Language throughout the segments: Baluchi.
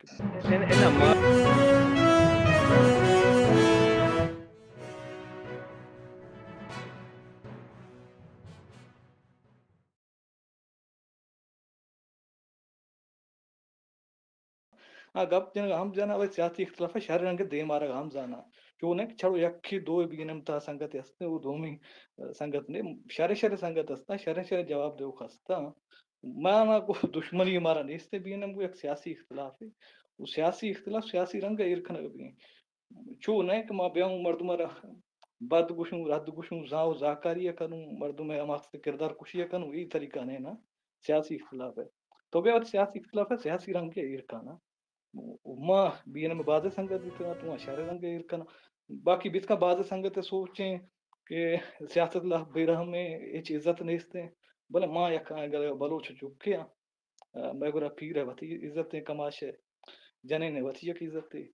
انا، انا ما آ گپ جنگ ہم جانا، وتی سیاسی اختلاف شر رنگ دیم آرگ ہم زانا۔ چو نہ کہ چڑو یکی دو بی این ایم تا سنگت ہستیں، وہ دومی سنگت نے، شر شر سنگت ہستاں، شر شر جواب دیوک ہستاں۔ مانا کو دشمنی مارا نیست، بی این ایم کو یک سیاسی اختلاف ہے۔ وہ سیاسی اختلاف سیاسی رنگ ایر کنگ بی۔ چو نہ کہ ما بیاؤں مردم را بد گوشوں، رد گوشوں، زاں و زاکاری کنوں، مردم ہما کردار کشی کنوں، ای طریقہ نہیں نا، سیاسی اختلاف ہے۔ تو بیا وتی سیاسی اختلاف ہے، سیاسی رنگ کے ایر کنا۔ ما بی این ایم بازیں سنگت بیتگاں، تو شر رنگ ایر کنا۔ باقی بیتگاں بازیں سنگت سوچیں کہ سیاست لا بے رحم ہے، ہچ عزت نیست ہے۔ بلے ما یک بلوچ چکے ہاں، مئے گورا پیر ہے، وتی عزت ہے، کماش ہے، جنین ہے، وتی یک عزت ہے۔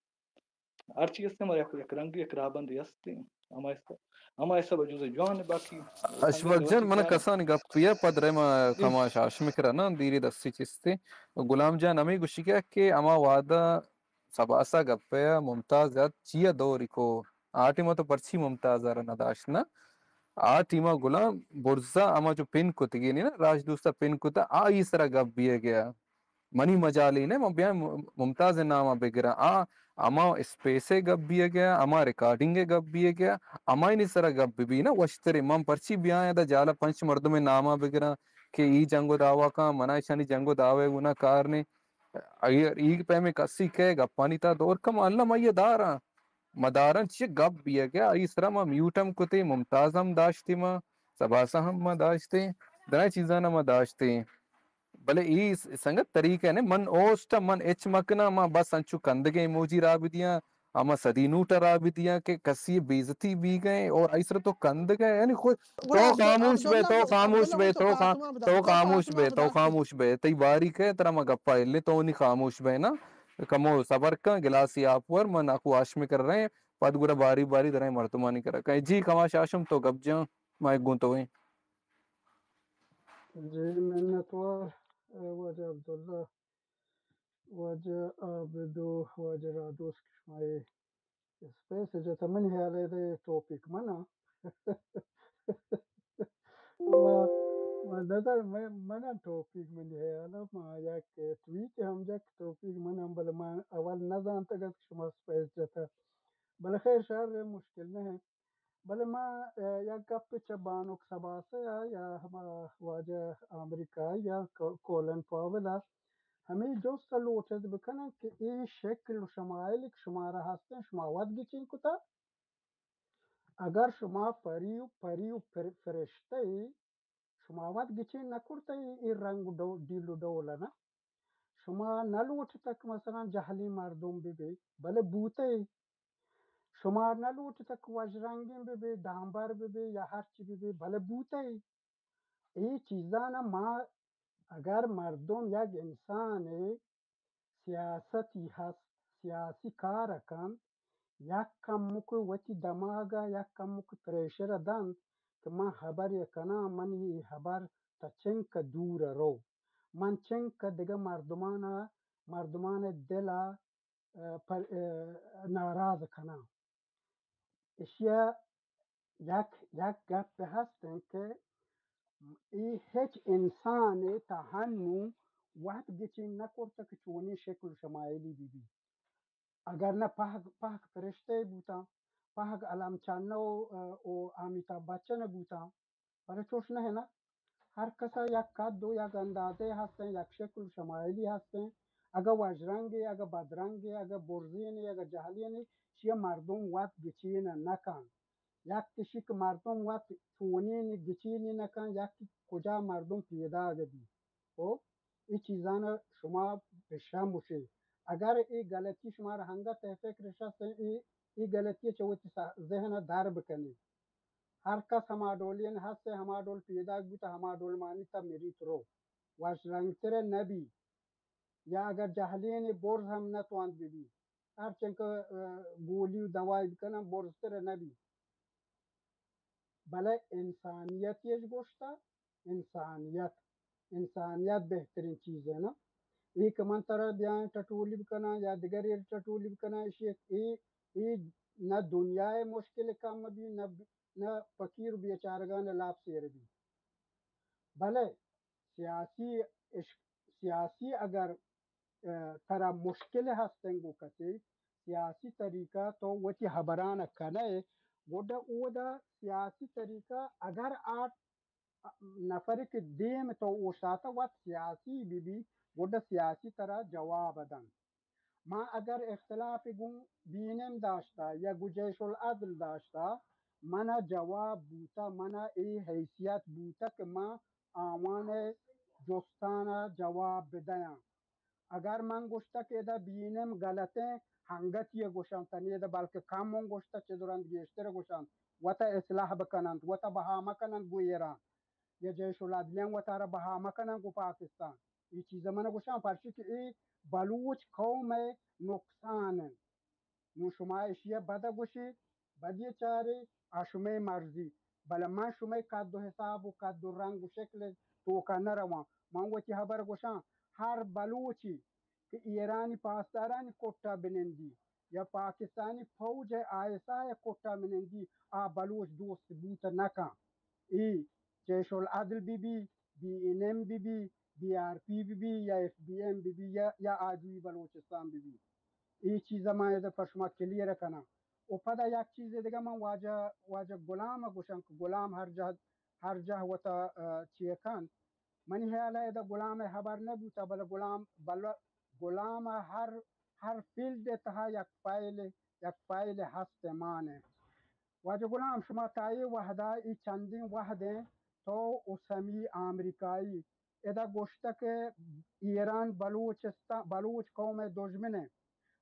ہر چی است، ہمارا یک، یک رنگ، یک رابندی است۔ ہما حساب، ہما حساب جزء جوان ہے، باقی اشفاق جان، من کسانی گپ پیا پد رحم کماش ہاشم کرا نا، دیری دستی چستے۔ غلام جان ہمیں گوشی کہ، کہ ہما وعدہ سباسا گپے ممتاز یاد چیا دوری کو، آ ٹیما تو پرچی ممتاز ء را نداشت نا؟ آ ٹیما غلام برزا ہما جو پن کتگی نی نا، راج دوستا پن کتا، آ ای سرا گپ بیے گیا۔ منی مجالی نے، من بیاں ممتاز نام ء بگراں۔ آ ہما اسپیس ء گپ بیے گیا، ہما ریکارڈنگ ء گپ بیے گیا، ہمائنی سرا گپ بی نا وشترے۔ من پرچی بیاں ادا جالا پنچ مردم نام ء بگراں کہ ای جنگ و دعوا کاں، منا ایشانی جنگ و دعوے گنا کار نے۔ اگر ای پیمیں کسی کئے گپانی تا دور کم، اللہ مئیے داراں۔ مداراں چی گپ بیگ ء، آئی سرا ما میوٹ ہم کتے، ممتاز ہم داشتے، ما سباسا ہم ما داشتے، درائیں چیزاں ما داشتے۔ بلے ای س-، سنگت طریقہ نے، من اوسٹ من اچ مکنا، ما بس انچو کندگے موجی را بدیاں، اما صدی نوٹ ء را بدیاں کہ کسی بے عزتی بیگ ء اور ایسر تو کندگ ء، یعنی خود تو خاموش بے، تو خاموش بے، تو خا-، تو خاموش بے، تو خاموش بے، تئی باری کئے ترا ما گپا الے، تو نی خاموش بے نا، کمو صبر کن، گلاسی آپ ور، من اکو ہاشم کر رہے ہیں، پد گڑا باری باری درائیں مردمانی کرا کئے۔ جی کماش ہاشم تو گپ جان، ما گوں تو ہیں۔ جی منت وار، واجہ عبداللہ۔ واجہ عابد و واجہ رادوس کہ شما اے اسپیس جتا، منی خیال ء اے ٹاپک منا۔ ما، ما نظر، من، منا ٹاپک منی خیال ء، ما یک ٹویٹ ہم یک ٹاپک منا، بلے ما اول نہ زانتگ ات کہ شما اسپیس جتا۔ بلے خیر شر ہے، مشکل نہ ہے۔ بلے ما، ء، یک گپے چہ بانک سباسہ ء یا ہما واجہ امریکہ ء یا کو-، کولن پاول ء ہمے جست ء لوٹت بکناں کہ اے شکل و شمائل کہ شمارا ہستیں، شما وت گچین کتا؟ اگر شما پری و، پری و پر-، فرشتہ ئے، شما وت گچین نہ کرتہ اے، اے رنگ و ڈو-، ڈیل و ڈول ء نہ؟ شما نہ لوٹتہ کہ مثلاً جہلیں مردم بہ بے، بلے بوتہ اے۔ شما نہ لوٹتہ کہ وژرنگیں بہ بے، ڈامبر بہ بے یا ہرچی بہ بے، بلے بوتہ اے۔ اے چیزاں ما، اگر مردم یک انسانے سیاستی ہست، سیاسی کار ء کنت، یک کمک وتی دماگ ء یک کمک پریشر ء دنت کہ من ہبرے کناں، منی اے ہبر تا چنک ء دور ء رو، من چنک ء دگہ مردمان ء، مردمان ء دل ء، ء، پر-، ء، ناراض کناں۔ اشیا یک، یک گپ ہست انت کہ اے ہچ انسانے تا ہنو وت گچین نہ کرتہ کہ چونیں شکل شمائلی بہ بیت۔ اگر نہ پہک، پہک فرشتہ بوتاں، پہک علم چنہ و، و امیتابھ بچن بوتاں، بلے چوش نہ انت۔ ہر کس ء یک قد و یک اندازے ہستیں، یک شکل شمائلی ہستیں۔ اگہ وژرنگے، اگہ بدرنگے، اگہ برزینے، اگہ جہلینے، چیا مردم وت گچین نہ کن۔ یک کشی کہ مردم وت چونین گچینی نہ کن، یک کجا مردم پیداگ بی۔ خب، اے چیزان شما بشموشے۔ اگر اے غلطی شما را ہنگت ء فکر شست، اے، اے غلطی چہ وتی سا-، ذہن ء در بکنی۔ ہر کس ہما ڈولین ہست، ہما ڈول پیداگ بوتا، ہما ڈول مانیتا مریت رو۔ وش رنگتر نبی۔ یا اگر جہلین برز ہم نتوانت ببی۔ ہر چنکہ، ء، گولی و دوائی بکنن، برزتر نبی۔ بلے انسانیت یش گوشتا، انسانیت، انسانیت بہترین چیز ہے نا۔ اے کہ من ترا بیاں ٹٹولی بکناں یا دگرے ٹٹولی بکناں، ایشی اے، اے نہ دنیا ءِ مشکل کم بی، نہ، نہ فقیر و بیچارگان لاپ سیر بی۔ بلے سیاسی اش-، سیاسی اگر، ء، ترا مشکل ہستیں گوں کسے، سیاسی طریقہ تو وتی ہبران کنئے، گڈا اودا سیاسی طریقہ اگر آ نفر کہ دیم تو اوشتاتہ وت سیاسی بہ بی، گڈا سیاسی ترا جواب دنت۔ ما اگر اختلاف گوں بی این ایم داشتہ یا گوں جیش العدل داشتہ، منا جواب بوتہ، منا اے حیثیت بوتہ کہ ما آوان جستانا جواب بدیاں۔ اگر من گوشتہ کہ ادا بی این ایم غلطیں، ہنگتی گوشاں تنی ادا بلکہ کم اوں گوشتہ، چہ درنت گیشتر گوشاں، وتا اصلاح بکننت، وتا بہا مکننت گوں ایران۔ یا جیش العدلیان وتارا بہا مکنن گوں پاکستان۔ اے چیزا من گوشاں پرچی کہ اے بلوچ قوم ء نقصان انت۔ نوں شما اشی ء بد ء گوشی، بدی چاری، آ شمئے مرضی۔ بلے من شمئے قد و حساب و قد و رنگ و شکل توکا نہ رواں۔ من وتی ہبر گوشاں، ہر بلوچی کہ ایرانی پاسدارانی کٹا بنندی یا پاکستانی فوج ء آئی ایس آئی ء کٹا بنندی، آ بلوچ دوست بوت نہ کن۔ اے جیش العدل بہ بی، بی این ایم بہ بی، بی آر پی بہ بی یا ایف بی ایم بہ بی یا، یا آجوئی بلوچستان بہ بی۔ اے چیزا من ادا پر شما کلیئر کناں۔ و پدا یک چیز دگہ من واجہ، واجہ غلام گوشاں کہ غلام ہر جہد، ہر جہ وتا، ا، چیئے کنت۔ منی خیال ء ادا غلام ء ہبر نہ بوتا، بلے غلام، بلے غلام ء ہر، ہر فیلڈ ء تہا یک فائل، یک فائل ہست ء مان ء۔ واجہ غلام، شما تا اے وہدا، اے چندیں وہدیں تو و سمی آمریکائی ادا گوشتہ کہ ایران بلوچستان، بلوچ قوم ء دژمن ء۔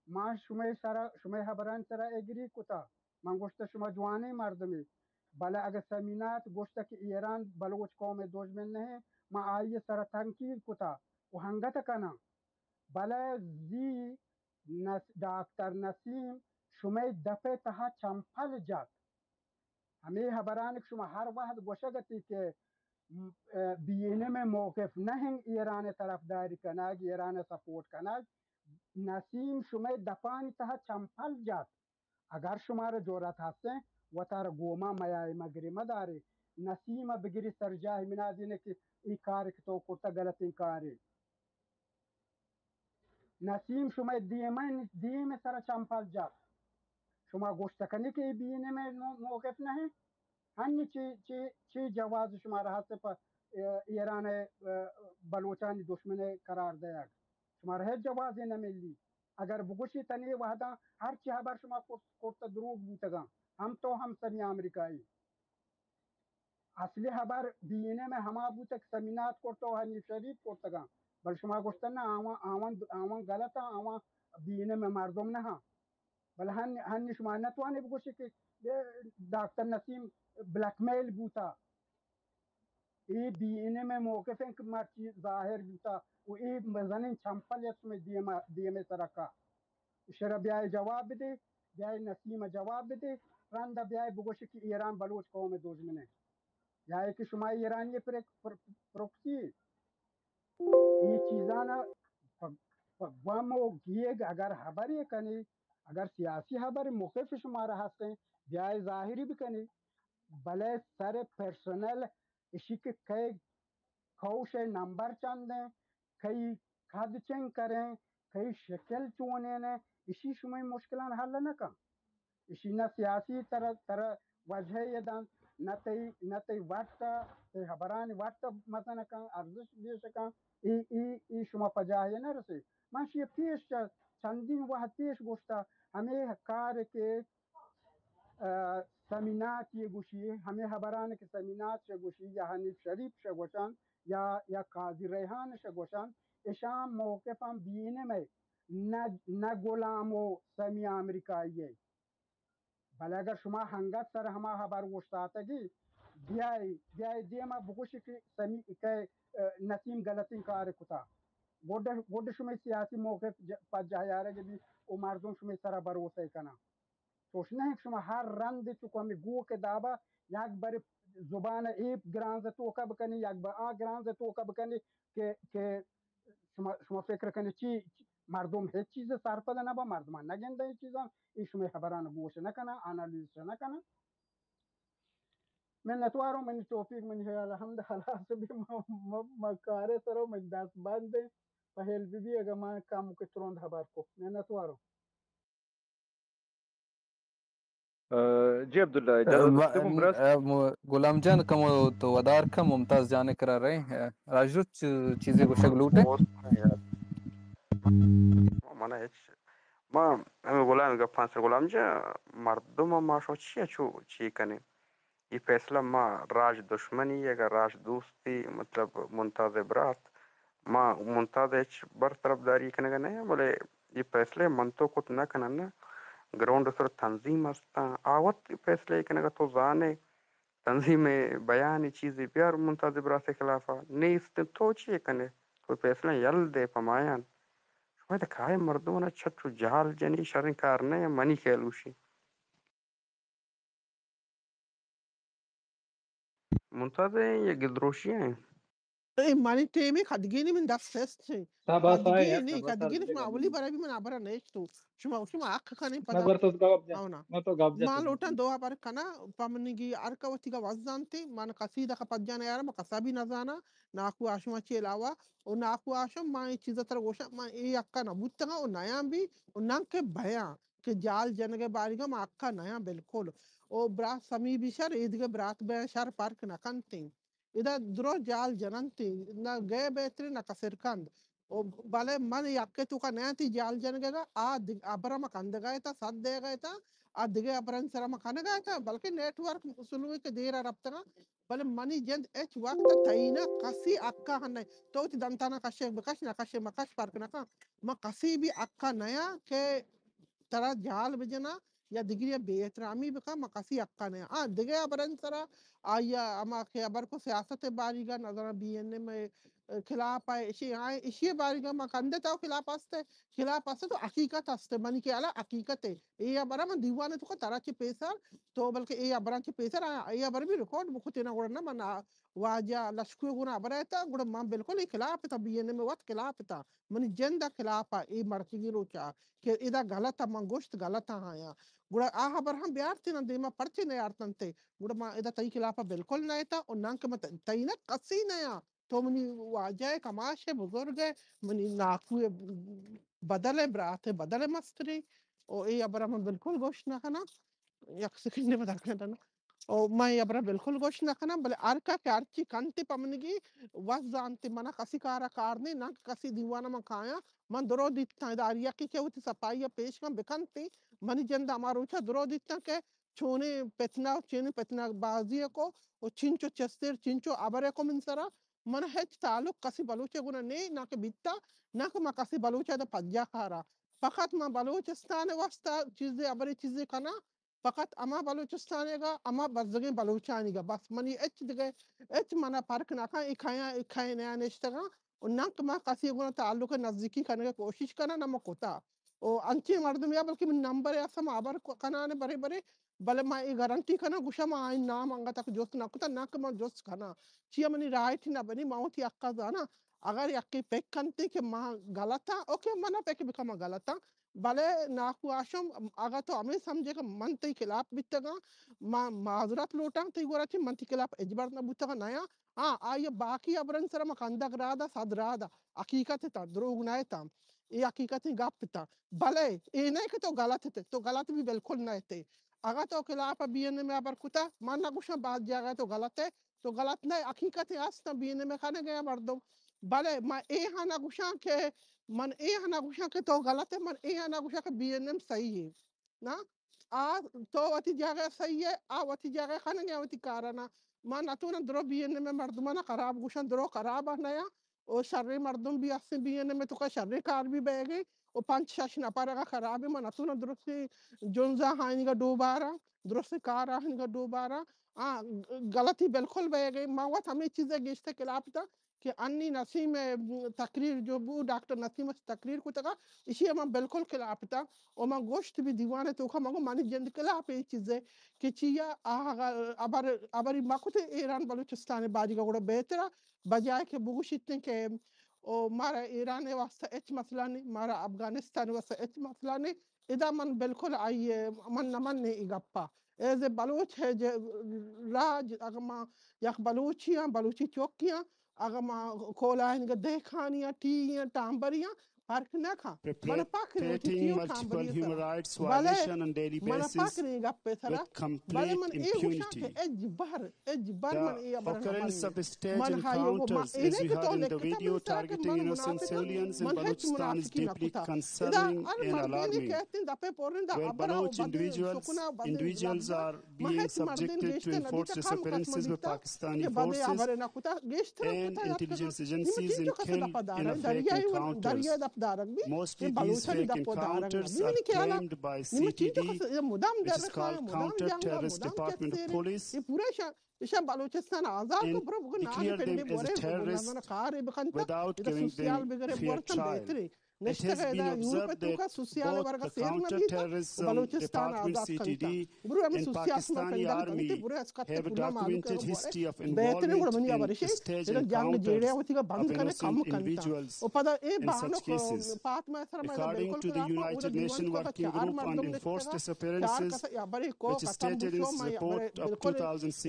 ما شمئے سرا، شمئے ہبرانی سرا ایگری کتا۔ من گوشتہ شما جوانیں مردمے، بلے اگہ سمینات گوشتہ کہ ایران بلوچ قوم ء دژمن نہ، ما آئی ء سرا تنقید کتا و ہنگت کناں۔ بلے زی نس-، ڈاکٹر نسیم شمئے دپ ء تہا چمپل جت۔ ہمے ہبران کہ شما ہر وہد گوشگ اتی کہ، م-، ء، بی این ایم ء موقف نہ انت ایران ء طرفداری کنگ، ایران ء سپورٹ کنگ، نسیم شمئے دپانی تہا چمپل جت۔ اگر شمارا جرأت ہستیں، وتارا گوما میائے، مگری مدارے، نسیم ء بگری سرجاہ منا دینے کہ اے کار کہ تو کرتا غلطیں کارے۔ نسیم شمئے دیمن، دیم سرا چمپل جت۔ شما گوشت کنی کہ اے بی این ایم ء مو-، موقف نہ انت۔ ہنی چی، چی، چی جواز شمارا ہست پہ، ء، ایران ء، ء، بلوچانی دشمن ء قرار دیگ؟ شمارا ہچ جوازے نہ ملی۔ اگر بگوشی تنی وہداں ہر چی ہبر شما کرت، کرت دروگ بوتگاں، ہم تو ہم سمی آمریکائی۔ اصلی ہبر بی این ایم ء ہما بوتگ سمینات کرت و حنیف شریف کرتگاں، بل شما گوشتن نہ آوان، آوان، آوان غلط آں، آوان بی این ایم ء مردم نہ آں۔ بل ہن، ہن شما نہ توانی بگوشی کہ ڈاکٹر نسیم بلیک میل بوتا۔ اے بی این ایم ء موقف انت کہ مرچی ظاہر بوتا و اے مزنیں چمپل یک شمئے دیم ء، دیم ء سرا کا۔ اشرا بیائے جواب بدے، بیائے نسیم ء جواب بدے، رند ء بیائے بگوش کہ ایران بلوچ قوم ء دژمن انت۔ یا کہ شما ایرانی پر-، پر-، پروکسی۔ اے چیزانا پہ، پہ گوم و گیگ اگر ہبرے کنی، اگر سیاسی ہبر موقف شمارا ہستیں، بیائے ظاہری بکنی، بلے سر پرسنل اشی کہ کئے کوش ء نمبر چند انت، کئی کد چنکر انت، کئی شکل چونین انت، اشی شمئے مشکلان حل نہ کن۔ اشی نہ سیاسی تر، تر وجہ ء دنت، نہ تئی، نہ تئی وٹ ء، تئی ہبرانی وٹ ء مزن کن، ارزش گیش کن، ای، ای، ای شما پجاہ ء نہ رسے۔ من شی پیش چ-، چندین وہد پیش گوشتا، ہمے کار کہ ء، سمینات یہ گوشی، ہمے ہبران کہ سمینات شہ گوشی یا حنیف شریف شہ گوشن یا، یا قاضی ریحان شہ گوشن، اشان موقف ہم بی این ایم ء نہ، نہ غلام و سمی آمریکائی ء۔ بلے اگر شما ہنگت سر ہما ہبر اوشتاتگی، بیائی، بیائی دیما بگوشی کہ سمی، کہ، ء، نسیم غلطیں کار کتا۔ گڈ، گڈ شمئے سیاسی موقف ج-، پجاہ یارگ بی و مردم شمئے سرا بھروسہ کنن۔ چوش نہ انت کہ شما ہر رند چکو ہمے گوک ء دابا یک بر زبان ء اے گرانز ء توکا بکنی، یک بر آ گرانز ء توکا بکنی کہ، کہ شما، شما فکر کنئے چی، چی، مردم ہچ چیز سرپد نہ با، مردمان نہ گنداں اے چیزاں، اے شمئے خبران گوش نہ کناں، انالیز نہ کناں۔ منتواروں، منی ٹاپک، منی خیال ہمدا ہلاس بی، ما، ما، ما کارے سرو، منی دست بند ایں، پہل بی بی، اگہ ما کم کہ ترند خبر کو۔ منتواروں۔ ء، جی عبداللہ، اجازت ء، است کن برات؟ ء، م-، غلام جان، کمو تو ودار کن، ممتاز جان ء کرا رئے۔ ء، راجدوست چ-، چیزے گوشگ لوٹے؟ من ہچ، ما ہمے غلام گپاں سر، غلام جان، مردم ما شو چیا چو چی کنیں؟ اے فیصلہ ما راج دشمنی یا راج دوستی، مطلب، ممتاز برات، ما ممتاز ہچ بر طرفداری کنگا نہ، بلے اے فیصلہ من تو کت نہ کنن۔ گراؤنڈ سر تنظیم استاں، آ وت فیصلہ کنگا، تو زانے، تنظیم بیان چیزے بیار ممتاز برات خلافا، نیست تو چی کنے؟ تو فیصلہ یل دے پمایان۔ شما تو کائے مردمانا چٹ و جال جنی، شریں کار نہ، منی خیال گوشی۔ ممتاز ایں یا گلدروشی ایں؟ اے منی ٹیم ء کدگینی من دست است ایں۔ کدگینی، کدگینی شما اولی برا بی من ابرا نیشتو۔ شما، شما حق کنیں پدا۔ ما لوٹاں دو ابر کنا، پمنگی ہر کا وتیگا وزانتے، من کسی دکا پجا نیارا، ما کسا بھی نزانا، ناکو آشما چی علاوہ، او ناکو آشم، ما اے چیزا تر گوشا، ما اے حقا نبوتگا، او نیاں بھی، او ننکہ بیاں۔ کہ جال جنگ ء باریگ ء ما حقا نیاں بالکل۔ او برات سمی بی شر، ایدگہ برات بیاں شر، فرق نہ کنتیں۔ ادا درو جال جننتیں، نہ گئے بہتریں نہ کسر کند۔ او بلے من یکے توکا نیاں تی جال جنگ ء، آ دگ-، ابرا ما کندگا اتاں، سد دیگا اتاں، آ دگہ ابرانی سرا ما کنگا اتاں، بلکہ نیٹ ورک سلوئے کہ دیر ء رپتگاں۔ بلے منی جند ہچ وقت تئینا کسی حقا ہنئے۔ تو وتی دنتانا کشے بکش، نہ کشے مکش، فرق نہ کن۔ من کسی بھی حقا نیاں کہ ترا جال بجناں یا دگری بے احترامی بکن، من کسی حقا نیاں۔ آ دگہ ہبرانی سرا آئی ء ہما کہ ہبر کو سیاست ء باریگا، نظراں بی این ایم ء خلاف ء، اشی آئیں، اشی ء باریگا من کندے تو خلاف است، خلاف است تو حقیقت است، منی خیال ء حقیقت ء۔ اے ہبر ء من دیوان ء توکا ترا چہ پیسر تو بلکہ اے ہبراں چہ پیسر آ، اے ہبر بھی ریکارڈ بکتینا گڑا نہ من آ واجہ لشکر گنا ہبر ء اتاں، گڑا من بالکل اے خلاف اتاں، بی این ایم ء وت خلاف اتاں، منی جند ء خلاف ء اے مڑکگی روچ ء کہ ادا غلط ء من گوشت غلط ء آیاں، گڑا آ ہبر ہم بیارتیناں دیما پرچے نیارتنتے، گڑا من ادا تئی خلاف ء بالکل نہ اتاں، و نانکہ من تئی نہ کسی نیاں۔ تو منی واجہ ء، کماش ء، بزرگ ء، منی ناکو ء بدل ء، برات ء بدل ء مسترے۔ او اے ہبر ء من بالکل گوش نہ کناں۔ یک سیکنڈ ء پدا کناں۔ او من اے ہبر ء بالکل گوش نہ کناں، بلے ہر کا کہ ہرچی کنت پہ منگی وس زانت، منا کسی کار ء کار نے، نہ کہ کسی دیوان ء من کایاں۔ من درو دیتاں، ادا ہر یکے کہ وتی صفائی ء پیش کن بکنت، منی جند ہما روچ ء درو دیتاں کہ چونیں پتنہ و چونیں پتنہ بازی ء کو و چنچو چستر، چنچو ہبر ء کو من سرا۔ من ہچ تعلق کسی بلوچ ء گنا نے، نہ کہ بیتا، نہ کہ من کسی بلوچ ء دا پجا کارا۔ فقط من بلوچستان ء واسطہ چیزے ہبرے چیزے کناں، فقط ہما بلوچستان ء گا، ہما بزگیں بلوچانی گا۔ بس منی ہچ دگہ، ہچ منا فرق نہ کن، اے کھیاں، اے کھے نیا نشتگاں۔ و نہ کہ من کسی گنا تعلق نزدیکی کنگ ء کوشش کناں، نہ من کتا۔ و انچیں مردمے ء بلکہ من نمبر ء ہستاں، من ہبر ک-، کنان برے برے، بلے من اے گارنٹی کناں، گوشاں من آئی نام انگت تک جست نہ کتا، نہ کہ من جست کناں۔ چیا منی رائٹ نہ بنی، من وتی حقا زاناں۔ اگر یکے پک کنتے کہ من غلطاں، اوکے، من پک بکن من غلطاں۔ بلے ناکو ہاشم، اگاں تو ہمے سمجھے کہ من تئی خلاف بیتگاں، من معذرت لوٹاں تئی گورا چہ، من تئی خلاف ہچبر نہ بوتگاں، نیاں۔ ہاں، آئی ء باقی ہبرانی سرا ما کندگ رادا، صد رادا، حقیقت اتاں، دروگ نہ اتاں، اے حقیقتیں گپ اتاں۔ بلے اے نہ کہ تو غلط اتئے، تو غلط بھی بالکل نہ اتئے۔ اگاں تو خلاف بی این ایم ء ہبر کتا، من نہ گوشاں بعض جاگہ تو غلط ئے، تو غلط نہ ئے، حقیقت است، بی این ایم ء کنگ ء مردم۔ بلے من اے ہاں نہ گوشاں کہ، من اے ہاں نہ گوشاں کہ تو غلط ئے، من اے ہاں نہ گوشاں کہ بی این ایم صحیح ئے۔ نا، آ تو وتی جاگہ صحیح ئے، آ وتی جاگہ کنگ ء وتی کارانا۔ من نتوناں درو بی این ایم ء مردمانا خراب گوشاں، درو خراب ء نیاں۔ او شریں مردم بھی ہستیں بی این ایم ء توکا، شریں کار بھی بئیگے۔ او پنچ شش نفر اگاں خراب ئے، من نتوناں درستیں جنزا آہانیگا ڈوباراں، درستیں کار آہانیگا ڈوباراں۔ آ، غلطی بالکل بئیگے۔ من وت ہمے چیز ء گیشتر خلاف اتاں کہ انی نسیم ء تقریر جو بو، ڈاکٹر نسیم ء تقریر کتگا، ایشی ء من بالکل خلاف اتاں۔ و من گوشت بھی دیوان ء توکا، من گو منی جند خلاف اے چیز ء کہ چیا آ ہبر، ہبری مکت ایران بلوچستان ء باریگا گڑا بہترا، بجائے کہ بگوشیتیں کہ و مارا ایران ءِ واسطہ ہچ مسئلہ نہیں، مارا افغانستان ءِ واسطہ ہچ مسئلہ نہیں۔ ادا من بالکل آئی ءَ من نہ منیں اے گپا۔ ایز اے بلوچ ہے جے راج، اگر ما یک بلوچی آں، بلوچی چوکی آں، اگر ما کولائنگ دہکانی آں، ٹی آں، ٹامبری آں، فرق نہ کن۔ من پاک لوٹی ٹی و ٹامبری سرا۔ بلے من پاک نہیں گپ سرا۔ بلے من اے گوشاں کہ اج بہر، اج بہر من اے ابر نہ منی۔ من ہائی گو ما اے نہیں کہ تو لکھتا من سرا کہ من منافق آں، من ہچ منافقی نہ کتا۔ ادا ہر مردینے کہتیں دپے پورن دا ابرا و بدیں سکنا و بدیں لفظا۔ من ہچ مردین گیشتر نہ دیتا، کم کس من دیتا کہ بدیں ابرے نہ کتا، گیشتر کتا یاد کتا۔ نی من چینچو کس دپا دارگ، دریائی و دریا دپ دارگ بی، کہ بلوچانی دپ و دارگ نہ بی۔ منی خیالا نی من چینچو کس مدام در رکھا، مدام جنگا، مدام چکسیرے۔ یہ پورا شان ایشاں بلوچستان آزاد کو برو بگو نانی پنڈے بورے بگو نزاناں کارے بکنتا۔ ادا سوسیال بگرے بورتا بہترے۔ نشتگ ادا یورپ توکا سوسیال ورگا سیر نہ بیتا، بلوچستان آزاد کنتا۔ برو ہمیں سوسیال سما پنڈا بکنتے، برو اس کتے پورا معلوم کرو بورے۔ بہترے گڑا منی ابرشے، ادا جنگ جیڑے وتی کا بند کنے کم کنتا۔ و پدا اے بانک فاطمہ سر میں بالکل خلاف ہوں، اودا دیوان توکا چار مردم نشتگا، چار کس یا بری کو قسم بشو، ما یا بری بالکل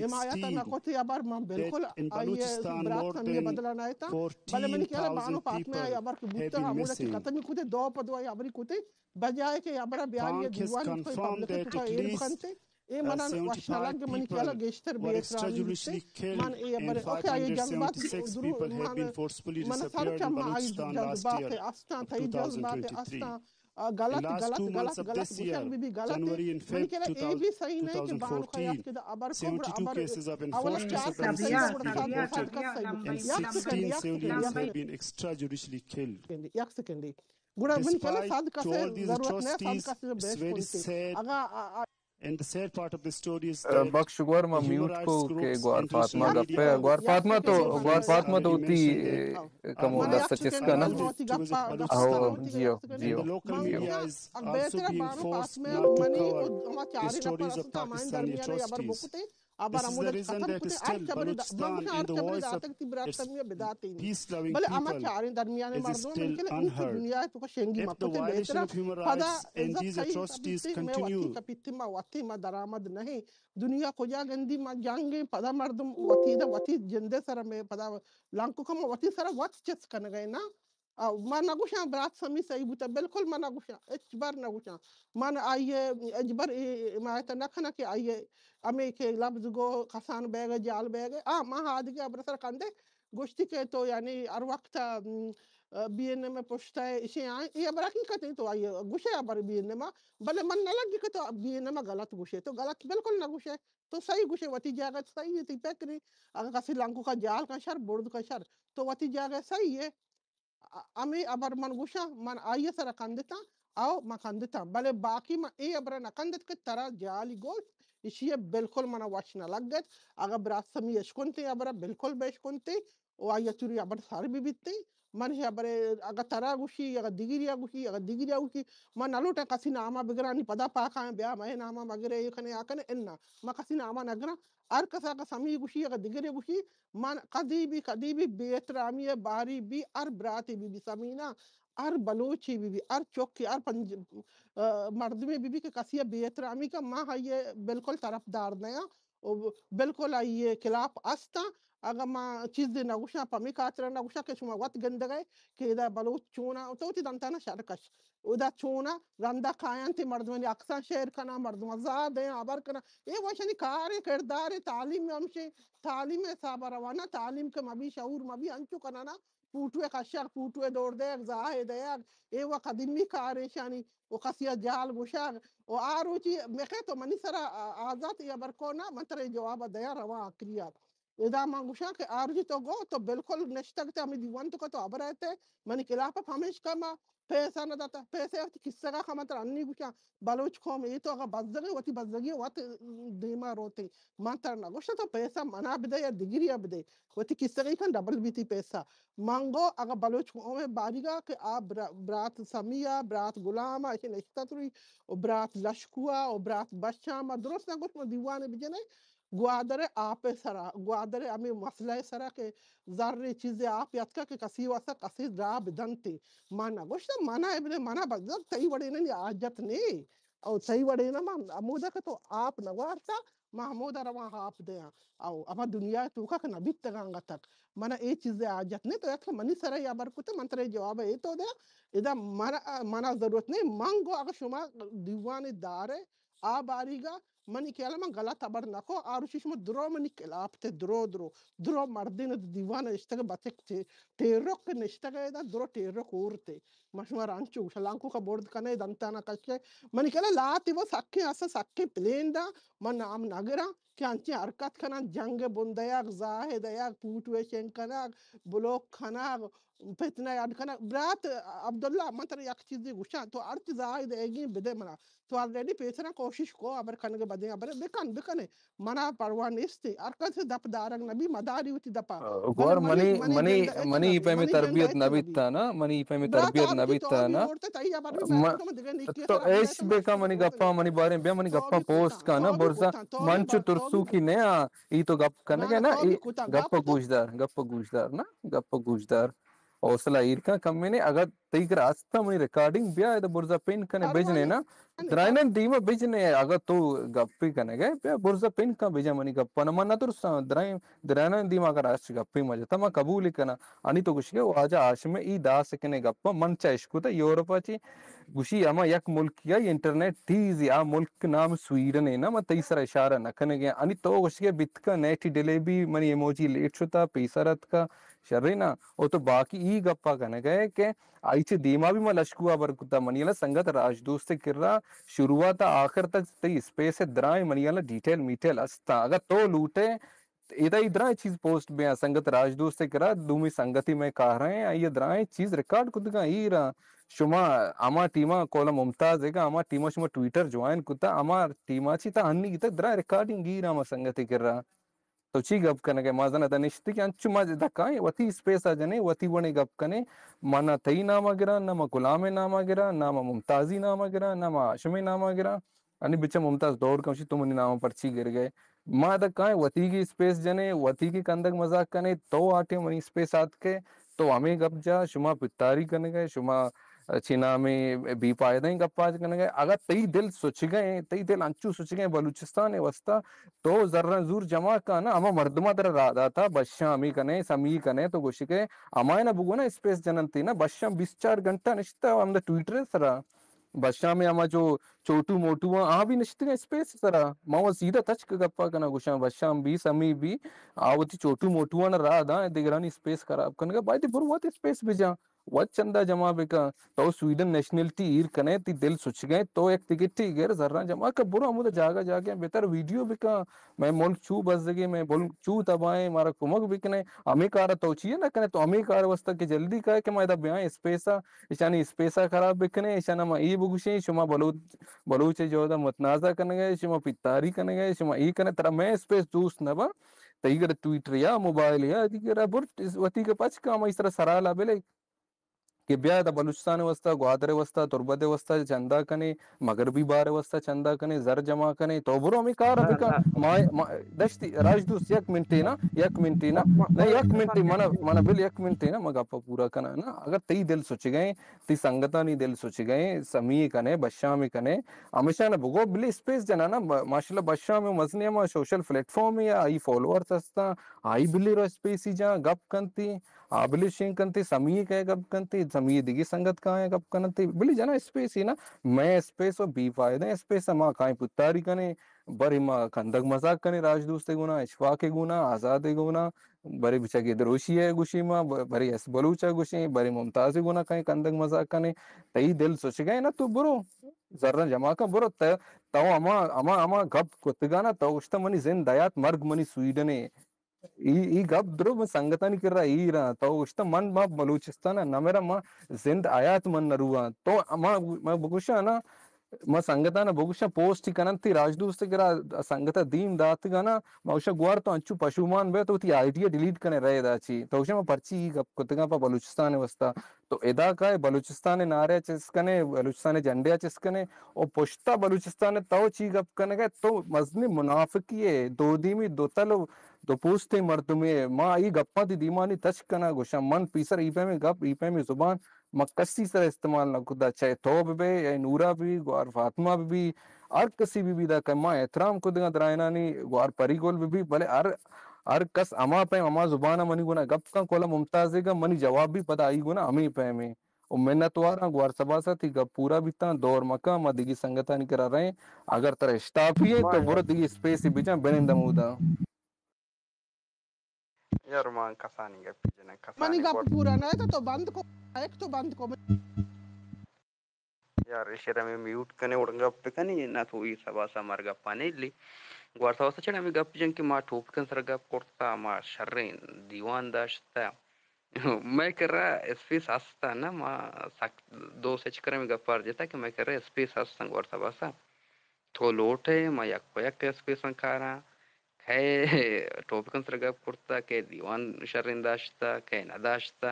حمایت نہ کت، یا بر من بالکل آئی ءِ برات سمی ءِ بدلا نہ اتاں۔ بلے منی خیال ءَ بانو فاطمہ ءَ یا بر کہ بوتگ ہمودا چہ ختم کتے، دو پہ دو یا بری کتے، بجائے کہ یا برا بیاری ءَ دیوان پبلک ءِ توکا ایر بکنتے۔ اے منا وش نہ لگ، منی خیال ءَ گیشتر بے احترامی بیتے۔ من اے بر اوکے، آئی جذبات درو من، من سر چما آئی جذبات استاں، تئی جذبات استاں۔ آ، غلط، غلط، غلط، غلط گوشگ بی بی غلط۔ منی خیال ءَ اے بی صحیح نہ کہ بانک ءَ یک دا ابر کو گڑا ابر اولا چار کس صحیح، گڑا صد، صد کس صحیح۔ یک سیکنڈ، یک سیکنڈ، یک سیکنڈ۔ یک سیکنڈ۔ گڑا منی خیال ءَ صد کس ضرورت نہ، صد کس بیش کنتے۔ اگا، آ، آ، And the sad part of the story is that بخش گور ما میوٹ کو کہ گوار فاطمہ گپے۔ گوار فاطمہ تو، گوار فاطمہ تو تی کمو دست چسکا نا۔ ہو، جیو، جیو، جیو۔ ابر ہمود ختم کتے، ہر چبری ختم کتے، ہر چبری داتک تی برات سمی بداتے۔ بلے ہما چاریں درمیان مردم من کہ انچو دنیا توکا شنگی مکتے بہترا۔ پدا عزت صحیح کپیتے، میں وتی کپیتے، ما وتی ما درآمد نہیں۔ دنیا کجا گندی، ما جنگ ایں، پدا مردم وتی دا وتی جندے سر میں پدا لنکو کم وتی سر وت چست کنگئے نا۔ آ، ما نگوشاں برات سمی صحیح بوتا، بالکل ما نگوشاں، ہچ بر نگوشاں۔ من آئی ءَ ہچ بر اے حمایت نہ کناں کہ آئی ءَ ہمے کہ لبز گو کسان بیگ ءَ جال بیگ ءَ۔ آ، ما آدگہ ابر سر کندے گوشتی کہ تو یعنی ہر وقت، ام، بی این ایم ءِ پشت ءَ ایشی آئیں، اے ابر حقیقت ایں تو آئی ءَ گوشے ابر بی این ایم ءَ، بلے من نہ لگی کہ تو بی این ایم ءَ غلط گوشے، تو غلط بالکل نہ گوشے، تو صحیح گوشے، وتی جاگہ صحیح ہے، تئی پکری، اگر کسی لنکو کا جال کا شر، برد کا شر، تو وتی جاگہ صحیح ہے۔ ا-، ہمے ہبر من گوشاں، من آئی ءِ سرا کندتاں، او من کندتاں، بلے باقی من اے ہبر ءَ نہ کندت کہ ترا جہلی گوشت، ایشی ءَ بالکل من ءَ وش نہ لگت۔ اگاں برات سمی اشکنتیں ہبر ءَ بالکل بہ اشکنتیں، و آئی ءَ چوری ہبر سر بہ بیتیں، من اے ہبر ءَ اگاں ترا گوشی، اگاں دگری ءَ گوشی، اگاں دگری ءَ گوشی، من نہ لوٹاں کسی نام ءَ بگراں، نی پدا پاک آں بیا مئے نام ءَ مگرے، اے کنے آ کنے، انا، من کسی نام ءَ نہ گراں۔ ہر کس ءَ اگاں سمی گوشی، اگاں دگرے گوشی، من کدی بھی، کدی بھی بے احترامی ءَ باری بھی ہر براتے بھی، بھی سمینا، ہر بلوچے بھی، بھی ہر چوکے، ہر پنج-، آ، مردمے بھی، بھی کہ کسی ءَ بے احترامی کا، ما آئی ءِ بالکل طرفدار نیاں و بالکل آئی ءِ خلاف ہستاں۔ اگاں ما چیزے نہ گوشاں، پمی خاطر نہ گوشاں کہ شما وت گندگئے کہ ادا بلوچ چونا، تو وتی دنتانا شر کش۔ ادا چونا رندا کایاں تی مردمانی عکساں شیئر کناں، مردماں زاہ دیاں، ہبر کناں۔ اے وشانی کارے، کردارے، تعلیم ہمشے، تعلیم حساب روانا، تعلیم کہ مبی، شعور مبی، انچو کنانا، پوٹوے کشگ، پوٹوے دور دیگ، زاہے دیگ، اے و قدیمی کارے شانی، و کسی ءَ جال گوشگ، و آ روچی مخے تو منی سرا آ-، آزات اے ہبر کو نا، من ترا اے جواب دیاں رواں آخری ءَ۔ ادا من گوشاں کہ آ روچی تو گو، تو بالکل نشتگ تے ہمے دیوان توکا تو ہبر ءَ تے، منی خلاف ءَ پمیشکا ما پیسہ نہ داتا، پیسہ وتی کسگا خما ترا انی گوشاں، بلوچ قوم اے تو اگاں بزگے وتی بزگی وت دیما روتے، من ترا نہ گوشتا تو پیسہ منا بدے یا دگری ءَ بدے، وتی کسگی کن ڈبل بیتی پیسہ۔ من گو اگاں بلوچ قوم باریگا کہ آ برا-، برات سمی ءَ، برات غلام ءَ، اشی نشتہ تری، و برات لشکو ءَ، و برات بشام ءَ، درست نہ گوشت من دیوانے بجنے، گوادر ءِ آپ ءِ سرا، گوادر ءِ ہمے مسئلہ ءِ سرا کہ زر ءِ چیزے آپ اتکا کہ کسی واسطہ کسی راہ بدنتے۔ ما نہ گوشتا، منا ابن منا بزگ تئی وڑے نہ حاجت نے۔ او تئی وڑے نہ ما ہمودا کہ تو آپ نہ وارتا، ما ہمودا رواں آپ دیاں۔ او اما دنیا ءِ توکا کہ نہ بیتگاں گتک۔ منا اے چیزے حاجت نے۔ تو یک منی سرا یا بر کتے، من ترے جواب اے تو دے۔ ادا منا، منا ضرورت نے۔ من گو اگر شما دیوان دار ءِ آ باریگا منی خیال ءَ من غلط ہبر نہ کو، آ روچی شما درو منی خلاف تے، درو، درو، درو مردین دیوان ءَ نشتگ، بچک تے، ٹیرک نشتگ، ادا درو ٹیرک اورتے۔ ما شما رانچو شلانکو کا برد کنے، دنتانا کشے۔ منی خیال ءَ لاتی وہ سکیں، اسا سکیں پلین دا، من نام نہ گراں کہ انچیں حرکت کنن، جنگ بندیگ، زاہدیگ، پوٹ ویشنگ کنگ، بلوک کنگ، فتنہ اڈ کنگ۔ برات عبداللہ، من ترا یک چیزے گوشاں، تو ہرچ زاہد ایگیں بدے منا۔ تو آلریڈی پیسرا کوشش کو، ہبر کنگ ءِ بدیں ہبر بکن، بکنے۔ منا پرواہ نیستی۔ ہر کس دپ دارگ نبی، مداری وتی دپا۔ آ، گور منی، منی، منی، منی، منی ای پیمیں تربیت نہ بیتا نا، منی ای پیمیں تربیت نہ بیتا نا۔ تو ایش بکا منی گپا، منی بارے بیا منی گپا پوسٹ کا نا، برزا من چو ترسوکی نیا، ای تو گپ کنگے نا، ای گپ گوشدار، گپ گوشدار نا، گپ گوشدار۔ حوصلہ ایر کن کمے نے، اگر تئی کرا است منی ریکارڈنگ، بیا ادا برزا پن کنے بجنے نا۔ درائینان دیما بجنے، اگر تو گپی کنگے، بیا برزا پن کن بجا منی گپانا۔ من نہ ترساں، درائین، درائینان دیما اگر است گپی مجتا، من قبول کناں۔ انی تو گوشگے واجہ ہاشم ای داس کنے گپا، من چا اشکتا یورپا چی گوشی ہما یک ملک یا انٹرنیٹ تیز یا ملک نام سویڈن ہے نا، من تئی سرا اشارہ نہ کنگے۔ انی تو گوشگے بیتکا نیٹی ڈیلے بی، منی ایموجی لیٹ شتا، پیسر اتکا، شرے نا۔ او تو باقی ای گپا کنگے کہ آئی چہ دیما بھی ما لشکو ہبر کتا۔ منی والا سنگت راج دوست کرا شروعات آخر تک تئی اسپیس درائیں، منی والا ڈیٹیل میٹیل استا۔ اگر تو لوٹے، ادا ای درائیں چیز پوسٹ بیاں سنگت راج دوست کرا، دومی سنگتی میں کاریں، آئی درائیں چیز ریکارڈ کتگاں ایرا۔ شما ہما ٹیما کولا ممتاز ہے، ہما ٹیما شما ٹویٹر جوائن کتا، ہما ٹیما چی تا ہنی تک درائیں ریکارڈنگ ایرا ہما سنگتی کرا۔ تو چی گپ کنگے؟ ما زاناں ادا نشتگیں، انچو ما ادا کائیں، وتی اسپیس ءَ جنیں، وتی وڑیں گپ کنیں۔ ما نہ تئی نام ءَ گراں، نہ ما غلام ءِ نام ءَ گراں، نہ ما ممتازی نام ءَ گراں، نہ ما ہاشم ءِ نام ءَ گراں۔ انی بچہ ممتاز دور کمشی، تو منی نام ءَ پرچی گرگئے؟ ما ادا کائیں، وتیگی اسپیس جنیں، وتیگی کندگ مزاک کنیں، تو آ ٹیم منی اسپیس آتکے، تو ہمے گپ جا، شما پتاری کنگئے، شما چی نامے بے پائدہیں گپاں کنگئے۔ اگاں تئی دل سچگئے، تئی دل انچو سچگئے بلوچستان ءِ واسطہ، تو زراں زور جمع کن، ہما مردماں ترا راہ داتا، بشام ءَ کنے، سمی ءَ کنے، تو گوشگئے ہمائینا بگو نا اسپیس جننتی نا، بشام بیست چار گھنٹہ نشتہ ہمدا ٹویٹر ءِ سرا۔ بشام ءَ ہما جو چھوٹو موٹو آں، آ بھی نشتگیں اسپیس ءِ سرا۔ ما وت سیدھا تچک گپا کناں، گوشاں بشام بھی، سمی بھی، آ وتی چھوٹو موٹو آں راہ داں، دگرانی اسپیس خراب کنگا، باید برو وت اسپیس بجاں۔ وت چندہ جمع بکن۔ تو سویڈن نیشنلٹی ایر کنے، تی دل سچگئے، تو یک ٹکٹے گر، زراں جمع کن، برو ہمودا جاگہ جاگہ بتر، ویڈیو بکن، مئے ملک چو بزگیں، مئے ملک چو تباہیں، مارا کمک بکنے۔ ہمے کارا تو چیا نہ کنے؟ تو ہمے کار واسطہ کہ جلدی کائے کہ ما ادا بیایں اسپیسا، اشانی اسپیسا خراب بکنے، اشانا ما اے بگوشیں، شما بلوچ، بلوچ ءِ جہدا متنازع کنگئے، شما پتاری کنگئے، شما اے کنے، ترا مئے اسپیس دوست نہ باں، تئی گڑا ٹویٹر یا موبائل یا دیگر برت وتی کہ پچ کن، ہمائی سرا سرالا بلے۔ کہ بیا ادا بلوچستان ءِ واسطہ، گوادر ءِ واسطہ، تربت ءِ واسطہ چندہ کنے، مغربی بار ءِ واسطہ چندہ کنے، زر جمع کنے، تو برو ہمے کار ءَ بکن۔ ما، ما، دشتی، راج دوست، یک منٹے نا، یک منٹے نا، نہ، یک منٹے، منا، منا بل یک منٹے نا، ما گپ ءَ پورا کناں نا۔ اگر تئی دل سچگئے، تئی سنگتانی دل سچگئے، سمی ءَ کنے، بشام ءَ کنے، ہمیشاں بگو، بلے اسپیس جناں نا، ما-، ماشاءاللہ بشام ءَ مزنیں ہما سوشل پلیٹ فارم ءَ، آئی فالوورز ہستاں، آئی بلے رو اسپیسی جاں گپ کنتی۔ آ بلے شنگ کنتے، سمی ءَ کئے گپ کنتے، سمی ءَ دگہ سنگت کائیں گپ کنتے، بلے جنا اسپیس نا، مئے اسپیس و بے فائدہ اسپیس، ما کائیں پتاری کنیں، برے ما کندگ مزاک کنیں، راج دوست ءِ گونا، اشفاق ءِ گونا، آزاد ءِ گونا، برے بچگے دروشی ءَ گوشی ما، ب-، برے ایس بلوچ ءَ گوشیں، برے ممتاز ءِ گونا کائیں کندگ مزاک کنیں، تئی دل سچگئے نا تو برو، زراں جمع کن برو، ت-، تو ہما، ہما، ہما گپ کتگانا، تو گوشتا منی زند حیات مرگ منی سویڈن ءَ۔ ای، ای گپ درو من سنگتانی کرا ایراں۔ تو گوشتہ من ما بلوچستان ءَ نہ مراں، ما زند حیات من نہ رواں۔ تو ما، ما بگوشاں نا، ما سنگتاں بگوشاں، پوسٹ کنن، تئی راجدوست کرا سنگتا دیم داتگا نا، ما گوشاں گوار تو انچو پشومان بے تو وتی آئی ڈی ڈیلیٹ کنے رہے دا چی۔ تو گوشاں ما پرچی ای گپ کتگاں پہ بلوچستان واسطہ۔ تو ادا کائے بلوچستان نعرہ چست کنے، بلوچستان جھنڈے چست کنے، او پشتا بلوچستان تو چی گپ کنگے؟ تو مزنی منافقی ہے، دو دیمی دو تل و دو پوستے مردمے۔ ما ای گپاں تی دیمانی تچ کنا گوشاں، من پیسر ای پیمیں گپ، ای پیمیں زبان ما کسی سر استعمال نہ کتا، چاہے تو بہ بے یا نورا بہ بی، گوار فاطمہ بہ بی، ہر کسی بہ بی، دا کہ ما احترام کتگاں درائنانی، گوار پری گل بہ بی، بلے ہر، ہر کس ہما پیم ہما زبان منی گنا گپ کن، کولا ممتازے گا منی جواب بھی پدا آئی گنا ہمیں پیمیں۔ و منتواراں گوار سباسا، تی گپ پورا بیتاں، دور مکاں، ما دگی سنگتانی کرا رہیں، اگر ترا اشتاپی ہے تو برو دگی اسپیس بجاں بنند ہمودا۔ یار، من کسانی گپی جناں، منی کسانی گپ گوٹ پورا نہ تو، تو بند کو، ایک تو بند کو۔ یار، ایشرا میں میوٹ کنے، اڑ گپ بکنی، نہ تو ای سبا سا مر گپا نہیں لی۔ گوار سبا سا چڑا میں گپ جن کہ ما ٹوپکن سر گپ کرتا، ما شرین دیوان داشتا۔ میں کرا اسپیس ہستا نا، ما سک دو سچ کرے میں گپار جتا کہ میں کرا اسپیس ہستا گوار سبا سا۔ تو لوٹ ئے، ما یک پہ یک اسپیساں کاراں۔ کئے ٹاپکاں سر گپ کرتا، کئے دیوان شریں داشتا، کئے نہ داشتا۔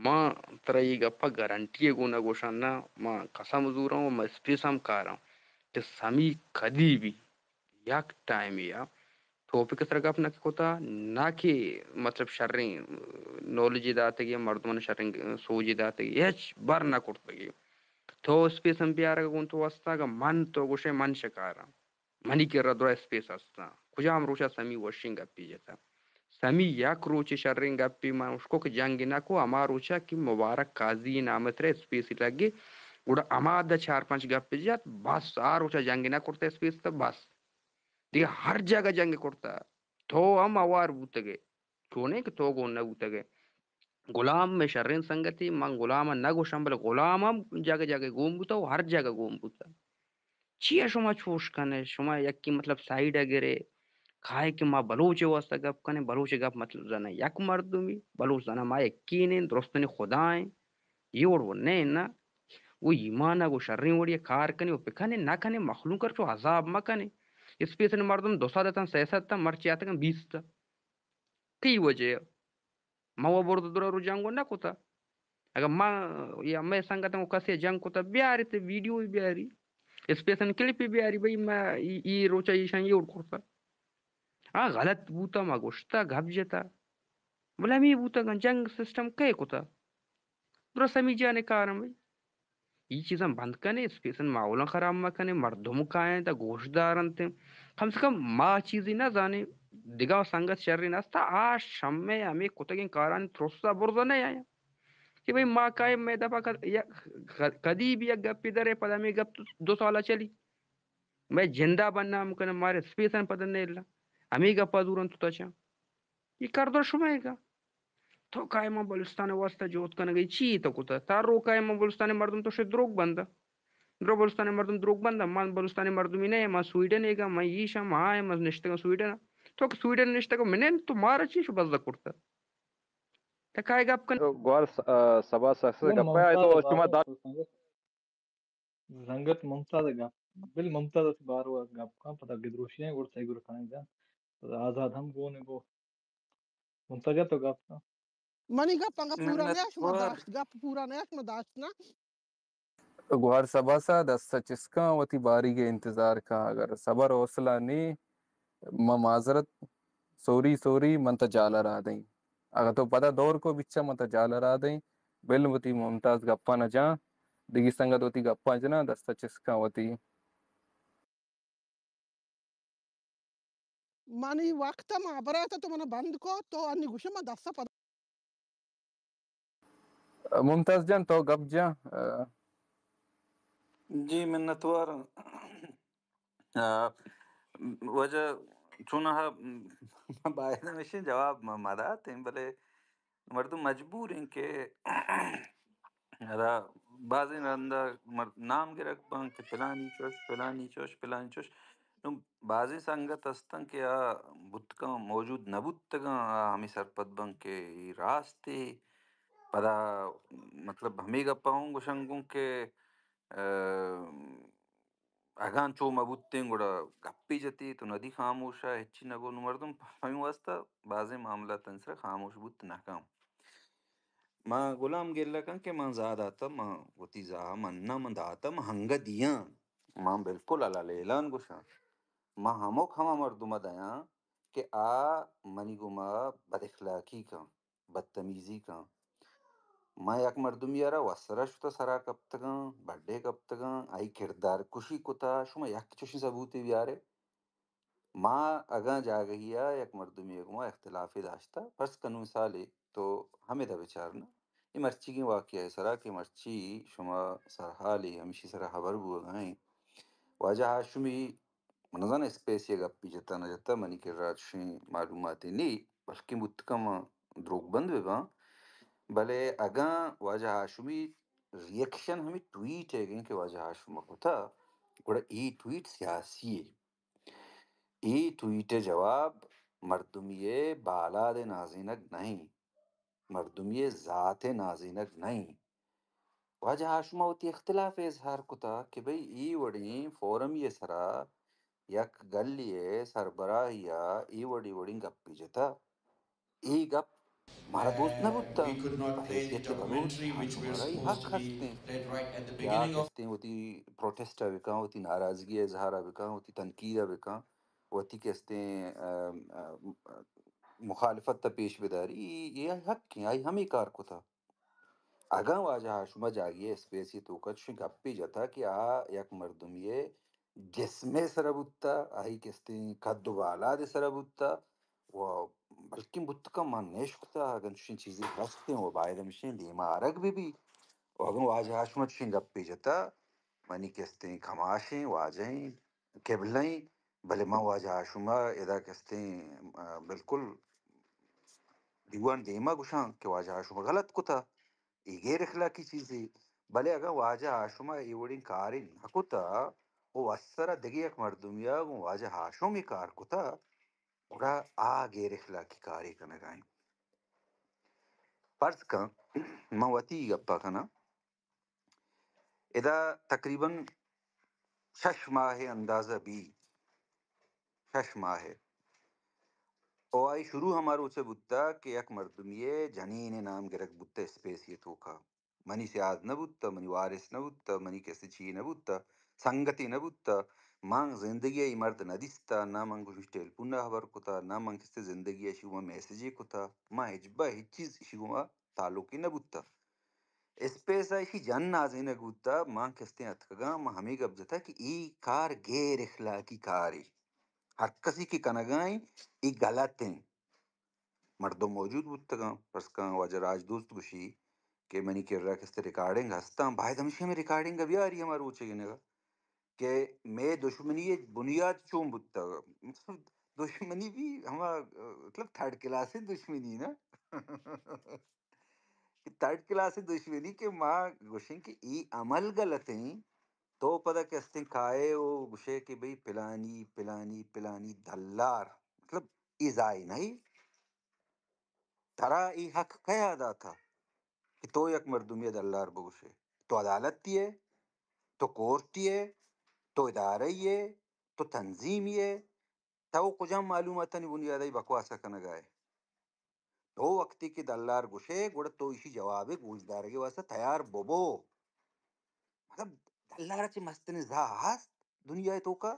ما ترا اے گپا گارنٹی ء گوں نہ گوشاں، نہ، ما قسم زوراں و ما اسپیس ہم کاراں کہ سمی کدی بھی یک ٹائمے ء ٹاپک ء سر گپ نہ کتا، نہ کہ مطلب شریں نالجے داتگی، مردمان شریں سوجے داتگی، ہچ بر نہ کرتگی۔ تو اسپیس ہم بیارگ ء گوں تو واستا، اگاں من تو گوشے من شکاراں۔ منی کرا درا اسپیس ہستاں۔ کجام روچا سمی وشیں گپے جتا؟ سمی یک روچے شریں گپے من اشکو کہ جنگ نہ کو، ہما روچا کہ مبارک قاضی نام ترے اسپیس لگے، گڑا ہما دا چار پنچ گپے جت، بس آ روچا جنگ نہ کرتا اسپیس تا بس۔ دیگہ ہر جگہ جنگ کرتا۔ تو ہم اوار بوتگے۔ چونیں کہ تو گون نہ بوتگے۔ غلام مئے شریں سنگتے، من غلام ء نہ گوشاں، بلے غلام ہم جاگہ جاگہ گون بوتا و ہر جاگہ گون بوتا۔ چیا شما چوش کنے؟ شما یکی مطلب سائیڈ ء گرے، کائے کہ ما بلوچ ء واسطہ گپ کنیں، بلوچ ء گپ مطلب زاناں یک مردمی، بلوچ زاناں ما یکینیں، درستیں خدا ایں۔ اے وڑ و نہ، نہ۔ گوں ایمان ء گوں شریں وڑی ء کار کنے و بکنے، نہ کنے، مخلوق ء چو عذاب مکنے۔ اسپیسن مردم دو سد اتاں، سئے سد اتاں، مرچی آتکاں بیست ء۔ کئی وجہ ء؟ ما و برد درا رو جنگ و نہ کتا۔ اگاں ما یا مئے سنگتاں و کسے جنگ کتا، بیاری تے ویڈیو بیاری، اسپیسن کلپ بیاری، بھئی ما ای، ای روچا ایشاں یہ اڑ کرتا۔ ہاں، غلط بوتا، ما گوشتا، گپ جتا۔ بلے ہمے بوتگاں، جنگ سسٹم کئے کتا؟ درست ہمے جانے کاراں بھئی۔ ای چیزاں بند کنے، اسپیسن ماحولاں خراب مکنے، مردم کاینت، گوشدار انت۔ کم سے کم ما چیزی نہ زانیں، دگہ سنگت شرین استا، آ شمے ہمے کتگیں کارانی ترسا برزا نہ آیاں۔ کہ بھئی ما کائے مئے دپا کد-، یک، کدی بھی یک گپی درے، پدا ہمے گپ دو سالا چلی۔ مئے جندا بدنام کنے، مارے اسپیسن پدا نیلا۔ ہمے گپا زورن تو تچاں۔ اے کردار شمئیگا۔ تو کائے ما بلوچستان واسطہ جہد کنگئی چی تو کتا؟ تا رو کائے ما بلوچستان مردم تو شے دروگ بندا۔ درو بلوچستان مردم دروگ بندا۔ من بلوچستان مردمی نہ، من سویڈن ایگا، من ایشا، من آئے، من نشتگا سویڈن۔ تو کہ سویڈن نشتگا منن تو مارا چی شو بزا کرتا؟ تا کائے گپ کن؟ گوار س-، آ، سبا سخت گپا ہے تو شما دا سنگت ممتاز ء گپ، بل ممتاز ء بارو ء گپ کن، پدا گدروشی ء گڑ سہی گڑ کنگ جان، پدا آزاد ہم گون گو۔ ممتاز جان تو گپ کن۔ منی گپ انگا پورا نہ، شما داشت، گپ پورا نہ، شما داشت نا۔ گوہر سبا سا دست چسکاں وتی باریگ ء انتظار کن، اگر صبر حوصلہ نی، ما معذرت، سوری، سوری، من تا جال ء را دئیں۔ اگاں تو پدا دور کو بچا، من تا جال ء را دئیں۔ بل وتی ممتاز گپاں نہ جاں، دگی سنگت وتی گپاں جناں، دست ء چسکاں وتی۔ منی وقت ء ما برات تو منا بند کو، تو انی گوشے ما دست ء پدا۔ ممتاز جان، تو گپ جاں۔ جی، منتوار۔ آ، واجہ چوناہا باید ہمیشیں جواب ما، ما داتیں، بلے مردم مجبور ہیں کہ ہرا بازیں رندا مر-، نام گرگ بان کہ پلانی چوش، پلانی چوش، پلانی چوش۔ نوں بازیں سنگت ہستن کہ آ بوتگاں، موجود نہ بوتگاں، آ ہمے سرپد بان کہ اے راستے۔ پدا مطلب ہمے گپا ہوں گوشن گوں کہ آ، اگاں چو مہ بوتیں گڑا گپے جتے، تو ندی خاموش ءَ ہچی نہ گوں۔ نوں مردم پہ ہمے واسطہ بازیں معاملاتانی سرا خاموش بوت نہ کن۔ ما گلام گلہ کن کہ من زاہ داتہ، من وتی زاہ مناں، من داتہ، من ہنگہ دیاں۔ من بالکل الال اعلان گوشاں، من ہمک ہما مردم ءَ دیاں کہ آ منی گوما بد اخلاقی کن، بدتمیزی کن۔ من یک مردمی ءَ را وسرا شتہ سرا کپتگاں، بڈے کپتگاں، آئی کردار کشی کتا، شما یک چوشیں ثبوتے بیارے۔ ما اگاں جاگہی ءَ یک مردمے ءِ گوما اختلافے داشتہ، فرض کن نوں مثالے تو ہمدا بچار نا، اے مرچیگیں واقعہ ءِ سرا کہ مرچی شما سرحالے ہمیشی سرا ہبر بوگا ایں۔ واجہ ہاشمی، من نزاناں اسپیس ءَ گپی جتا نہ جتا، منی کرا چشیں معلوماتے نی، بلکیں بوت کن من دروگ بند بہ باں، بلے اگاں واجہ ہاشمی ری ایکشن ہمے ٹویٹ ءِ گیں کہ واجہ ہاشم ءَ کتا، گڑا اے ٹویٹ سیاسی ءِ۔ اے ٹویٹ ءِ جواب مردمی ءِ بالاد ءِ نازینگ نہ ایں، مردمی ءِ ذات ءِ نازینگ نہ ایں۔ واجہ ہاشم ءَ وتی اختلاف ءِ اظہار کتا کہ بھئی اے وڑیں فورمی ءِ سرا یک گلی ءِ سربراہی ءَ اے وڑیں وڑیں گپے جتا۔ اے گپ مارا دوست نہ بوتا۔ بحیثیت بلوچ ہاشم ءَ را اے حق ہستیں کہ آ کستیں وتی پروٹسٹ ءَ بکن، وتی ناراضگی ءِ اظہار ءَ بکن، وتی تنقید ءَ بکن، وتی کستیں، ام، ام، مخالفت ءَ پیش بداری، اے، اے حق ایں، آئی ہمے کار کتا۔ اگاں واجہ ہاشم ءَ جاگہے اسپیسے توکا چوشیں گپے جتا کہ آ یک مردمے ءِ جسم ءِ سرا بوتا، آئی کستیں قد و بالاد ءِ سرا بوتا، و بلکیں بوت کن من نہ اشکتا، اگاں چوشیں چیزے ہستیں و باید ہمیشیں دیما آرگ بہ بی۔ و اگاں واجہ ہاشم ءَ چوشیں گپے جتا، منی کستیں کماشیں، واجہیں، قبلہ ایں، بلے من واجہ ہاشم ءَ ادا کستیں، آ، بالکل دیوان دیما گوشاں کہ واجہ ہاشم ءَ غلط کتا، اے غیر اخلاقی چیزے۔ بلے اگاں واجہ ہاشم ءَ اے وڑیں کارے نہ کتا و وسرا دگہ یک مردمے ءَ گوں واجہ ہاشم اے کار کتا، گڑا آ غیر اخلاقی کارے کنگا ایں۔ فرض کن، من وتی گپا کناں، ادا تقریباً شش ماہ اندازہ بی، شش ماہ۔ او آئی شروع ہما روچ بوتا کہ یک مردمی جنین نام گرگ بوتا اسپیسی توکا۔ منی سیاد نہ بوتا، منی وارث نہ بوتا، منی کسی چی نہ بوتا، سنگتی نہ بوتا۔ من زندگی ای مرد نہ دیستا، نہ من گوشش ٹیلیفون نہ خبر کتا، نہ من کسی زندگی اشی گوما میسجے کتا، من ہچ بہ ہچ چیز اشی گوما تعلقی نہ بوتا۔ اسپیس ءَ ایشی جن نازینگ بوتا، من کستیں اتکگاں، من ہمے گپ جتا کہ اے کار غیر اخلاقی کارے، ہر کسی کہ کنگا ایں، اے غلط ایں۔ مردم موجود بوتگاں، فرض کن واجہ راج دوست گوشی کہ منی کرا کستیں ریکارڈنگ ہستاں، باید ہمیشی ہمے ریکارڈنگ بیاری ہما روچے گنگا۔ کہ مئے دشمنی ءِ بنیاد چون بوتگ؟ مطلب، دشمنی بھی ہما، مطلب، تھرڈ کلاس دشمنی نا۔ کہ تھرڈ کلاس دشمنی کہ ما گوشیں کہ ای عمل غلط ہیں، تو پدا کستیں کائے و گوشے کہ بھئی پلانی، پلانی، پلانی دلار، مطلب، ای زائی نہیں۔ ترا ای حق کیا داتا کہ تو یک مردمی دلار بگوشے؟ تو عدالتی ئے؟ تو کورٹی ئے؟ تو ادارہ ئے؟ تو تنظیمی ئے؟ تو کجام معلوماتانی بنیاد ءَ بکواس کنگا ئے؟ تو وقتی کہ دلار گوشے، گڑا تو ایشی جواب گوشدارگی واسطہ تیار ببو۔ مطلب، دلار چہ مستریں زاہ ہست دنیا توکا؟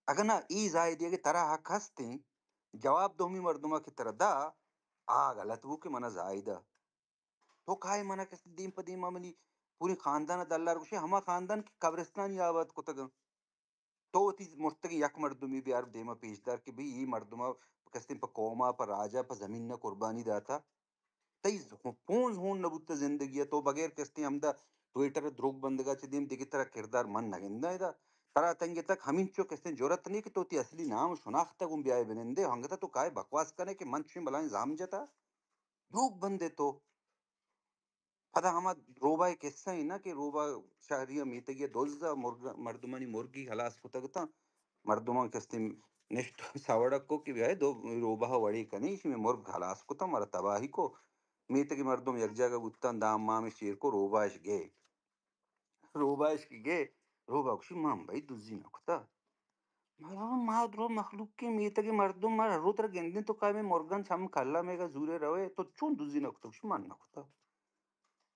اگاں نہ، ای زاہدی اگہ ترا حق ہستیں، جواب دومی مردمہ کہ ترا دا، آ غلط بو کہ منا زاہدہ۔ تو کائے منا کس دیم پہ دیما منی پوری خاندان دلار گوشے، ہما خاندان کہ قبرستانی آباد کتگاں۔ تو وتی مرتگیں یک مردمی بیار دیما پیش دار کہ بھئی ای مردمہ کستیں پہ قوما، پہ راجا، پہ زمینا قربانی داتا۔ تئی ز-، پونز ہون نہ بوتہ زندگی ءَ، تو بغیر کستیں ہمدا ٹویٹر ءَ دروگ بندگ ءَ چہ دیم دگہ ترا کردار من نہ گنداں ادا۔ ترا تنگہ تک ہمینچو کستیں جرات نہیں کہ تو وتی اصلی نام و شناخت ءَ گوں بیائے بنندے، انگت ءَ تو کائے بکواس کنے کہ من چوشیں بلائیں زام جتا۔ دروگ بندے تو۔ پدا ہما روباہ ءِ قصہ ایں نا کہ روباہ شہری ءَ میتگی ءَ دز ءَ مرگ، مردمانی مرگی ہلاس کتگ اتاں۔ مردماں کستیں نشت سوڑگ کو کہ بیائے دو روباہ ءَ وڑے کنیں، ایشی مئے مرگ ہلاس کتاں، مارا تباہی کو۔ میتگی مردم یک جاگہ بوتاں، دام مامش چیر کو، روباہ اش گئے۔ روباہ اش کہ گئے، روبا گوشی، من بھئی دزی نہ کتا۔ ما، ما درو مخلوق کے میتگے مردم، ما ہر رو ترا گندیں تو کائے مئے مرگان چم کلا میگا زورے روے، تو چون دزی نہ کتا؟ گوشی، من نہ کتا۔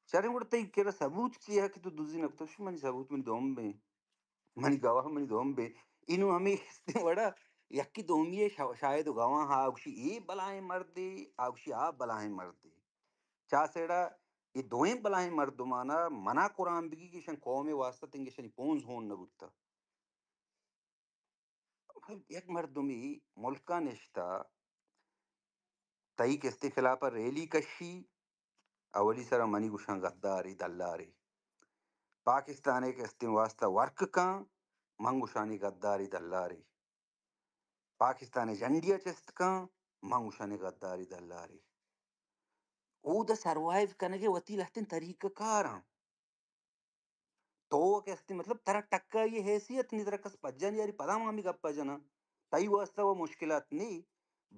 چاریں گڑا تئی کرا ثبوت چی ہے کہ تو دزی نہ کتا؟ گوشی، منی ثبوت منی دم بے، منی گواہ منی دم بے۔ اینو ہمیں استیں وڑا یکی دومی شا-، شاہد و گواہ ہا، گوشی اے بلاہیں مردے، آ گوشی آ بلاہیں مردے۔ چا سیڑا اے دوئیں بلاہیں مردمانا منا قرآن بگی کہ شن قوم واسطہ تنگے شنی پونز ہون نہ بوتا۔ یک مردمی ملکا نشتا، تئی کستی خلاف ریلی کشی، اولی سرا منی گوشاں غداری دلاری۔ پاکستان ء کستیں واسطہ ورک کن، من گوشانی غداری دلاری۔ پاکستان ء جنڈیا چست کن، من گوشانی غداری دلاری۔ او دا سروائیو کنگے وتی لہتیں طریقہ کاراں۔ تو کہ استی، مطلب، ترا ٹکا یہ حیثیت نہیں، ترا کس پجا نہیں یاری، پدا ما ہمی گپا جنا۔ تئی واسطہ وہ مشکلات نہیں،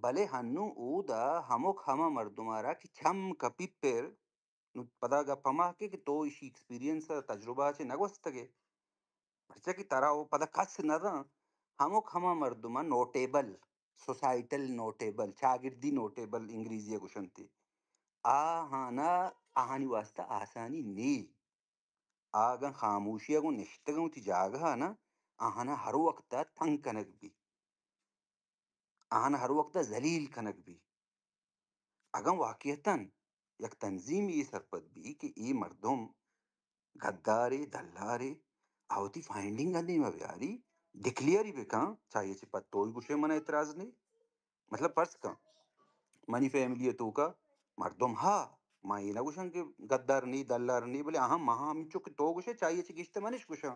بلے ہنو او دا ہموک ہما مردمارا کہ چم کپی پر، نو پدا گپ ہما کہ، کہ تو ایشی ایکسپیرینس ء تجربہ ء چہ نہ گوستگے، پرچا کہ ترا او پدا کس نہ داں۔ ہموک ہما مردماں نوٹیبل، سوسائٹل نوٹیبل، چاگردی نوٹیبل انگریزی ء گوشنتی، آہانا، آہانی واسطہ آسانی نی۔ آ اگاں خاموشی ء گوں نشتگ اَنت وتی جاگہ ء نا، آہانا ہر وقت ء تنگ کنگ بی، آہانا ہر وقت ء ذلیل کنگ بی۔ اگاں واقعتاً یک تنظیمی اے سرپد بی کہ اے مردم گدارے، دلارے، آ وتی فائنڈنگ ء دیم ء بیاری، ڈکلیئر ای بکن، چاہیے چہ پد توئی گوشے من اعتراض نہیں۔ مطلب، فرض کن، منی فیملی ء توکا مردم ہا، ما اے نہ گوشاں کہ گدار نی، دلار نی، بلے آہاں ما ہمینچو کہ تو گوشے، چاہیے چہ گیشتر منش گوشاں۔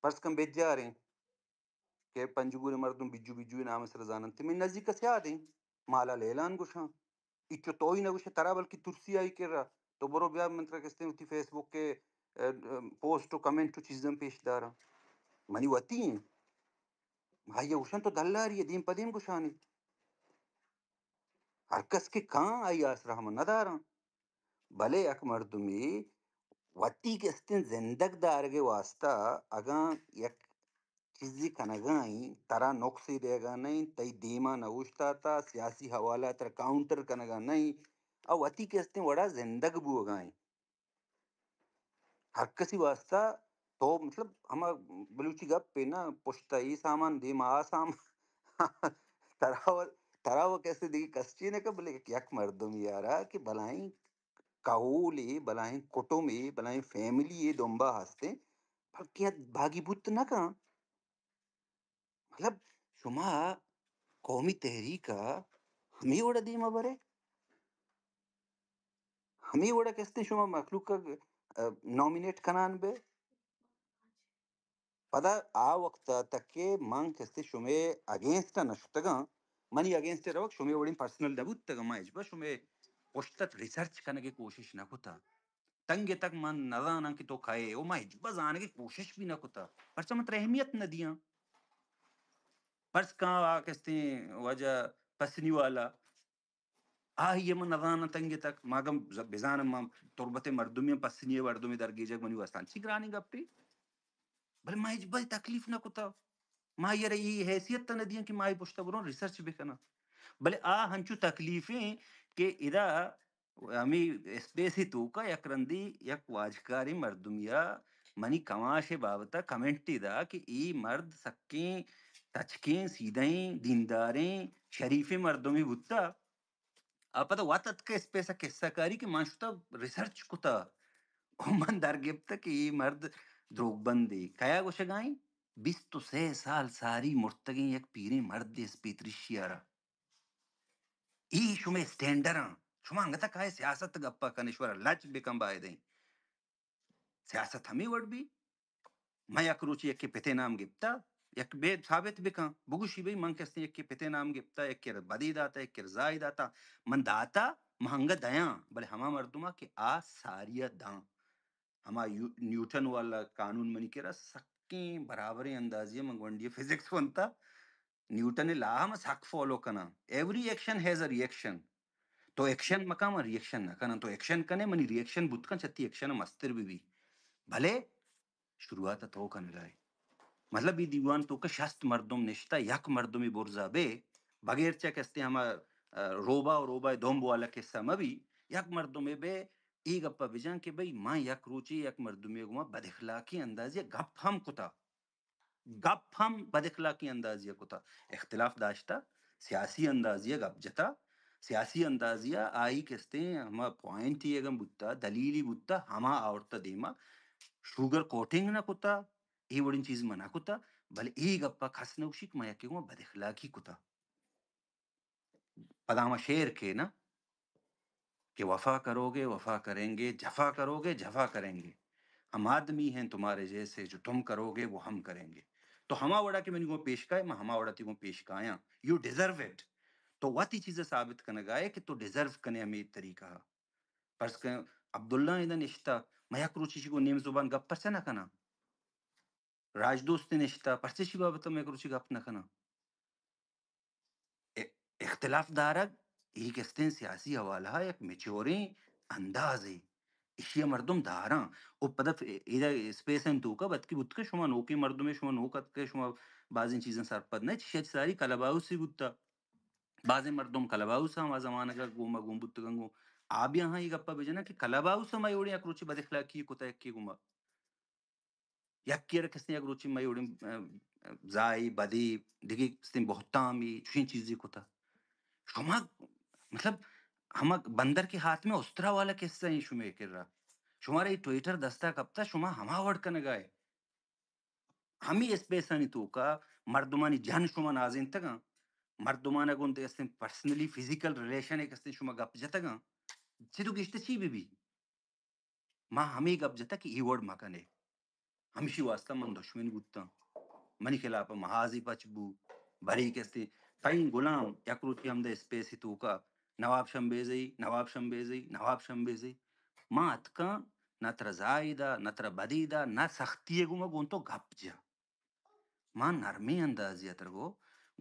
فرض کن بجاریں کہ پنجگور ء مردم بجو بجو ء نام ء سر زاننت، من نزیک ء سیادیں، مالا لیلان گوشاں۔ ایچو توئی نہ گوشے، ترا بلکہ ترسی آئی کرا، تو برو بیا من ترا کستیں وتی فیس بک ء، ا، ا، پوسٹ و کمنٹ و چیزاں پیش داراں۔ منی وتی ہیں۔ آئی ء گوشاں تو دلاری ء دیم پہ دیم گوشانی۔ ہر کس کہ کاں آئی آسرا ہم نہ داراں۔ بلے یک مردمے وتی کستیں زندگ دارگ ء واسطہ اگاں یک چیزے کنگا ایں، ترا نقصے دیگا نہ ایں، تئی دیما نہ اوشتاتا، سیاسی حوالہ ترا کاؤنٹر کنگا نہ ایں، آ وتی کستیں وڑا زندگ بوگا ایں۔ ہر کسی واسطہ تو، مطلب، ہما بلوچی گپ پہ نا، پشت ء اے سامان، دیما آ سامان۔ ترا و، ترا و کسے دگہ کس چی نہ کن، بلے یک مردم یارا کہ بلائیں کہولے، بلائیں کٹمے، بلائیں فیملی ء دمبا ہستیں، بلکہ باگی بوت نہ کن۔ مطلب، شما قومی تحریک ء ہمے وڑ ء دیم ء برے؟ ہمے وڑ ء کستیں شما مخلوق ء، ا، نامینیٹ کنان بے؟ پدا آ وقت ء تک کہ من کستیں شمے اگینسٹ ء نہ شتگاں، منی اگینسٹ ء روگ شمے وڑیں پرسنل نہ بوتگاں، من ہچبر شمے پشت ء ریسرچ کنگ ء کوشش نہ کتا۔ تنگے تک من نزاناں کہ تو کئے، او من ہچبر زانگ ء کوشش بھی نہ کتا، پرچا من ترا اہمیت نہ دیاں۔ فرض کن آ کستیں واجہ پسنی والا، آئی ء من نزاناں تنگے تک، ما اگاں ز-، بزاناں، ما تربت ء مردمی، پسنی ء مردمی درگیجگ منی واسطہ انچی گرانیں گپے، بلے ما ہچبر تکلیف نہ کتا۔ ما آئی ء را اے حیثیت نہ دیاں کہ ما آئی پشت ء بروں ریسرچ بکناں۔ بلے آ ہنچو تکلیفیں کہ ادا ہمے اسپیس ء توکا یک رندے یک واجکاریں مردمے ء منی کماش ء بابت ء کمنٹے دا کہ اے مرد سکیں تچکیں، سیدھیں، دینداریں، شریفیں مردمے بوتا۔ آ پدا وت اتکہ اسپیس ء کسہ کاری کہ من شتہ ریسرچ کتہ و من در گپتہ کہ اے مرد دروگ بندے۔ کیا گوشگائیں؟ بیست و سئے سال ساری مرتگیں یک پیریں مردے اسپیت ریشی ء را۔ اے شمئے اسٹینڈراں۔ شما انگتہ کائے سیاست گپا کن، اشورا لج بکن بایدیں۔ سیاست ہمے وڑ بی۔ من یک روچے یکے پتے نام گپتا، یک بے ثابت بکن، بگوشی بھئی من کستیں یکے پتے نام گپتا، یکے را بدی داتا، یکے را زاہی داتا، من داتا، من انگہ دیاں، بلے ہما مردما کہ آ ساریا داں۔ ہما یو-، نیوٹن والا قانون منی کرا سکیں برابریں اندازے من گونڈی فزکس ونتا، نیوٹن ء لا ء من سک فالو کناں۔ Every action has a reaction۔ تو ایکشن مکن، من ریئیکشن نہ کناں۔ تو ایکشن کنے، منی ریئیکشن بوت کن چہ تئی ایکشن ء مستر بہ بی۔ بلے شروعات تو کنگائے۔ مطلب، یہ دیوان تو کہ شست مردم نشتا، یک مردمی برزا بے، بغیر چہ کستے ہما، آ، روبا و روبا دمب والا قصہ مبی، یک مردمے بے، ای گپا بجان کہ بھئی، ما یک روچے یک مردمے گوما بد اخلاقی اندازی گپ ہم کتا۔ گپ ہم بد اخلاقی اندازی ء کتا، اختلاف داشتا، سیاسی اندازی ء گپ جتا، سیاسی اندازی ء آئی کستیں ہما پوائنٹ اگاں بوتا، دلیلی بوتا، ہما آورتا دیما، شوگر کوٹنگ نہ کتا، اے وڑیں چیز ما نہ کتا، بلے اے گپا کس نہ گوشی کہ ما یکے گوں بد اخلاقی کتا۔ پدا ہما شعر کہ نا کہ وفا کرو گے، وفا کریں گے، جفا کرو گے، جفا کریں گے، ہم آدمی ہیں تمہارے جیسے، جو تم کرو گے، وہ ہم کریں گے۔ تو ہما وڑا کہ منی گوں پیش کائے، میں ہما وڑا تی گوں پیش کایاں۔ You deserve it۔ تو وتی چیز ثابت کنگائے کہ تو ڈیزرو کنے ہمیں طریقہ۔ پرس کہ عبداللہ ادا نشتا، میں یک روچی چی گوں نیم زبان گپ پرچہ نہ کناں؟ راجدوست نشتا، پرچہ چی بابت میں یک روچی گپ نہ کناں؟ ا-، اختلاف دارگ، ای کستیں سیاسی حوالہ ء یک میچوریں اندازے، ایشی ء مردم داراں۔ او پدا ف-، ایدا اسپیس ء توکا بتکی بوت کہ شما نوکیں مردمے، شما نوک اتکے، شما بازیں چیزاں سرپد نہ، چیشا چہ ساری کلب ہاؤس ہی بوتا۔ بازیں مردم کلب ہاؤس ہم آ زمانگ ء گوما گون بوتگاں گوں۔ آ بیا ہاں ای گپا بجناں کہ کلب ہاؤس ہم ای وڑیں یک روچے بد اخلاقی کتا یکے گوما۔ یکے را کسیں یک روچے مئے وڑیں، ا، ا، زاہے، بدے، دگہ کسیں بہتامے، چوشیں چیزے کتا۔ شما، مطلب، ہما بندر کے ہاتھ میں استرا والا قصہ ہیں شمے کرا۔ شمارا یہ ٹویٹر دستا کپتا، شما ہما وڑ کنگائے۔ ہمیں اسپیسانی توکا مردمانی جن شما نازینتگاں، مردمانا گوں کسیں پرسنلی فزیکل ریلیشن کسیں شما گپ جتگاں، چدو گشتہ چی بی بی؟ ما ہمے گپ جتگ کہ اے وڑ مہ کنے۔ ہمشی واسطہ من دشمن بوتاں۔ منی خلاف محاذی پچ بو۔ بری کستے تئیں غلام یک روچے ہمدا اسپیس توکا نواب شمبیزئی، نواب شمبیزئی، نواب شمبیزئی۔ ما اتکاں، نہ ترا زاہی دا، نہ ترا بدی دا، نہ سختی گوما گوں تو گپ جا۔ ما نرمیں اندازے ء ترا گو،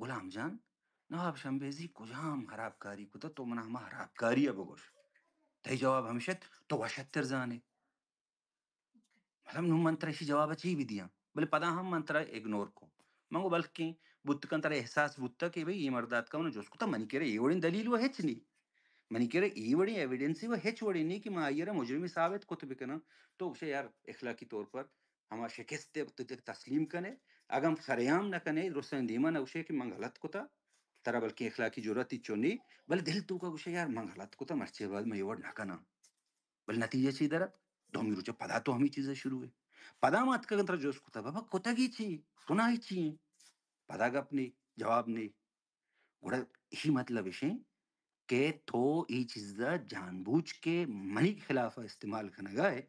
غلام جان، نواب شمبیزی کجام ہرابکاری کتہ؟ تو منا ہما ہرابکاری ء بگوش۔ تئی جواب ہمیش ات، تو وشتر زانے۔ مطلب، نوں من ترا اشی جواب ء چی بدیاں؟ بلے پدا ہم من ترا اگنور کو۔ من گو بلکیں بوت کنت ترا احساس بوتہ کہ بھئی، اے مرد اتکہ من جست کتہ، منی کرا اے وڑیں دلیل و ہچ نی۔ منی کرا اے وڑیں ایویڈنس و ہچ وڑیں نی کہ من آئی ء را مجرمی ثابت کت بکناں۔ تو گوشے یار، اخلاقی طور پر ہما شکست ء تو تسلیم کنے، اگاں سرعام نہ کنے، درستانی دیما نہ گوشے کہ من غلط کتا، ترا بلکیں اخلاقی جرأت ہچو نی، بلے دل توکا گوشے یار من غلط کتا، مرچی بعد من اے وڑ نہ کناں۔ بلے نتیجہ چی درات؟ دومی روچ پدا تو ہمے چیز شروع ہے۔ پدا ما اتکگن ترا جست کتا، بابا کتگی چی؟ گناہی چی ہیں؟ پدا گپ نی، جواب نی۔ گڑا ایشی مطلب اش انت کہ تو اے چیز ء جان بوجھ کے منی خلاف ء استعمال کنگا ئے۔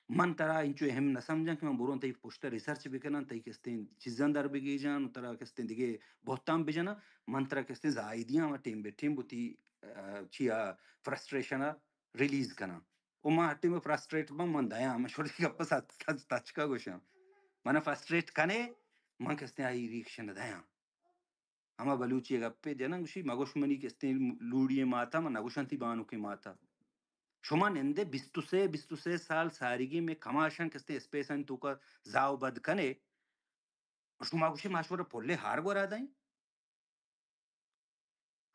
من ترا انچو اہم نہ سمجھاں کہ من بروں تئی پشت ء ریسرچ بکناں، تئی کستیں چیزاں در بگیجاں، ترا کستیں دگہ بہتام بجناں۔ من ترا کستیں زاہدیاں، ہما ٹیم بہ ٹیم وتی، آ، چیا فرسٹریشن ء ریلیز کناں۔ و من ہر ٹیم فرسٹریٹ باں، من دیاں، من شوری گپ ء سچ، سچ، تچکا گوشاں۔ من فرسٹریٹ کنے، من کستیں آئی ریکشن دیاں۔ ہما بلوچی ء گپے جناں، گوشی، مگوش منی کستیں لوڑی ئیں ماتا، من نگوشاں تئی بانکیں ماتا۔ شما نندے بیست و سے، بیست و سے سال ساریگیں مئے کماشاں کستیں اسپیسانی توکا زاہ و بد کنے، شما گوشے ما شمارا پلے ہار گورا دئیں؟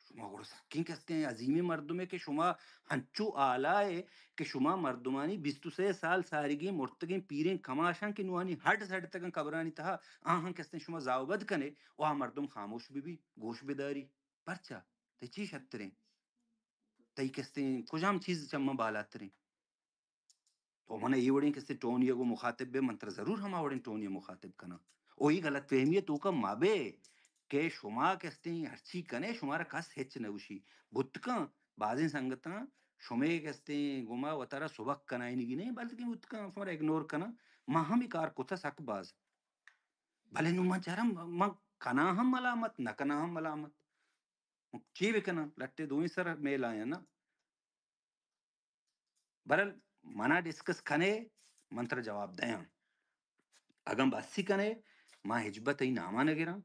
شما گڑا سکیں کستیں عظیمیں مردمے کہ شما ہنچو آلائے کہ شما مردمانی بیست و سے سال ساریگیں مرتگیں پیریں کماشاں کہ نوانی ہڈ سڑتگاں قبرانی تہا، آہاں کستیں شما زاہ و بد کنے و آ مردم خاموش بہ بی، گوش بداری۔ پرچا؟ تئی چی شتریں؟ تئی کستیں کجام چیز چہ من بالاتریں؟ تو من اے وڑیں کستیں ٹونی ء گوں مخاطب بے، من ترا ضرور ہما وڑیں ٹونی ء مخاطب کناں۔ او اے غلط فہمی ء توکا مہ بے کہ شما کستیں ہرچی کنے، شمارا کس ہچ نہ گوشی۔ بوت کن بازیں سنگتاں شمے کستیں گما وتارا سبک کنائینگی نہیں، بلکیں بوت کن شمارا اگنور کناں۔ ما ہم اے کار کتا سک باز۔ بلے نوں من چاراں، من کناں ہم ملامت، نہ کناں ہم ملامت۔ چی بکناں؟ لٹے دوئیں سر میل آیاں نا۔ برل منا ڈسکس کنے، من ترا جواب دیاں۔ اگاں بسی کنے، ما ہچبر تئی ناما نہ گراں،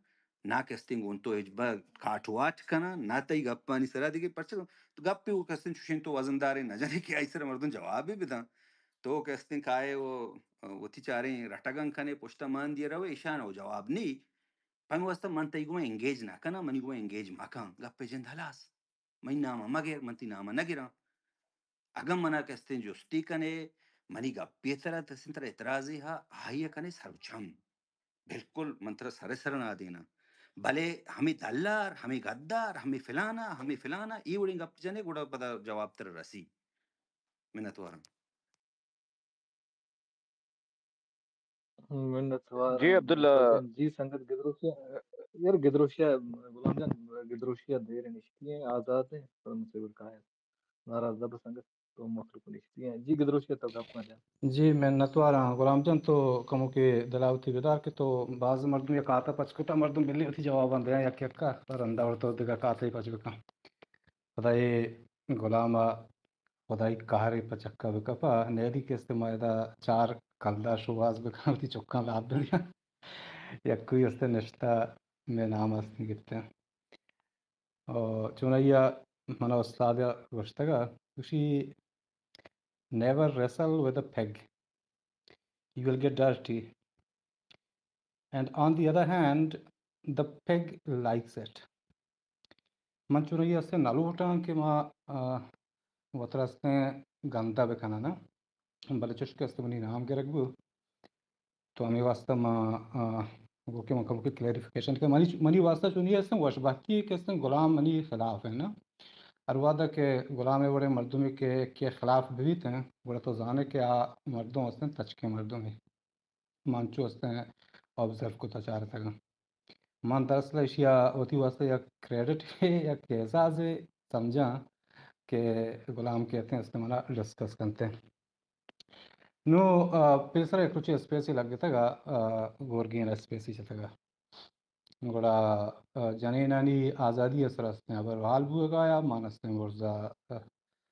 نہ کستیں گوں تو ہچبر کاٹ واٹ کناں، نہ تئی گپانی سرا دگہ، پرچہ تو گپے و کستیں چوشیں تو وزنداریں نہ جنے کہ آئی سرا مردم جوابے بداں۔ تو کہ استیں کائے و وتی چاریں رٹگاں کنے، پشتا مان دیے روے، ایشان و جواب نی۔ پمے واسطہ من تئی گوما انگیج نہ کناں، منی گوما انگیج مکن، گپ جند ہلاس۔ منی نام مگر، من تئی نام نہ گراں۔ اگاں منا کہ استیں جستی کنے، منی گپی ترا، استیں ترا اعتراضے ہا، آئی کنے سر و چم۔ بالکل من ترا سر سر نہ دیناں۔ بلے ہمے دلار، ہمے گدار، ہمے فلانا، ہمے فلانا، اے وڑیں گپ جنے گڑا پدا جواب ترا رسی۔ منتواراں۔ منتوار۔ جی عبداللہ۔ جی سنگت گدروشیا، یار گدروشیا، غلام جان، گدروشیا دیر نشتی ہیں، آزاد ہیں، پر مصیبت کائے۔ ناراض دب سنگت، تو مخلوق نشتی ہیں۔ جی گدروشیا تو گپ مجا۔ جی منتواراں غلام جان، تو کمو کے دلاوتی بدار کہ تو باز مردم یک آتا پچ کتا، مردم بلی وتی جواباں دیاں یک یکا، پر اندا وڑ تو دگہ کاتے پچ بکن۔ خدا اے غلام ء خدائی قہرے پہ چکا بکپا، نیلی کہ است ما ادا چار کلدار شوہاز بکن، وتی چکاں لات دنیا۔ یکوئی است نشتہ، مئے نام است گپتہ۔ او چونائی ء منا استاد ء گوشتگ ء گوشی، "Never wrestle with a pig, you will get dirty, and on the other hand, the pig likes it." من چونائی است نہ لوٹاں کہ ما، آ، وترا است گندہ بکناں نا۔ بلے چوش کہ است منی نام گرگ بو، تو ہمے واسطہ ما، آ، گو کہ من کمکے کلیریفیکیشن کہ منی، منی واسطہ چونی است وش بہتی کہ است غلام منی خلاف ہے نا۔ ہر وعدہ کہ غلام وڑے مردمی کہ، کہ خلاف بیت ہیں، گڑا تو زانے کہ آ مردم است تچکے مردم ہے۔ من چو است آبزرو کتا چارتگاں۔ من دراصل ایشی ء وتی واسطہ یک کریڈٹ ء یک اعزاز ء سمجھاں کہ غلام کہتے ہیں است منا ڈسکس کنتے۔ نو، آ، پیسر یک روچے اسپیس لگتگ ء، آ، گورگین اسپیس جتگ ء۔ گڑا، آ، جنینانی آزادی ء سر است ہبر حال بوگا یا من است برزا، آ،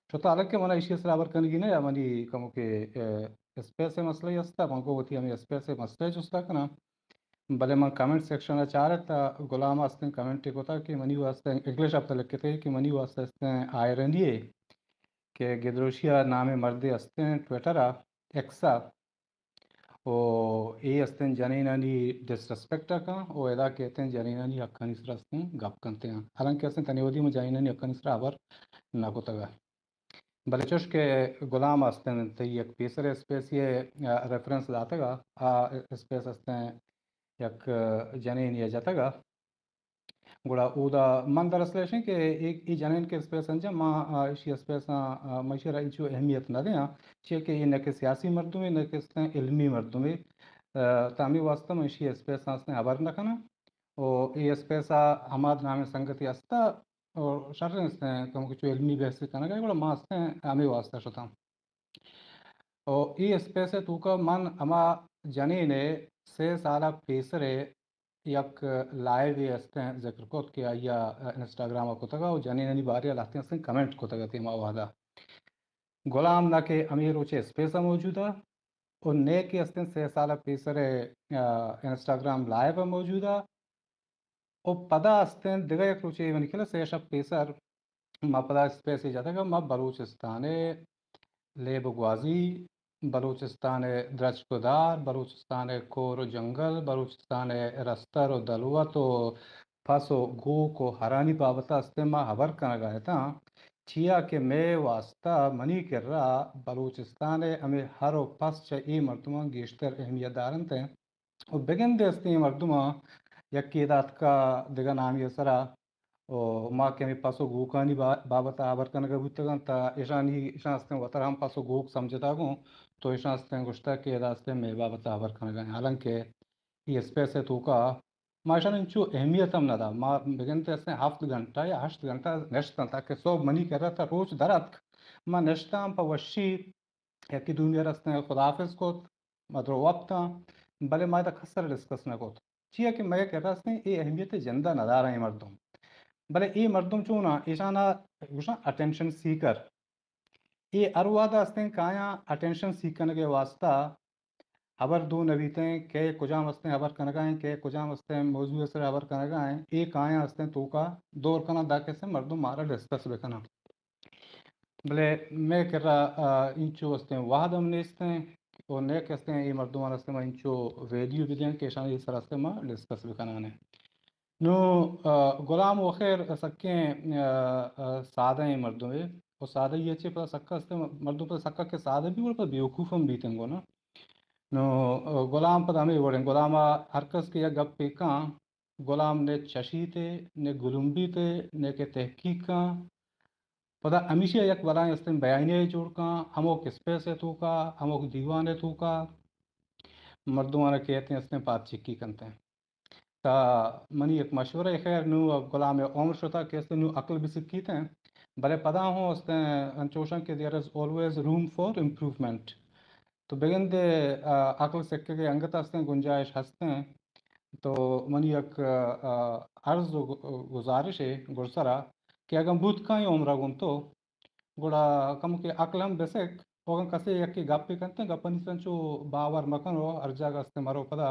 شتا حالانکہ منا ایشی ء سرا ہبر کنگی نہ یا منی کمو کہ، آ، اسپیس ء مسئلہ است، من گو وتی ہمیں اسپیس ء مسئلہ جستا کناں۔ بلے من کمنٹ سیکشن ء چارت ء غلام ء استیں کمنٹے کتگ کہ منی واسطہ، انگلش ء لکھتے کہ منی واسطہ استیں آئرنی ہے کہ گدروشی ء نامیں مردے استیں ٹویٹر ء، ایکس ء، او اے استیں جنینانی ڈسرسپیکٹ ء کن او ادا کہتیں جنینانی حقانی سر استیں گپ کنتے ہیں۔ حالانکہ استیں تنی وھدی من جنینانی حقانی سر ہبر نہ کتگ۔ بلے چوش کہ غلام استیں تئی یک پیسر اسپیسی ء ریفرنس داتگ ء، آ اسپیس استیں یک جنین ء جتگ ء، گڑا اودا من دراصل ایشیں کہ اے، اے جنین کہ اسپیس انجا ما، آ، ایشی اسپیس آ، آ، ما ایشی را انچو اہمیت نہ دیاں، چیئے کہ اے نہ کہ سیاسی مردمے، نہ کہ استیں علمی مردمے، آ، تا ہمے واسطہ من ایشی اسپیس آ استیں ہبر نہ کناں۔ او اے اسپیس آ ہماد نامیں سنگتی استا، او شریں استیں، کمکہ چو علمی بحث کنگا، گڑا ما استیں ہمے واسطہ شتاں۔ او اے اسپیس ء توکا من ہما جنین ء سے سال ء پیسر ء یک لائیو ء استیں ذکر کت کہ آئی ء انسٹاگرام ء کتگ ء جنینانی بارے ء لہتیں استیں کمنٹ کتگ ات ہما وہدا۔ غلام نہ کہ ہمے روچ ء اسپیس ء موجود ء و نئے کہ استیں سے سال ء پیسر ء، آ، انسٹاگرام لائیو ء موجود ء۔ و پدا استیں دگہ یک روچے منی خیال ء سے شپ پیسر ما پدا اسپیسے جتگ ء ما بلوچستان ء لیب و گوازی، بلوچستان ء درچک و دار، بلوچستان ء کور و جنگل، بلوچستان ء رستر و دلوت و پس و گوک و ہرانی بابت ء استیں ما ہبر کنگ ء اتاں، چیا کہ مئے واستہ منی کرا بلوچستان ء ہمے ہر و پس چہ اے مردماں گیشتر اہمیت دارنت ء و بگندے استیں اے مردماں یکے ادا اتکا دگہ نامے ء سرا و ما کہ ہمے پس و گوکانی با-، بابت ء ہبر کنگ ء بوتگ انت، تہ ایشانی، ایشاں استیں وترا ہم پس و گوک سمجھتا گوں، تو ایشاں استیں گوشتا کہ ادا استیں مئے بابت ء ہبر کنگ ء انت۔ حالانکہ اے اسپیس ء توکا ما ایشاں انچو اہمیت ہم نہ دا۔ ما بگندے استیں ہفت گھنٹہ یا ہشت گھنٹہ نشتاں، تاکہ صبح منی کرا تا روچ در اتک، ما نشتاں پہ وشی یکے دومی ء را استیں خداحافظ کت، ما درو وپتاں، بلے ما ادا کس ء را ڈسکس نہ کت۔ چیا کہ مئے کرا استیں اے اہمیت ء جند ء نداراں اے مردم۔ بلے اے مردم چوناں، ایشاں ء گوشاں اٹینشن سیکر۔ اے ہر وہد ء استیں کایاں اٹینشن سیک کنگ ء واستہ ہبر دو نہ بیتیں، کئے کجام استیں ہبر کنگا ایں، کئے کجام استیں موضوع ء سر ہبر کنگا ایں، اے کایاں استیں توکا دور کناں، داکہ استیں مردم مارا ڈسکس بکناں۔ بلے مئے کرا، آ، انچو استیں وہد ہم نیستیں، او نیک استیں اے مردمان استیں ما انچو ویلیو بدیں کہ اشانی سر استیں ما ڈسکس بکنانے۔ نو، آ، غلام و خیر سکیں، آ، آ، سادہ ایں مردمے، او سادہ یہ چے پدا سکا استیں مردم پدا سکا کہ سادہ بھی اور پدا بیوقوف ہم بیتیں گو نا۔ نو، آ، غلام پدا ہمیں وڑیں، غلام آ ہر کس کہ یک گپے کاں، غلام نے چشیت ء، نے گلمبیت ء، نے کہ تحقیق کن۔ پدا ہمیشی ء یک بلائیں استیں بیانیہ ء جوڑ کن، ہموک اسپیس ء توکا، ہموک دیوان ء توکا مردمان ء کیت استیں پاد چکی کنت۔ تا منی یک مشورہ ء، خیر نوں غلام ء عمر شتا کہ استیں نوں عقل بہ سکیت، بلے پدا ہوں استیں انچوشاں کہ there is always room for improvement۔ تو بگندے، آ، عقل سکگ ء انگت استیں گنجائش ہستیں۔ تو منی یک، آ، عرض و گ-، گزارش ہے گڈسرا کہ اگاں بوت کائیں عمرہ گون تو گڑا کم کہ عقل ہم بسک، و اگاں کسے یکی گپے کنت، گپانی سرا چو باور مکن و ہر جاگہ استیں مرو پدا،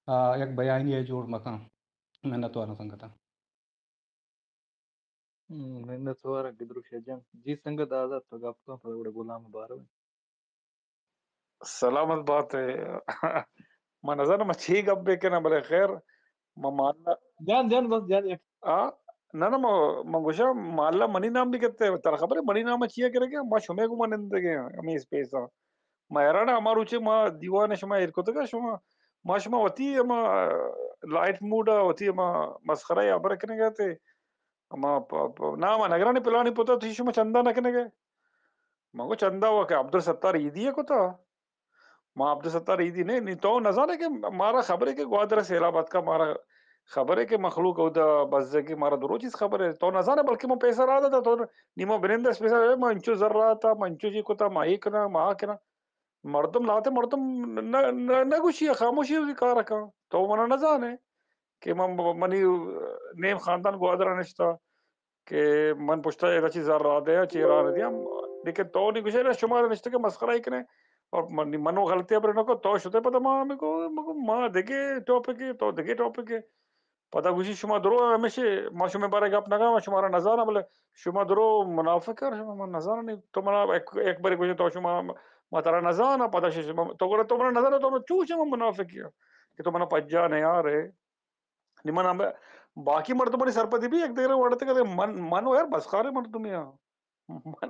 آ، یک بیانی ہے جوڑ مکن۔ منت وارا سنگتاں۔ ہم، منت وار آں گدرو شاہ جان۔ جی سنگت آزاد، تو گپ کن، پدا گڑا غلام بارو۔ سلامت بات ئے۔ من نزاناں من چی گپ بکناں، بلے خیر، من مالا جان، جان، بس جان، یک آ، نہ، نہ، من، من گوشاں مالا منی نام بکتے، ترا خبر ہے منی نام چیا کرے گا؟ ما شمے گو من نندگے ہمیں اسپیس آں۔ ما حیران آں، ہما روچے ما دیوان شما ایر کتگ، شما، ما شما وتی ہما لائٹ موڈ ء وتی ہما مسخرہ ء ہبر کنگ ء تے، ہما پ-، پ-، نام ء نگرانی پلانی پتا تھی شما چندہ نہ کنگ ء۔ ما گو چندہ و کہ عبدالستار عیدی ء کتا۔ ما عبدالستار عیدی نے، نی تو نزانے کہ مارا خبرے کہ گوادر سیلاب اتکا، مارا خبرے کہ مخلوق اودا بزگی، مارا درو چیز خبرے۔ تو نزانے بلکہ ما پیسہ را داتا، تو نی ما بنندہ پیسہ، ما انچو زر را تا، ما انچو جی کتا، ما اے کنا، ما آ کنا۔ مردم لہتے مردم نہ، نہ، نہ گوشی، خاموشی وتی کار کن۔ تو منا نزانے کہ من، منی نیم خاندان گوادر نشتا کہ من پشتا ادا چی زر را دیا، چی را ندیا۔ لیکن تو نی گوشے نا، شما نشتے کہ مسخرہ ہی کنے۔ اور من، منو غلطی پر نکو، تو شتے پتا ما ہمیں کو، مگو ما دگے ٹاپک ہے، تو دگے ٹاپک ہے۔ پدا گوشی شما درو ہمیشہ، ما شما بارے گپ نہ کناں، ما شما را نزاناں، بلے شما درو منافق ہے، شما من نزاناں، تو منا ایک، ایک باری گوشی تو شما، ما ترا نزاناں، پدا شما، تو گڑا تو منا نزاناں، تو چو شما منافق ہے کہ تو منا پجا نیارے۔ نی من ہم باقی مردمانی سرپدی بھی یک دگرے وڑتے کہ من، من یار بسخارے مردمے ہاں۔ من،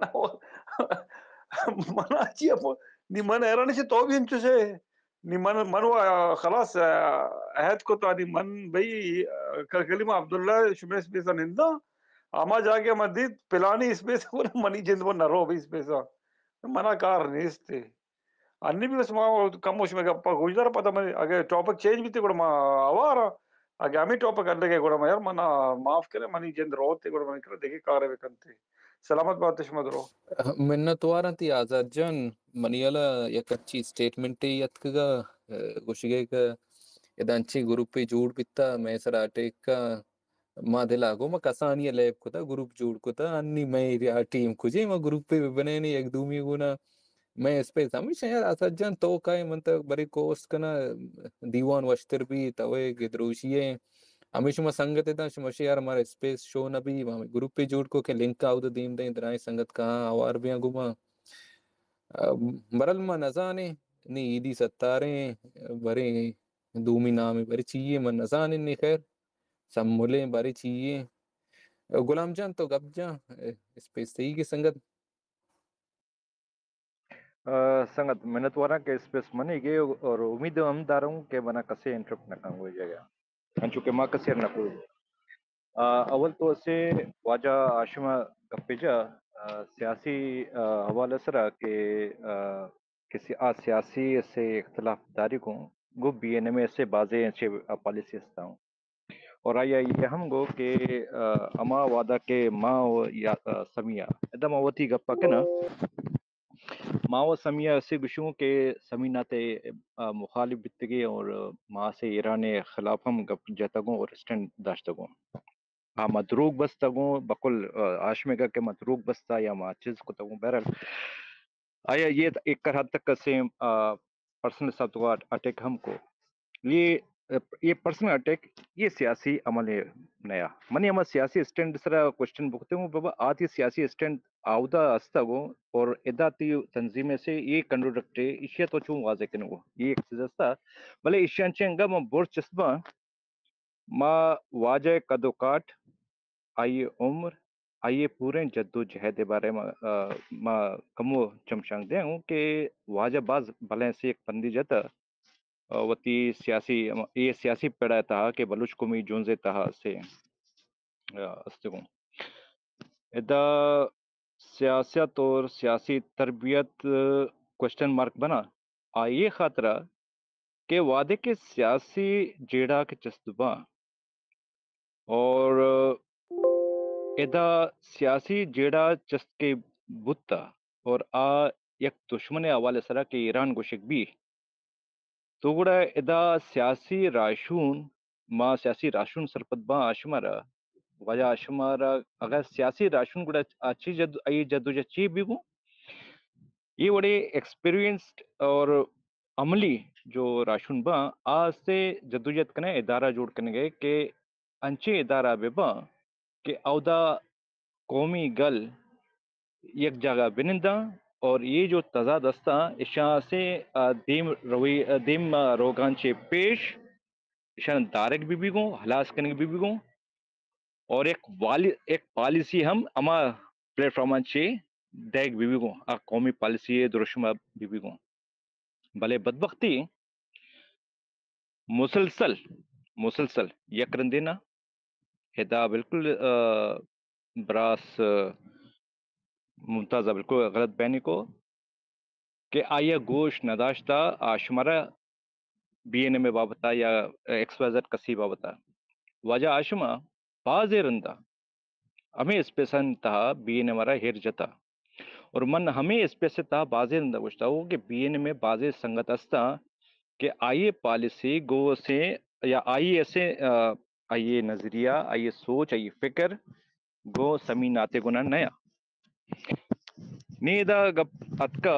من چی اپو، نی من حیران چی تو بھی انچو سے۔ نی من، من و خلاص، آ، عہد کو تا نی من بھئی، آ، ک-، کلیم عبداللہ شمے اسپیس ء ننداں۔ ہما جاگہ من دیت پلانی اسپیس ء گڑا منی جند من نہ رو بھئی اسپیس ء۔ منا کار نیست۔ انی بھی بس ما کم و شمے گپا گوشدار، پدا من اگہ ٹاپک چینج بیتے گڑا ما آوار آں۔ اگہ ہمیں ٹاپک الگ ہے گڑا ما یار منا معاف کرے، منی جند روتے گڑا من کرا دگہ کارے بکنتے۔ سلامت بات شما درو۔ منت واراں تئی آزاد جان، منی ہیالا یک اچی اسٹیٹمنٹے اتکگا، گوشگے کہ ادا انچیں گروپے جوڑ بیتا، مئے سرا اٹیک کا، ما دلا گو ما کسانی لیب کتا، گروپ جوڑ کتا، انی مئے ٹیم کجے ما گروپے بنینے یک دومی گونا، مئے اسپیس ہمیشہ یار آزاد جان تو کائے من تا برے کوسٹ کنا، دیوان وشتر بی، توے گدروشی ہے، ہمیں شما سنگت اتاں، شما شے یار ہمارا اسپیس شو نہ بی، ما ہمیں گروپے جوڑ کو کہ لنک آؤ تو دیم دیں، درائیں سنگت کہاں آوار بیاں گو ما۔ آ، برل ما نزانے، نی عیدی ستاریں، برے دومی نامے، برے چیئے، من نزانے نی خیر، سمولیں، برے چیئے۔ غلام جان تو گپ جان، اسپیس تئی کہ سنگت۔ آ، سنگت منت واراں کہ اسپیس منی گے اور امید ہم داروں کہ منا کسے انٹرپٹ نہ کنگو جگہ۔ انچو کہ ما کسے نہ کوئی۔ آ، اول تو اسے واجہ ہاشم ء گپے جا، آ، سیاسی، آ، حوالہ سرا کہ، آ، کہ سی-، آ سیاسی اسے اختلاف داری گوں، گوں بی این ایم اسے بازیں چے پالیسی ہستاں۔ اور آئی ء یہ ہم گو کہ، آ، ہما وعدہ کہ ما و یا، آ، سمیا، ادا ما وتی گپا کنا۔ ما و سمیا اسے گشوں کہ سمی ناتے، آ، مخالف بیتگے اور ما سے ایران خلاف ہم گپ جتگوں اور اسٹینڈ داشتگوں۔ آ، ما دروگ بستگوں، بقول، آ، ہاشم ء گا کہ ما دروگ بستا یا ما چیز کتگوں۔ بہرحال، آیا یہ ایک حد تک کسے، آ، پرسنل سب تو اٹیک ہم کو۔ یہ اے پرسنل اٹیک، اے سیاسی عمل نیا۔ منی ہما سیاسی اسٹینڈ سرا کوشچن بکتے ہوں، بابا، آ تئی سیاسی اسٹینڈ آودا ہستا گو، اور ادا تئی تنظیم سے اے کنڈوڈکٹ ہے، ایشیا تو چون واضح کنگو؟ اے ایک چیز ہستا، بلے ایشیا چنگا من بور چست باں، ما واجہ قد و کاٹ، آئی عمر، آئی پوریں جد و جہد بارے ما، آ، ما کمو چمشانک دیں ہوں کہ واجہ باز بلیں سے یک پندی جتا، آ، وتی سیاسی، اے سیاسی پڑا تہا کہ بلوچ قومی جنز تہا سے، آ، استگوں۔ ادا سیاست اور سیاسی تربیت کوشچن مارک بنا، آئی خاطرہ کہ وہدے کہ سیاسی جیڑہ کہ چست باں اور ادا سیاسی جیڑہ چست کہ بوتا اور آ یک دشمن حوالے سرا کہ ایران گوشگ بی، تو گڑا ادا سیاسی راہشون، ما سیاسی راہشون سرپد باں ہاشم ء را، واجہ ہاشم ء را، اگر سیاسی راہشون گڑا آ چی جد، آئی جدوجہد چی بیگوں؟ اے وڑے ایکسپیرینسڈ اور عملی جو راہشون باں، آ سے جدوجہد کنے ادارہ جوڑ کنگے کہ انچیں ادارہ بہ باں کہ اودا قومی گل یک جاگہ بننداں اور اے جو تضاد ہستاں، اشاں سے، آ، دیم روی، آ، دیم، آ، روگاں چے پیش، اشاں دارگ بہ بیگوں، ہلاس کنگ بہ بیگوں اور یک والی، یک پالیسی ہم ہما پلیٹ فارماں چے دیگ بہ بیگوں، آ قومی پالیسی دروشم بہ بیگوں۔ بلے بدبختی مسلسل، مسلسل یک رندے نہ۔ ادا بالکل، آ، براس، آ، ممتاز ء بالکل غلط بیانی کو کہ آئی ء گوش نداشتہ، آ شمارا بی این ایم ء بابت ء یا ایکس وائی زیڈ کسی بابت ء۔ واجہ ہاشم ء بازیں رندا ہمے اسپیسانی تہا بی این ایم ء را ایر جتا۔ اور من ہمے اسپیس ء تہا بازیں رندا گوشتا ہوں کہ بی این ایم ء بازیں سنگت ہستاں کہ آئی ء پالیسی گو اسے یا آئی ء اسے، آ، آئی ء نظریہ، آئی ء سوچ، آئی ء فکر گو سمی ناتے گنا نیا۔ نی ادا گپ اتکا،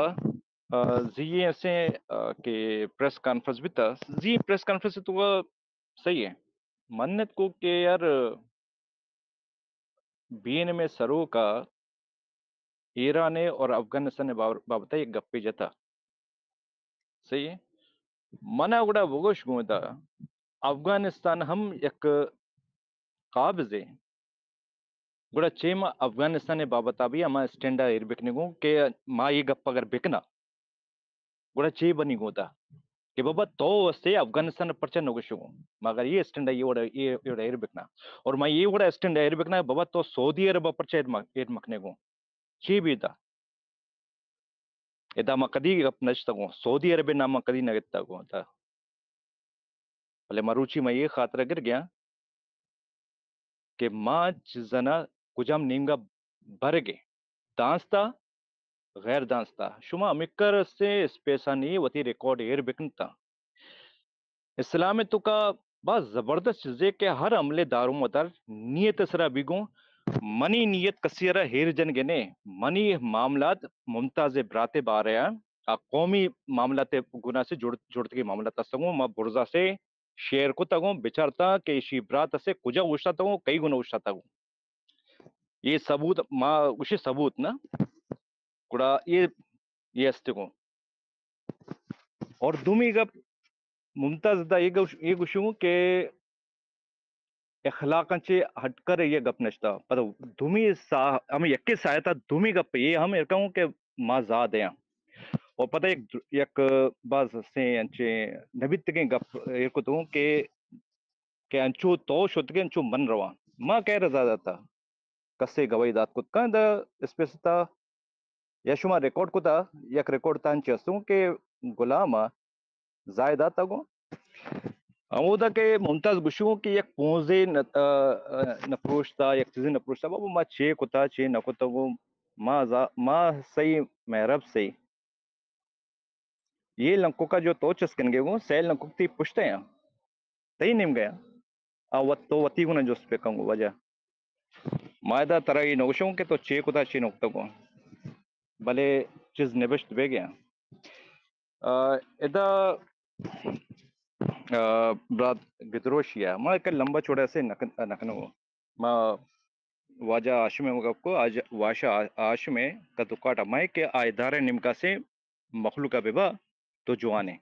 آ، زی اے ایس اے، آ، کہ پریس کانفرنس بیتا، زی پریس کانفرنس تو صحیح ہے۔ منت کو کہ یار، بی این ایم ء سروک ء ایران ء اور افغانستان ء باب-، بابت ء یک گپے جتا۔ صحیح ہے؟ من ء گڑا بگوش گوں ادا، افغانستان ہم یک قابضے۔ گڑا چے ما افغانستان ء بابت ء بھی ہما اسٹینڈ ء ایر بکنگوں کہ ما یہ گپ اگر بکنا، گڑا چے بنی گوں تا کہ بابا تو واسطے افغانستان ء پرچہ نہ گوشگوں؟ مگر یہ اسٹینڈ ء یہ وڑا، یہ، یہ وڑا ایر بکنا۔ اور ما یہ وڑا اسٹینڈ ء ایر بکنا، بابا تو سعودی عرب ء پرچہ ایر م-، ایر مکنے گوں؟ چے بیتا؟ ادا ما کدی گپ نشتگوں، سعودی عرب ء نام ما کدی نہ گتگوں تا۔ بلے مروچی ما یہ خاطر گر گیا کہ ما چیزانا کجام نیمگا برگے، دانستا، غیر دانستا۔ شما ہمکر سے اسپیسانی وتی ریکارڈ ایر بکنتا۔ اسلام تو کا باز زبردست چیزے کہ ہر عملے دارومدار نیت سرا بیگوں۔ منی نیت کسی را ہیر جنگے نے، منی معاملات ممتاز برات بارے آ قومی معاملات گنا سے جڑ-، جڑتگی معاملات ہستگوں۔ ما برزا سے شیئر کتگوں، بچارتا کہ ایشی برات سے کجا اوشتاتگوں، کئی گنا اوشتاتگوں۔ یہ ثبوت، ما گوشی ثبوت نا، گڑا یہ، یہ استگوں۔ اور دومی گپ ممتاز دا یہ گوش-، یہ گوشوں کہ اخلاقاں چے ہٹ کر یہ گپ نشتا۔ پتہ دومی سا-، ہم یکے سایتا دومی گپ یہ ہم ارکاؤں کہ ما زاد ہیں۔ اور پتہ یک، یک باز سے انچے نبیتگیں گپ ایر کو دوں کہ، کہ انچو تو شتگے انچو من رواں۔ ما کہہ رضا داتا۔ کسے گواہی دات کت کن دا اسپیس تا یا شما ریکارڈ کتا، یک ریکارڈ تان چی ہستوں کہ غلام ء زائد آتگوں۔ ہمودا کہ ممتاز گوشگوں کہ یک پونزے نہ، آ، آ، نہ پروشتا، یک چیزے نہ پروشتا، بابا ما چے کتا، چے نہ کتگوں، ما زا-، ما سہی، مہرب سہی۔ یہ لنکوکا جو تو چس کنگے گوں، سیل لنکوک تی پشت ہیں، تئی نیم گیا۔ آ وت تو وتی گنا جست پہ کنگو وجہ۔ ما ادا ترا یہ نوشوں کہ تو چے کتا چے نکتگو۔ بلے چیز نبشت بہ گیا۔ آ، ادا آ، برات گدروشی ءَ ما یک لمبا چوڑا سے نہ کن-، نہ کنوں۔ ما واجہ ہاشم ءَ گپ کو، آج واجہ ہاشم ءِ کد و کاٹ ہمائے کہ آ ادارہ نیمگا سے مخلوق ءَ ببا تو جوان ہے۔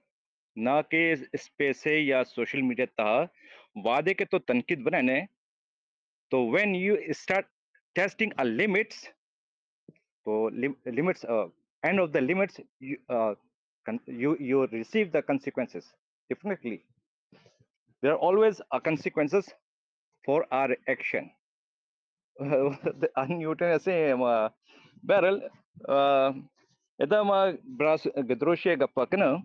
نہ کہ اسپیس ءَ یا سوشل میڈیا تہا وہدے کہ تو تنقید بنائے نے، تو when you start testing a limits, تو lim-, limits, uh, end of the limits, you, uh, con-, you, you receive the consequences. Definitely. There are always a consequences for our action. ان نیوٹن اسے، ما، بہرحال، آ، ادا ما براس گدروشی ءَ گپ کناں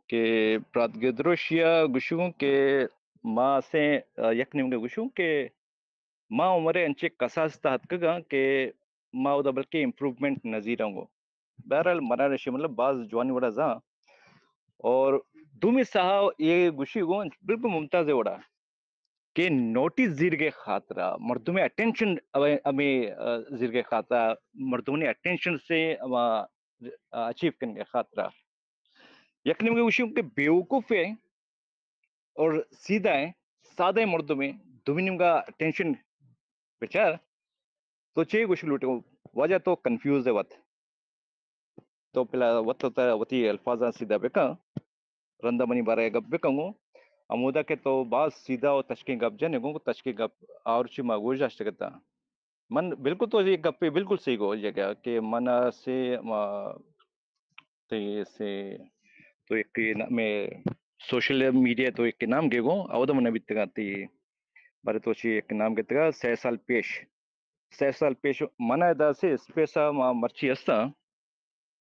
کہ برات گدروشی ءَ گوشوں کہ ما اسے، آ، یک نیمگے گوشوں کہ ما عمر ءِ انچیں کساس تہ اتکگاں کہ ما اودا بلکہ امپروومنٹ نہ زیراں گوں۔ بہرحال، منا نشے مطلب باز جوانی وڑا زان۔ اور دومی ساہ یہ گوشی گوں بالکل ممتاز وڑا کہ نوٹس زیرگے خاطرا، مردم اٹینشن ہمیں، ہمیں، آ، زیرگے خاطرا، مردمانی اٹینشن سے ہما، آ، اچیو کنگے خاطرا۔ یک نیمگے گوشی کہ بیوقوف ہے اور سیدھا ہے، سادہ مردم ہے، دومی نیمگا اٹینشن بچار، تو چے گوش لوٹے؟ واجہ تو کنفیوز ہے وت۔ تو پہلا وت، وت وتی الفاظاں سیدھا بکن، رندا منی بارے گپ بکن گوں۔ ہمودا کہ تو باز سیدھا و تشکیں گپ جنے گوں، تشکیں گپ آورچی ما گوش داشتگ اتاں۔ من بالکل تو یہ گپے بالکل صحیح گو جگہ کہ من سے ما تے سے تو ایک نام سوشل میڈیا تو ایک نام گے گوں، اودا من بیتگا تی بارے تو چی ایک نام گتگا سہ سال پیش۔ سہ سال پیش من ادا سے اسپیس ءَ ما مرچی ہستاں۔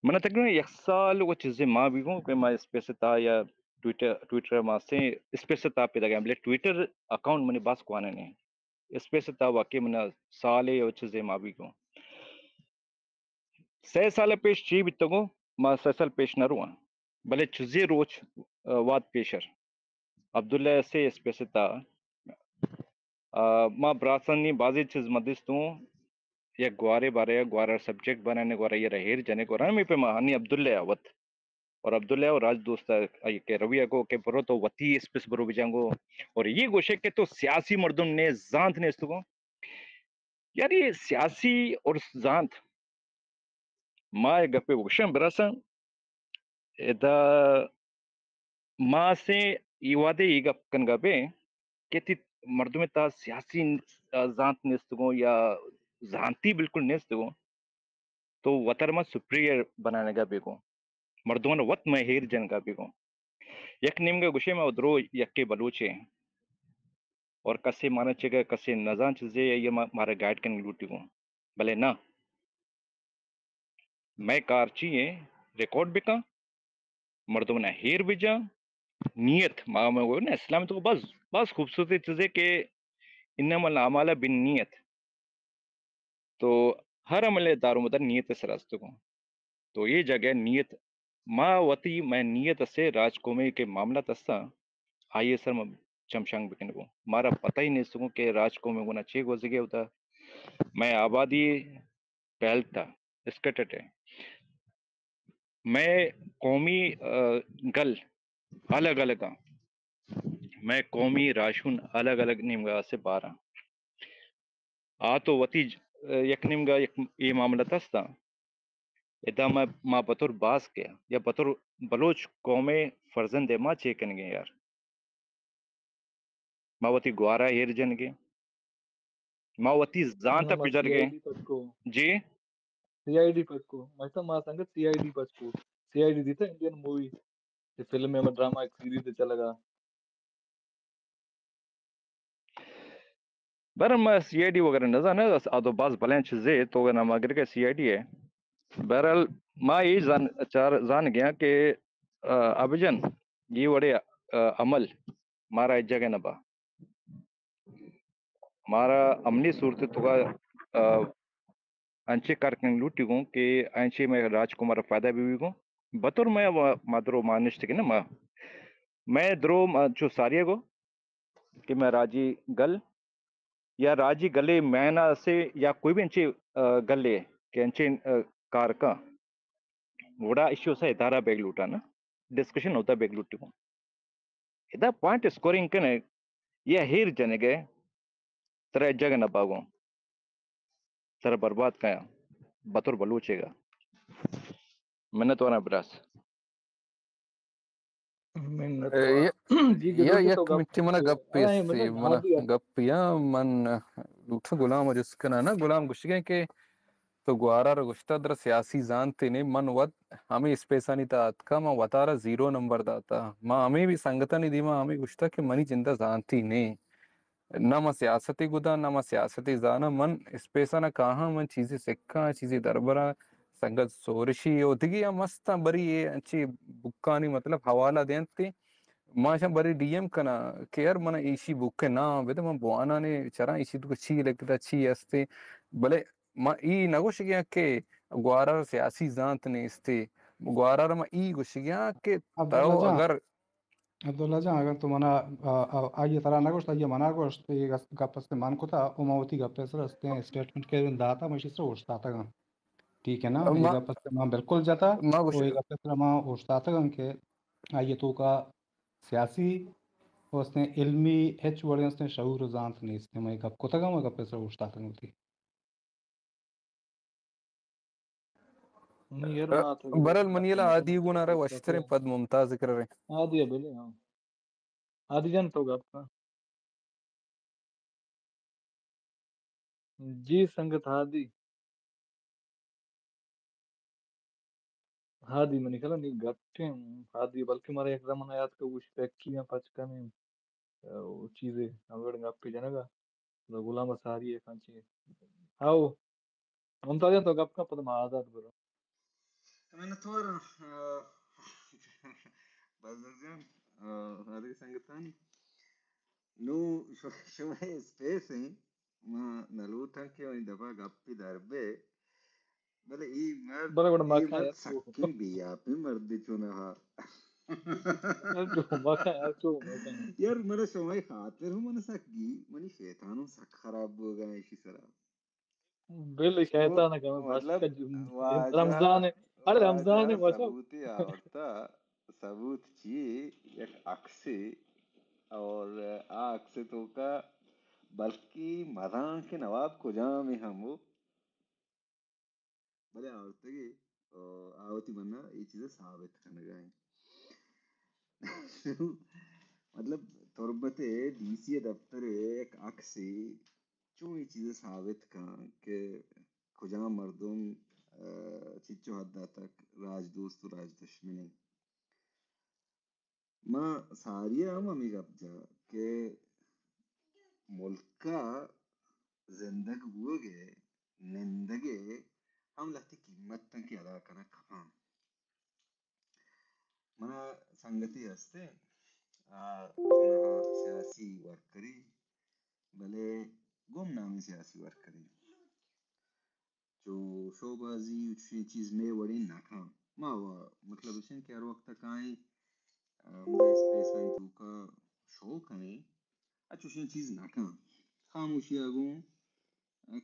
من تقریباً یک سال و چیزے ما بیگوں کہ ما اسپیس ءِ تہا یا ٹویٹر، ٹویٹر ءَ ما سے اسپیس ءِ تہا پیدا گئے، بلے ٹویٹر اکاؤنٹ منی باز کوانے نے۔ اسپیس ءِ تہا واقعی من سالے و چیزے ما بیگوں۔ سہ سال پیش چی بیتگوں؟ ما سہ سال پیش نہ رواں، بلے چیزے روچ، آ، واد پیشر عبداللہ سے اسپیس ءِ تہا آ، ما براسانی بازیں چیز مدستوں، یک گوارے بارے، گوارا سبجیکٹ بنانے، گوارا یہ رہیر جنے، گوارا ہمیں پہ ما ہنی عبداللہ آوت۔ اور عبداللہ اور راج دوست آئی کے رویہ کو کہ برو تو وتی اسپیس برو بجانگو۔ اور یہ گوشے کہ تو سیاسی مردم نے زانت نے استگو۔ یار یہ سیاسی اور زانت ما اے گپے بگوشاں براساں، ادا ما سے ای وہدے ای گپ کنگا بے کہ تی مردم تا سیاسی زانت نیستگوں یا زانتی بالکل نیستگوں، تو وتر ما سپیریئر بنانگا بیگوں، مردمان وت میں ہیر جنگا بیگوں۔ یک نیمگا گوشے ما درو یکے بلوچے اور کسے مارا چگا کسے نزان چیزے یا ما-، مارا گائیڈ کنگ لوٹی گوں، بلے نہ، مئے کار چی ایں؟ ریکارڈ بکن، مردم نا ہیر بجا، نیت، ما، ما گو نا، اسلام تو بس، بس خوبصورتی چیزے کہ انما الاعمال بالنیت۔ تو ہر عمل دارومدار نیت سر است کو۔ تو یہ جگہ نیت، ما وتی، میں نیت سے راج قومی کے معاملہ تسا، آئیے سر میں چمشانگ بکن کو۔ مارا پتہ ہی نہیں سکوں کہ راج قومی گنا چے گوزگے ہوتا۔ میں آبادی پہلتا، اسکٹٹ ہے۔ مئے قومی، آ، گل الگ الگ آں۔ مئے قومی راہشون الگ الگ نیمگا سے بار آں۔ آ تو وتی ج-، آ، یک نیمگا یک اے معاملہ ہستاں۔ ادا ما، ما بطور باسک یا بطور بلوچ قوم فرزند ما چے کنگے یار؟ ما وتی گوارا ہیر جنگے، ما وتی زانت نہ، ما پجرگے۔ سی آئی ڈی پچ کو۔ جی؟ سی آئی ڈی پچ کو۔ مطلب ما سنگت سی آئی ڈی پچ کو۔ سی آئی ڈی دیتا انڈین مووی، یہ فلم ہے، ڈرامہ، ایک سیریز ہے چلگا۔ بہرحال ما سی آئی ڈی وغیرہ نہ زاناں، آ تو باز بلائیں چیزے تو نام اگر کہ سی آئی ڈی ہے۔ بہرحال ما یہ زان، چار زان گیا کہ، آ، ابجن یہ وڑے، آ، عمل مارا ایک جگہ نہ با۔ مارا عملی صورت تو کا، آ، انچے کار کنگ لوٹی گوں کہ انچے میں راج کو مارا فائدہ بھی ہوئی گوں۔ بطور میں و-، ما درو ما نشت کہ نا ما، میں درو ما چو ساری گو کہ میں راجی گل یا راجی گلے مینا سے یا کوئی بھی انچے، آ، گلے کہ انچے، آ، کار کا وڑا ایشی اسا ادارہ بیگ لوٹا نا۔ ڈسکشن ہوتا بیگ لوٹی گوں۔ ادا پوائنٹ اسکورنگ کنے یا ہیر جنگے، ترا جگہ نہ باگوں، ترا برباد کیا بطور بلوچے گا۔ منت وانا براس۔ منت اے، وار۔ جی، یا گڈو یک تو گپ منٹ منا گپ ہاں، اے، منا ہاں جی، ہاں۔ گپ یا من لوٹاں غلام ءَ جست کناں۔ نا، غلام گوشگیں کہ تو گوارا را گوشتا در سیاسی زانتے نے، من وت ہمیں اسپیسانی تا اتکا، من وتارا زیرو نمبر داتا۔ ما ہمیں بھی سنگتانی دیما ہمیں گوشتا کہ منی جندا زانتی نے۔ نہ من سیاستے گداں، نہ من سیاستے زاناں۔ من اسپیسانا کاہاں، من چیزے سکھاں، چیزے دربراں۔ سنگت سورشی و دگہ ہم استاں، بری اے انچی بکانی مطلب حوالہ دینت تے ما اشاں بری ڈی ایم کناں کہ یار من ایشی بک ءِ نام بدے، من بوانانے چراں ایشی تو چی لکھتا، چی استے۔ بلے ما ای نہ گوشگیاں کہ گوارا سیاسی زانت نیستے۔ گوارا ما ای گوشگیاں کہ عبداللہ تو جان، اگر عبداللہ جان، اگر تو منا، آ، آ، آئیے ترا نہ گوشت، آئیے منا گوشت، یہ گس-، گپ است من کتا، او ما وتی گپ سر استیں اسٹیٹمنٹ کے داتا، مشی سر اوشتاتگاں۔ ٹھیک ہے نا؟ یہ ما، گپ است ما بالکل جتا، ما گوش- او یہ گپ سر ما اوشتاتگاں کہ آئیے تو کا سیاسی استیں، علمی، ہچ وڑیں استیں، شعور و زانت نیستیں۔ ما یہ گپ کتگاں، ما گپ سر اوشتاتگاں وتی۔ نی یار، ما تو برل منی لا عادی گونا را وشتریں پد ممتاز کرے۔ عادی ہے بلے، ہاں۔ عادی جان تو گپ کن۔ جی سنگت ہادی۔ ہادی منی کلا نی گٹیں۔ ہادی بلکہ مارا یک زمانہ یاد کہ گوشت کہ کیاں پچ کنیں۔ او چیزے ہموڑ گپے جنگا۔ دا غلام ساری ہے کانچی۔ ہاو۔ ممتاز جان تو گپ کن، پد ما آزاد برو۔ منتوار، آ، بزر جان، آ، ہادی سنگتانی۔ نو ش-، شمئے اسپیس ہیں۔ ما نلوٹاں کہ منی دپا گپے در بے، بلے اے مرد، بلے گڑا ما اے کاں مرد یار تو۔ سکیں بے آپیں مردے چونہا۔ یار تو ما کاں یار تو ما کاں۔ یار منا شمئے خاطر ہم من سک گی، منی شیطان ہم سک خراب بوگا ایشی سرا۔ بل شیطان کا مطلب، بس کا جو-، واجہ، رمضان ہے۔ ارے واجہ رمضان ہے، بس۔ ثبوتے آورتا۔ ثبوت چی؟ یک عکسے، اور آ عکس توکا بلکہ مزاں کہ نواب کجام ہم ہو، بلے آورتگے، آ، آ وتی منا اے چیز ثابت کنگا ہیں۔ مطلب، تربت ڈی سی دفتر یک عکسے چون اے چیز ثابت کن کہ کجام مردم، آ، چچو حد تک راج دوست و راج دشمن ہیں۔ ما ساری ء ہم ہمے گپ جا کہ ملک ء زندگ بوگ ء نندگ ء ہم لہتے قیمت انت کہ ادا کنگ کپاں۔ منا سنگتے ہستیں، آ چونہا سیاسی ورکرے، بلے گمنامیں سیاسی ورکرے۔ چو شوبازی و چوشیں چیز مئے وڑیں نہ کن۔ ما وا مطلب اش انت کہ ہر وقت کائیں، ہمدا اسپیسانی توکا شو کنیں، ء چوشیں چیز نہ کن۔ خاموشی ء گوں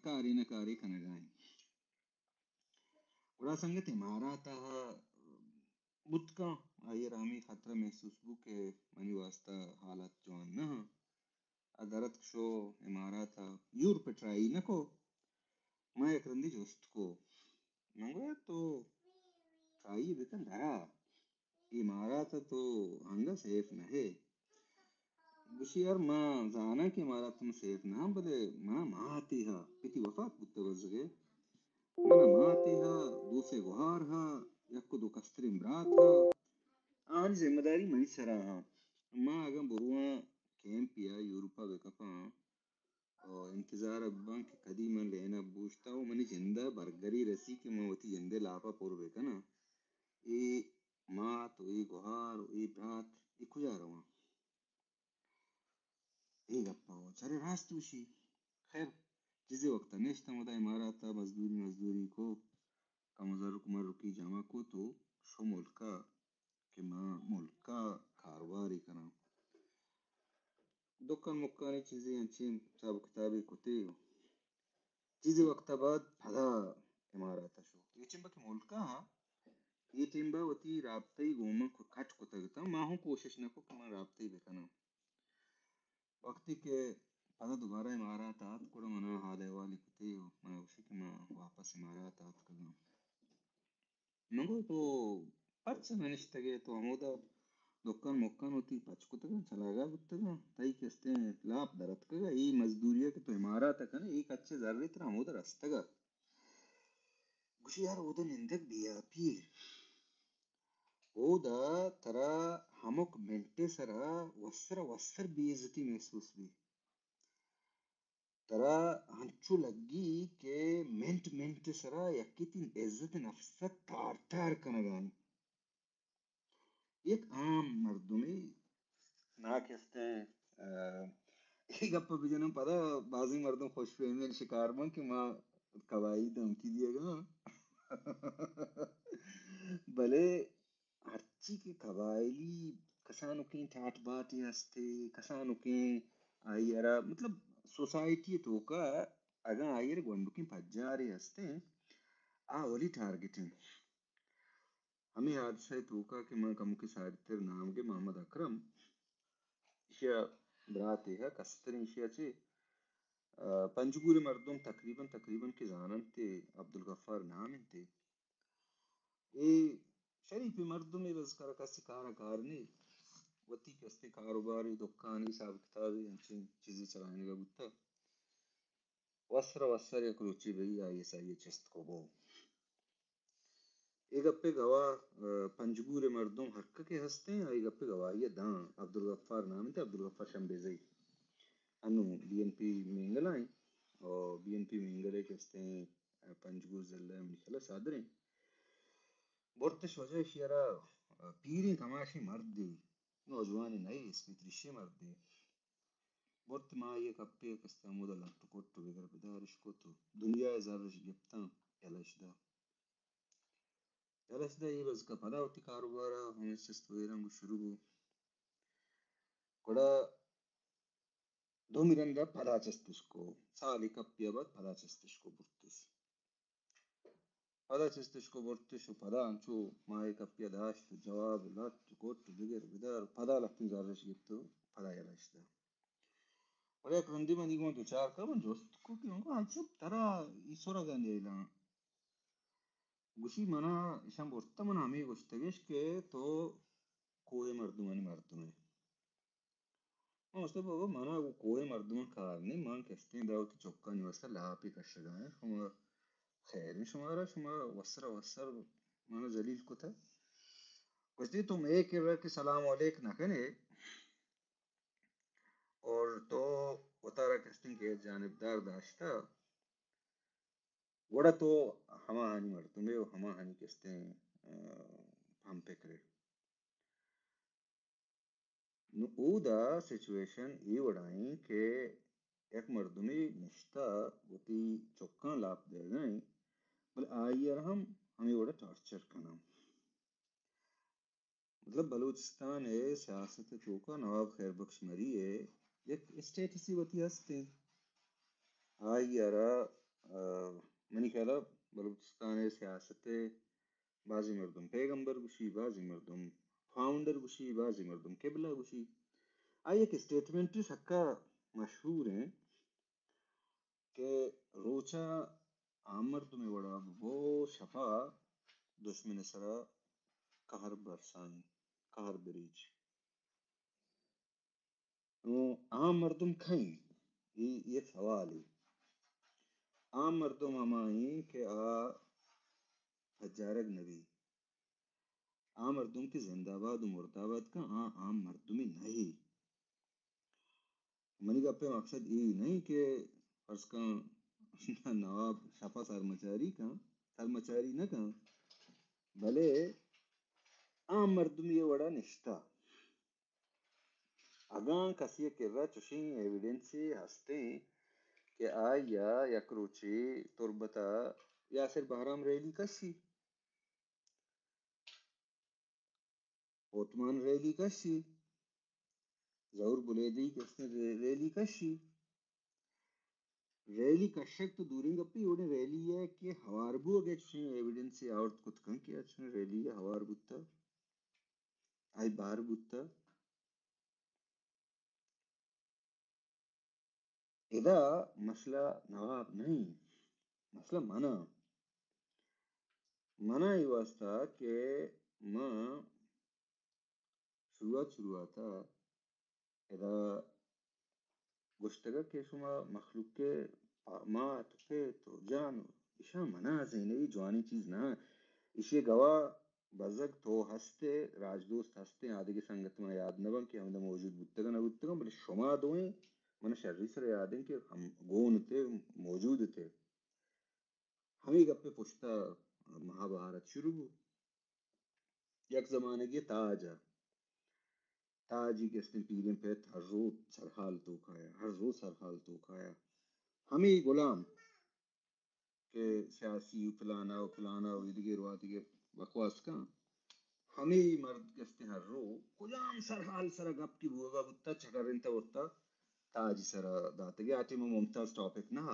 کارے نہ کارے کنگا انت۔ گڑا سنگت امارات ء بوت کن، آئی ء را ہمے خطرہ محسوس بو کہ منی واسطہ حالات جوان نہ انت۔ ء درتک شو امارات ء۔ یورپ ء ٹرائی نہ کو۔ من یک رندے جست کو۔ من گویا تو ٹرائی بکن درا۔ امارات ء تو انگہ سیف نہ ئے۔ گوشی، یار، من زاناں کہ امارات من سیف نہ آں، بلے منا ماتے ہا پتی وفات بوتہ بزگے۔ منا ماتے ہا، دو سے گوہار ہا، یک و دو کستریں برات ہا۔ آہانی ذمہ داری منی سرا ہا۔ ما اگاں برواں کیمپے ء یورپ ء بہ کپاں، او انتظار ء بباں کہ کدی من لین ء بوشتاں و منی جند ء برگری رسی کہ من وتی جند ء لاپ ء پر بہ کناں۔ اے مات و اے گہار و اے برات اے کجا رواں؟ اے گپ ء چرے راست گوشی۔ خیر، چیزے وقت ء نشتاں، ہمدا امارات ء مزدوری مزدوری کو، کم زرک مرکی جمع کو تو شو ملک ء کہ ما ملک ء کاروبارے کناں۔ دکان مکانی چیزے انچیں حساب کتابے کتے۔ چیزے وقت ء بعد پدا امارات ء شو۔ اے چنبہ کہ ملک ء ہاں، اے ٹیم ءَ وتی رابطہ ئی گوں من کٹ کتگ اتاں، ما ہوں کوشش نہ کت کہ من رابطہ ئی بکناں۔ وقتی کہ پدا دوبارہ امارات آتک، گڑا منا حال احوالی کتے و منا گوشی کہ من واپس امارات آتکگاں۔ من گو تو پرچا نہ نشتگے؟ تو ہمودا دکان مکان وتی پچ کتگاں، چلاگا بوتگاں، تئی کستیں لاپ درتکگا، اے مزدوری کہ تو امارات کنے، اے کچے زرے ترا ہمودا رستگا۔ گوشی، یار، اودا نندگ بے آپی اے۔ اودا ترا ہمک منٹے سرا وسر وسر بے عزتی محسوس بی۔ ترا ہنچو لگی کہ منٹ منٹ سرا یکے تئی عزت نفس ءَ تار تار کنگا انت۔ یک عام مردمے ناکستیں، آ، اے گپ ءَ بجناں، پدا بازیں مردم خوش فہمی ءِ شکار بنت کہ ما قبائلی دھمکی دیگا آں۔ بلے ہرچی کہ قبائلی کسانکیں ٹاٹ باٹے ہستے، کسانکیں آئی ءَ را، مطلب، سوسائٹی ءِ توکا اگاں آئی ءَ را گونڈکیں پجارے ہستیں، آ اولی ٹارگٹ انت۔ ہمے حادثہ ءِ توکا کہ من کمکے ساڑتر نام گے محمد اکرم، ایشی ءِ براتے ءَ کستریں ایشی ءَ چہ، آ، پنجگور ءِ مردم تقریباً، تقریباً کہ زاننت، عبدالغفار نام انت۔ اے شریفیں مردمے، بس کرا کسی کار ءَ کار نے، وتی کستے کاروبارے، دکانے، حساب کتابے، انچیں چیزے چلائینگا بوتا۔ وسر وسر یک روچے بئی آئی ایس آئی ءَ چست کو بو۔ اے گپے گواہ، آ، پنجگور ءِ مردم ہر کہ ہستیں، آئی گپے گواہی ءَ داں۔ عبدالغفار نام انت، عبدالغفار شمبیزئی۔ انوں بی این پی مینگل ءَ انت، اور بی این پی مینگل ءِ کستیں، آ، پنجگور ضلع ءَ منی خیال ءَ صدر انت۔ برتش واجہ، ایشی ءَ را، آ، پیریں کماشیں مردے، نوجوانے نہ، اسپیت ریشیں مردے۔ برت، ما آئی ءَ کپے کستیں ہمودا لٹ کت و بگر بدارش کت و دنیا ءِ زرش گپتاں، یلش دا۔ یلش دا، اے بزگا پدا وتی کاروبار ءَ ہمے چست ویراں گوں شروع بو۔ گڑا دومی رندا پدا چستش کو، سالے کپی ءَ بعد پدا چستش کو برتش۔ پدا چستش کو برتش و پدا انچو ماہے کپی ءَ داشت و جواب لٹ کت و بگر بدار و پدا لہتیں زرش گپت و پدا یلش دا۔ بلے یک رندے منی گوں دچار کا، من جست کو کہ من گو، انچو ترا ای سرگا نیلاں۔ گوشی، منا اشاں برتہ، من ہمے گوشتگش کہ تو کوہ مردمانی مردمے۔ من گوشت، بابا، منا گوں کوہ مردماں کار نی، من کستیں دا وتی چکانی واسطہ لاپے کشگا آں۔ شما خیر انت شمارا، شما وسرا وسر منا ذلیل کتہ۔ گوشتی، تو مئے کرا کہ سلام علیک نہ کنے اور تو وتارا کستیں کہ جانبدار داشتہ، گڑا تو ہماہانی مردمے و ہماہانی کستیں، آ، ہم پکرے۔ نوں اودا سچویشن اے وڑا ایں کہ یک مردمے نشتہ وتی چکاں لاپ دئیگا ایں، بلے آئی ءَ را ہم ہمے وڑا ٹارچر کناں۔ مطلب، بلوچستان ءِ سیاست ءِ توکا نواب خیر بخش مری ءِ یک اسٹیٹسے وتی ہست ایں۔ آئی ءَ را، آ، منی خیال ءَ بلوچستان ءِ سیاست ءِ بازیں مردم پیغمبر گوشی، بازیں مردم فاؤنڈر گوشی، بازیں مردم قبلہ گوشی۔ آئی یک اسٹیٹمنٹ سکا مشہور ایں کہ روچا عام مردمے وڑا ببو، شپا دشمن سرا قہر برسائیں، قہر بریچ۔ نوں عام مردم کئیں؟ اے یک سوالے۔ عام مردم ہما ایں کہ آ پجارگ نہ بی۔ عام مردم کہ زندہ باد و مردہ باد کن، آ عام مردمے نہ ایں۔ منی گپ ءِ مقصد اے نہ ایں کہ فرض کن نواب شپا سرمچاری کن، سرمچاری نہ کن، بلے عام مردمے وڑا نشتہ۔ اگاں کسے ءِ کرا چوشیں ایویڈنسے ہستیں کہ آئی ءَ یک روچے تربت ءَ یاسر بہرام ریلی کشی، عثمان ریلی کشی، ظہور بلیدی کسے ریلی کشی، ریلی کشگ تو دوریں گپے، اوڑیں ریلی ءَ کہ ہوار بوگ ءَ چشیں ایویڈنس آورت کت کن کہ اچھا ریلی ءَ ہوار بوتا، آئی بار بوتا۔ ادا مسئلہ نواب نہیں، مسئلہ منا۔ منا ای واسطہ کہ ما شروعات، شروعات ءَ ادا گوشتگ کہ شما مخلوق ءِ پا-، ما تو کہ تو جان، ایشاں منا زینوی جوانی چیز نہ۔ ایشی گواہ بزگ تو ہستے، راجدوست ہستے، آدگہ سنگت ما یاد نہ بنت کہ ہمدا موجود بوتگ نہ بوتگ، بلے شما دوئیں من شری سر یاد انت کہ ہم گون تے، موجود تے۔ ہمے گپ ءِ پشت ءَ مہابھارت شروع بو۔ یک زمانگے تاج ءَ، تاجی کہ استیں پیریں پت ہر رو سرحال توکایا، ہر رو سرحال توکایا۔ ہمے غلام کہ سیاسی و فلانا و فلانا و ایدگہ و آدگہ بکواس کن، ہمے مرد کہ استیں ہر رو کجام سرحال سرا گپ کہ بوگا بوتا، چکرنتا ورتا، تاجی سرا داتگی۔ آ ٹیم ممتاز ٹاپک نہ،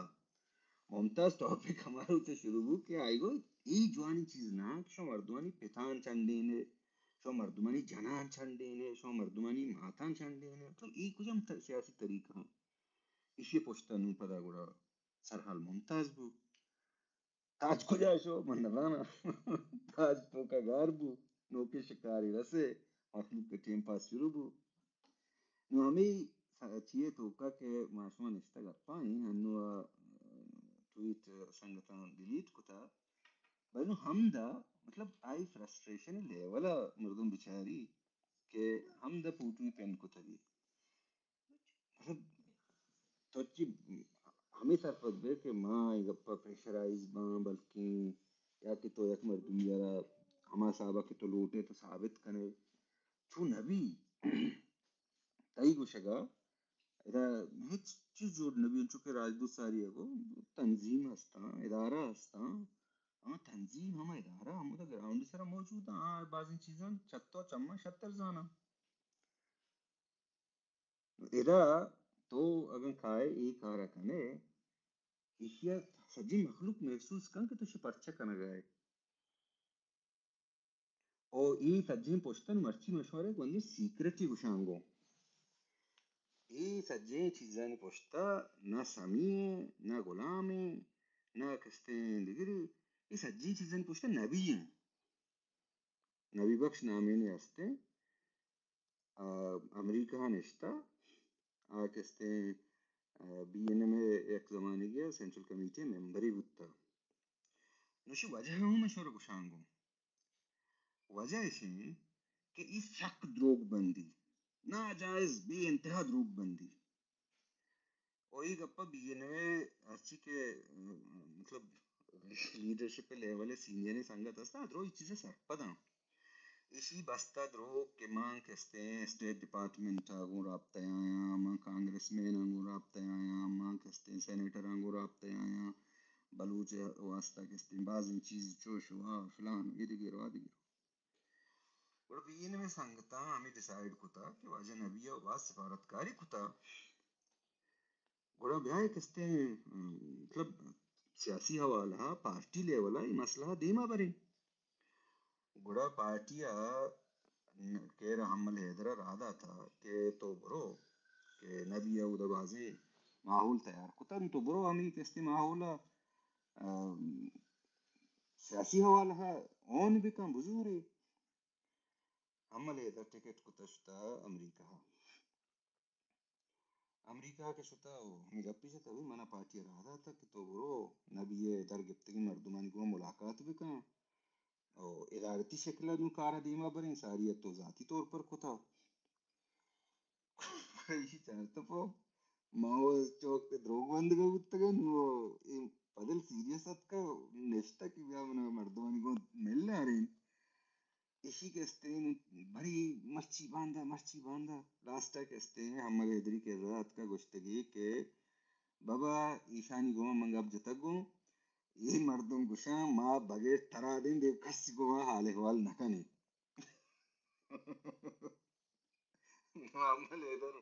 ممتاز ٹاپک ہما روچ شروع بو کہ آئی گو ای جوانی چیز نہ کہ شما مردمانی پتان چنڈینے، شما مردمانی جنان چنڈینے، شما مردمانی ماتان چنڈینے، تو ای کجام ت-، سیاسی طریقہ ہاں؟ ایشی پشتا نوں پدا گڑا سرحال ممتاز بو۔ تاج کجا شو؟ من نزاناں۔ تاج توکا گار بو، نوکیں شکاری رسے، مخلوق ءِ ٹیم پاس شروع بو۔ نو ہمے س-، چیئے توکا کہ ما شما نشتہ گپا ایں، انو آ ٹویٹ سنگتاں ڈیلیٹ کتا، بلے نو ہمدا مطلب آئی فرسٹریشن لیول ءَ مردم بچاری کہ ہمدا فوٹوی پن کتگی۔ مطلب، تو چی ہمے سرپد بے کہ ما اے گپ ءَ پریشرائز باں، بلکیں یا کہ تو یک مردمی ءَ را ہما حساب ءَ کہ تو لوٹ ئے تو ثابت کن ئے، چو نہ بی۔ تئی گوشگ ءَ ادا ہچ چیز جوڑ نہ بی، انچو کہ راجدوست ساری ءَ گو تنظیم ہستاں، ادارہ ہستاں، ہما تنظیم، ہما ادارہ ہمودا گراؤنڈ سرا موجود آں، آ بازیں چیزاں چہ تو چماں شتر زاناں۔ ادا تو اگاں کائے اے کار ءَ کن ئے، ایشی ءَ سجیں مخلوق محسوس کن کہ تو شی پرچہ کنگ ءَ ئے۔ او اے سجیں پشتن مرچی مشورہ گوندی سیکرٹی گوشاں گوں۔ اے سجیں چیزانی پشتا نہ سمی ایں، نہ غلام ایں، نہ کستیں دگری۔ اے سجیں چیزانی پشتا نبی ایں۔ نبی بخش نامے نے ہستیں۔ آ، امریکہ ءَ نشتہ، آ کستیں، آ، بی این ایم ءِ یک زمانگے ءَ سینٹرل کمیٹی ءِ ممبرے بوتہ۔ نوشی وجہ ہم اشور گوشاں گوں۔ وجہ اش ایں کہ ای سک دروگ بندی، ناجائز بے انتہا دروگ بندی۔ و اے گپ ءَ بی این ایم ءِ ہرچی کہ، م-، مطلب، لیڈرشپ لیول ءِ سینئریں سنگت ہستاں، درو اے چیز ءَ سرپد آں۔ ایشی بستہ دروگ کہ من کستیں اسٹیٹ ڈپارٹمنٹ ءَ گوں رابطہ ءَ آیاں، من کانگریس میناں گوں رابطہ ءَ آیاں، من کستیں سینیٹراں گوں رابطہ ءَ آیاں، بلوچ ءِ واسطہ کستیں بازیں چیز چوش و آ فلان، اے دگہ و آ دگہ۔ گڑا بی این ایم ءِ سنگتاں ہمے ڈیسائیڈ کتا کہ واجہ نبی ءَ باز سفارتکاری کتا۔ گڑا بیا اے کستیں، م، مطلب، سیاسی حوالہ ءَ، پارٹی لیول ءَ اے مسئلہ ءَ دیما بریں۔ گڑا پارٹی ءَ ن-، کیر ءَ حمل حیدر ءَ راہ داتا کہ تو برو کہ نبی ءَ اودا بازیں ماحول تیار کتا، تو برو ہمے کستیں ماحول ءَ، ام، سیاسی حوالہ ءَ اون بکن، بزورے۔ حمل حیدر ٹکٹ کتا شتا امریکہ ءَ۔ امریکہ ءَ کہ شتا و ہمے گپی جتا، بھئی منا پارٹی ءَ راہ داتا کہ تو برو نبی ءِ در گپتگیں مردمانی گوں ملاقات بکن و ادارتی شکل ءَ نوں کار ءَ دیما بریں، ساری ءَ تو ذاتی طور پر کتا۔ ایشی چارت پہ ما و چوک تے دروگ بندگ ءَ بوتگ ءَ، نوں اے پدل سیریس اتکا، نشتا کہ بیا منا مردمانی گوں مل آرین۔ ایشی کہ استیں، بری مرچی باندا، مرچی باندا، لاسٹ ءَ کہ استیں، حمل حیدری کہ اتکا گوشتگی کہ بابا، ایشانی گوں من گپ جتگ گوں، اے مردم گوشاں، ما بغیر ترا دیں دے کسی گوں حال احوال نہ کنیں۔ حمل حیدر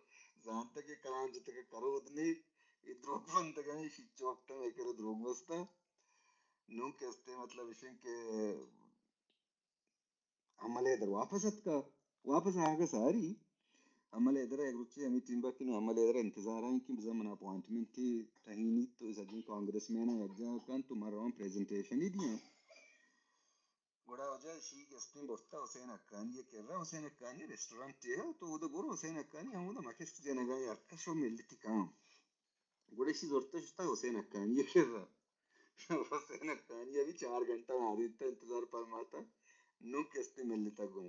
زانتگ کہ کلام جتگ کرود نے، اے دروگ بندگاں، اے شیچ وقت میں کرے دروگ بستا۔ نوں کہ استے مطلب اشیں کہ حمل حیدر واپس اتکا، واپس آگا ساری۔ حمل حیدر یک روچے ہمیں ٹیم با کہ نوں حمل حیدر انتظار آئیں کہ بزاں من اپوائنٹمنٹ تہینی تو سجیں کانگریس مین یک جا کن تو من رواں پریزنٹیشن ہی دیاں۔ گڑا واجہ اشی کہ استیں برتا حسین حقانی ء کرا، حسین حقانی ریسٹورنٹ ء تو اود برو، حسین حقانی ہمودا مکست جنگا، ہر کس و ملتی کام۔ گڑا اشی زرتا شتا حسین حقانی ء کرا۔ حسین حقانی ء بھی چار گھنٹہ ماریتا انتظار پرماتا، نوں کستے ملتا گون۔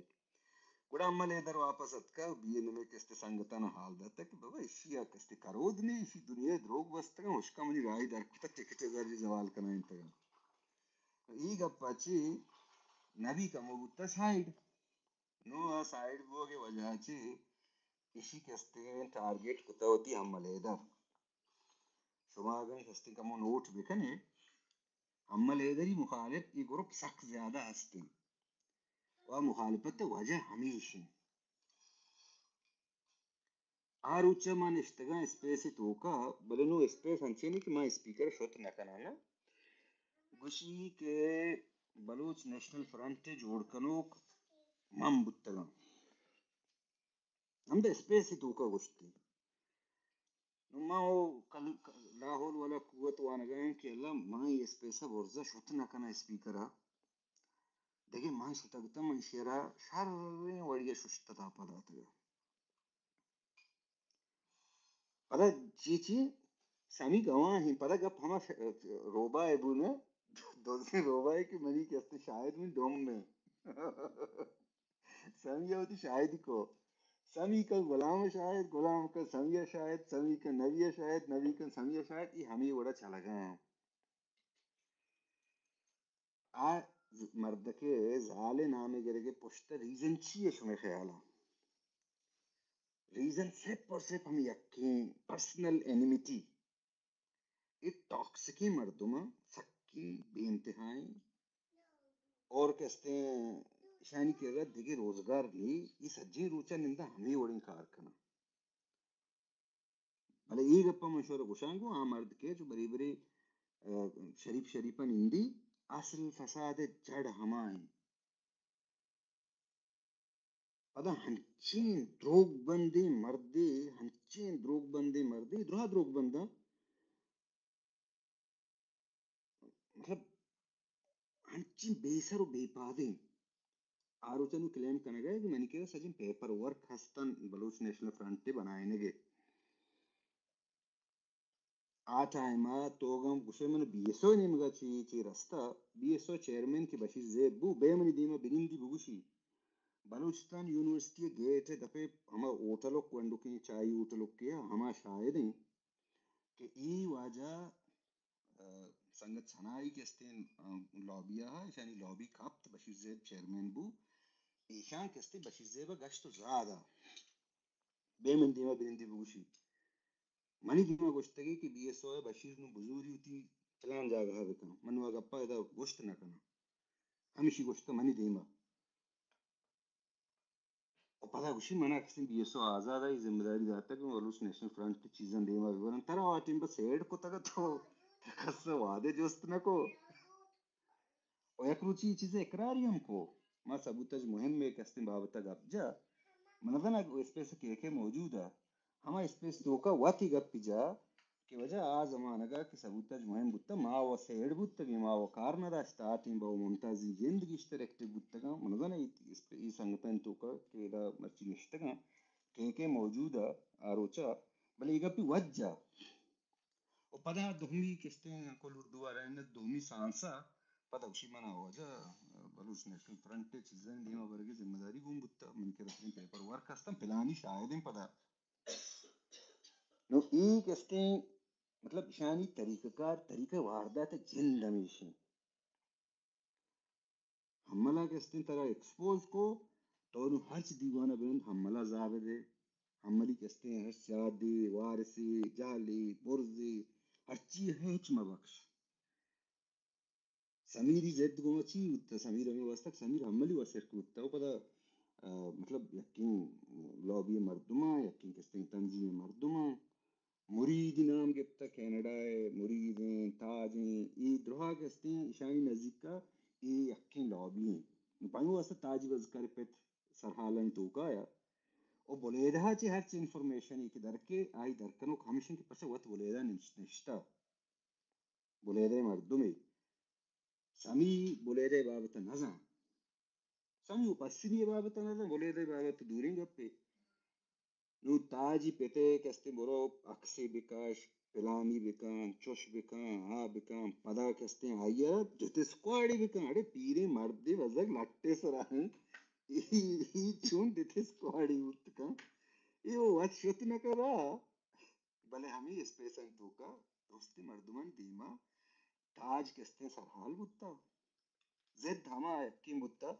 گڑا حمل حیدر واپس اتکا، بی این ایم ء کستے سنگتانا حال داتا کہ بابا اشی ء کستے کرود نے، اشی دنیا دروگ بستگا، ہشکا منی راہی در کتا، ٹکٹ زری زوال کنا انتگا۔ اے گپ ء چہ نبی کمو بوتہ سائیڈ۔ نوں آ سائیڈ بوگ ء وجہ ء چہ ایشی کستیں ٹارگٹ کتہ وتی حمل حیدر۔ شما اگاں کستیں کمو نوٹ بکنے، حمل حیدری مخالف اے گروپ سک زیادہ ہستیں و مخالفت ء وجہ ہمیش انت۔ آ روچ ء ما نشتگاں اسپیس ء توکا، بلے نوں اسپیس انچیں کہ ما اسپیکر شت نہ کناں نا۔ گوشی کہ بلوچ نیشنل فرنٹ ء جوڑ کنوک من بوتگاں۔ ہمدا اسپیس ء توکا گوشتی۔ نوں ما او کل-، لاحول والا قوت وانگا ہیں کہ اللہ، ما اے اسپیس ء برزا شت نہ کناں اسپیکر ء۔ دگہ من شتگ تاں من شیرا شریں وڑی ء ششت ء داپا داتگ۔ پدا چی چی؟ سمی گواہ ہیں۔ پدا گپ ہما ش-، روبا ء بو نا، دوزیں روبا ء کہ منی کستے شاہد من ڈوم میں۔ سمی ء وتی شاہدی کو۔ سمی کا غلام شاہد، غلام کا سمی شاہد، سمی کا نبی شاہد، نبی کا سمی شاہد، یہ ہمیں وڑا چلگا ہیں۔ آ ز-، مردکے زالے نامے گرگے پشت ریزن چی ہے شمے خیالا؟ ریزن صرف اور صرف ہم یکیں پرسنل اینیمیٹی۔ اے ٹاکسکیں مردماں، سکیں بے انتہائیں، اور کستیں اشانی کرا دگہ روزگار نہیں، یہ سجیں روچا نندا ہمیں وڑیں کار کنا۔ بلے اے گپا من شور گوشاں گوں آ مرد کہ چو برے برے، آ، شریف شریفا نندی، اصل فساد جڑ ہما ہیں۔ پدا ہنچیں دروگ بندیں مردے، ہنچیں دروگ بندیں مردے، درا دروگ بنداں، مطلب، ہنچیں بے سر و بے پادیں۔ آ روچ ء نوں کلیم کنگ ء کہ منی کرا سجیں پیپر ورک ہستن بلوچ نیشنل فرنٹ ء بنائینگ ء۔ آ ٹائم ء تو گم گوشے من بی ایس او نیمگ ء چی، چی رستہ، بی ایس او چیئرمین کہ بشیر زیب بو، بے منی دیم ء بنندی بگوشی۔ بلوچستان یونیورسٹی ء گیٹ ء دپے ہما ہوٹلک گونڈکیں چائی ہوٹلک کہ ہما شاہد ایں کہ اے واجہ، آ، سنگت ثنائی کہ استیں، آ، لابی ء، ایشانی لابی کپت، بشیر زیب چیئرمین بو، ایشاں کہ استیں بشیر زیب ء گشت و زاد ء۔ بے من دیما بنندی بگوشی۔ منی دیما گوشتگی کہ بی ایس او ء بشیر نوں بزوری وتی فلان جاگہ ء بکن۔ من نوں آ گپا ادا گوشت نہ کناں۔ ہمیشی گوشتہ منی دیما۔ و پدا گوشی، منا کسی بی ایس او آزاد آئی ذمہ داری داتگ کہ بلوچ نیشنل فرنٹ چیزاں دیما ببرن۔ ترا آ ٹیم بس ایڈ کتگ تو کس وعدے جست نہ کو۔ و یک روچی اے چیز اقراری ہم کو۔ ما ثبوتج مہم ء کستیں بابت ء گپ جا۔ من نزاناں اسپیس ء کے کے موجود ء۔ ہما اسپیس توکا وتی گپ جا کہ واجہ آ زمانگ ء کہ ثبوتج مہم بوتگ، ما و سیڈ بوتگیں، ما و کار نہ داشت۔ آ ٹیم با ممتازی جند گیشتر ایکٹیو بوتگاں۔ من نزاناں اے، اے سنگتانی توکا کہ ادا مرچی نشتگاں، کے کے موجود ء آ روچا، بلے اے گپی وجہ و پدا دومی کستیں انکل اردو ء رہینت دومی سانسا، پدا گوشی منا واجہ بلوچ نیشنل فرنٹ ء چیزانی دیما برگ ء ذمہ داری گون بوتا، من کہ رسمیں پیپر ورک ہستم، پلانی شاہدیں پدا۔ نو اے کستیں مطلب اشانی طریقہ کار، طریقہ واردات ء جند ہمیشیں۔ حملہ کہ استیں ترا ایکسپوز کو، تو نوں ہرچ دیوانہ بنند حملہ زاہ بدے، حملی کہ استیں ہر سیادے، وارثے، جہلے، برزے، ہرچی ہے ہچ مبخش۔ سمیری ضد گوما چی بوتا؟ سمیر ہمیں واسطہ کہ سمیر حملی واسطہ بوتا، و پدا، آ، مطلب یکیں لابی مردماں، یکیں کستیں تنظیم مردماں، مریدی نام گپتگ، ہستیں، ایشانی نزیک ءَ اے یکیں لابی ایں۔ پمے واسطہ تاج بزکر پت سرحالانی توکا یا او بلیدہ ءَ چہ ہرچ انفارمیشنے کہ درکے، آئی درکنوک ہمیش انت کہ پرچا وت بلیدہ نش-، نشتہ۔ بلیدہ مردمے۔ سمی بلیدہ بابت نزان۔ سمی و پسنی بابت نزان، بلیدہ بابت دوریں گپے۔ نوں تاجی پتے کستیں برو عکسے بکش، پلانی بکن، چش بکن، آ بکن، پدا کستیں آئی ءَ ڈیتھ اسکواڈے بکن۔ اڑے پیریں مردے بزگ لٹے سرا انت۔ ای، ای چون ڈیتھ اسکواڈے بوت کن؟ ای او وت شت نہ کرا۔ بلے ہمے اسپیسانی توکا درستیں مردمانی دیما تاج کستیں سرحال بوتا۔ ضد ہما یکیں بوتا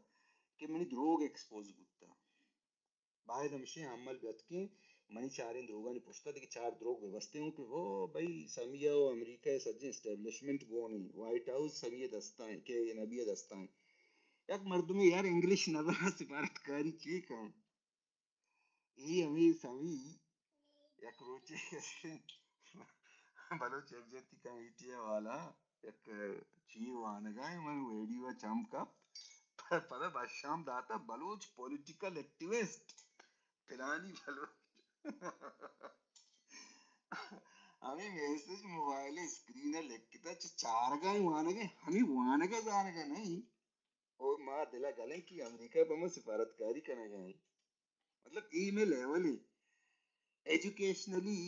کہ منی دروگ ایکسپوز بوتا۔ باید ہمشیں حمل بیت کہ منی چاریں دروگانی پشتا دگہ چار دروگ بہ بستیں ہوں کہ ہو بھئی، سمیہ و امریکہ ءِ سجیں اسٹیبلشمنٹ گون ایں، وائٹ ہاؤس سمیہ دستا ایں، کہ نبی دستا ایں۔ یک مردمے یار انگلش نزانت، سفارتکاری چی کن؟ اے ہمے سمی یک روچے کسے بلوچ یکجہتی کمیٹی ءِ والا یک چی وانگا ایں، من ویڈیو ءَ چم کپت، پدا بشام داتا بلوچ پولیٹیکل ایکٹیوسٹ پلانی بلوچ۔ ہمے میسج موبائل اسکرین ءَ لکھتا، چہ چارگا ایں وانگا، ہمے وانگا زانگا نہیں۔ او ما دل ءَ گلیں کہ امریکہ پہ ما سفارتکاری کنگا ایں۔ مطلب، اے مئے لیول ایں۔ ایجوکیشنلی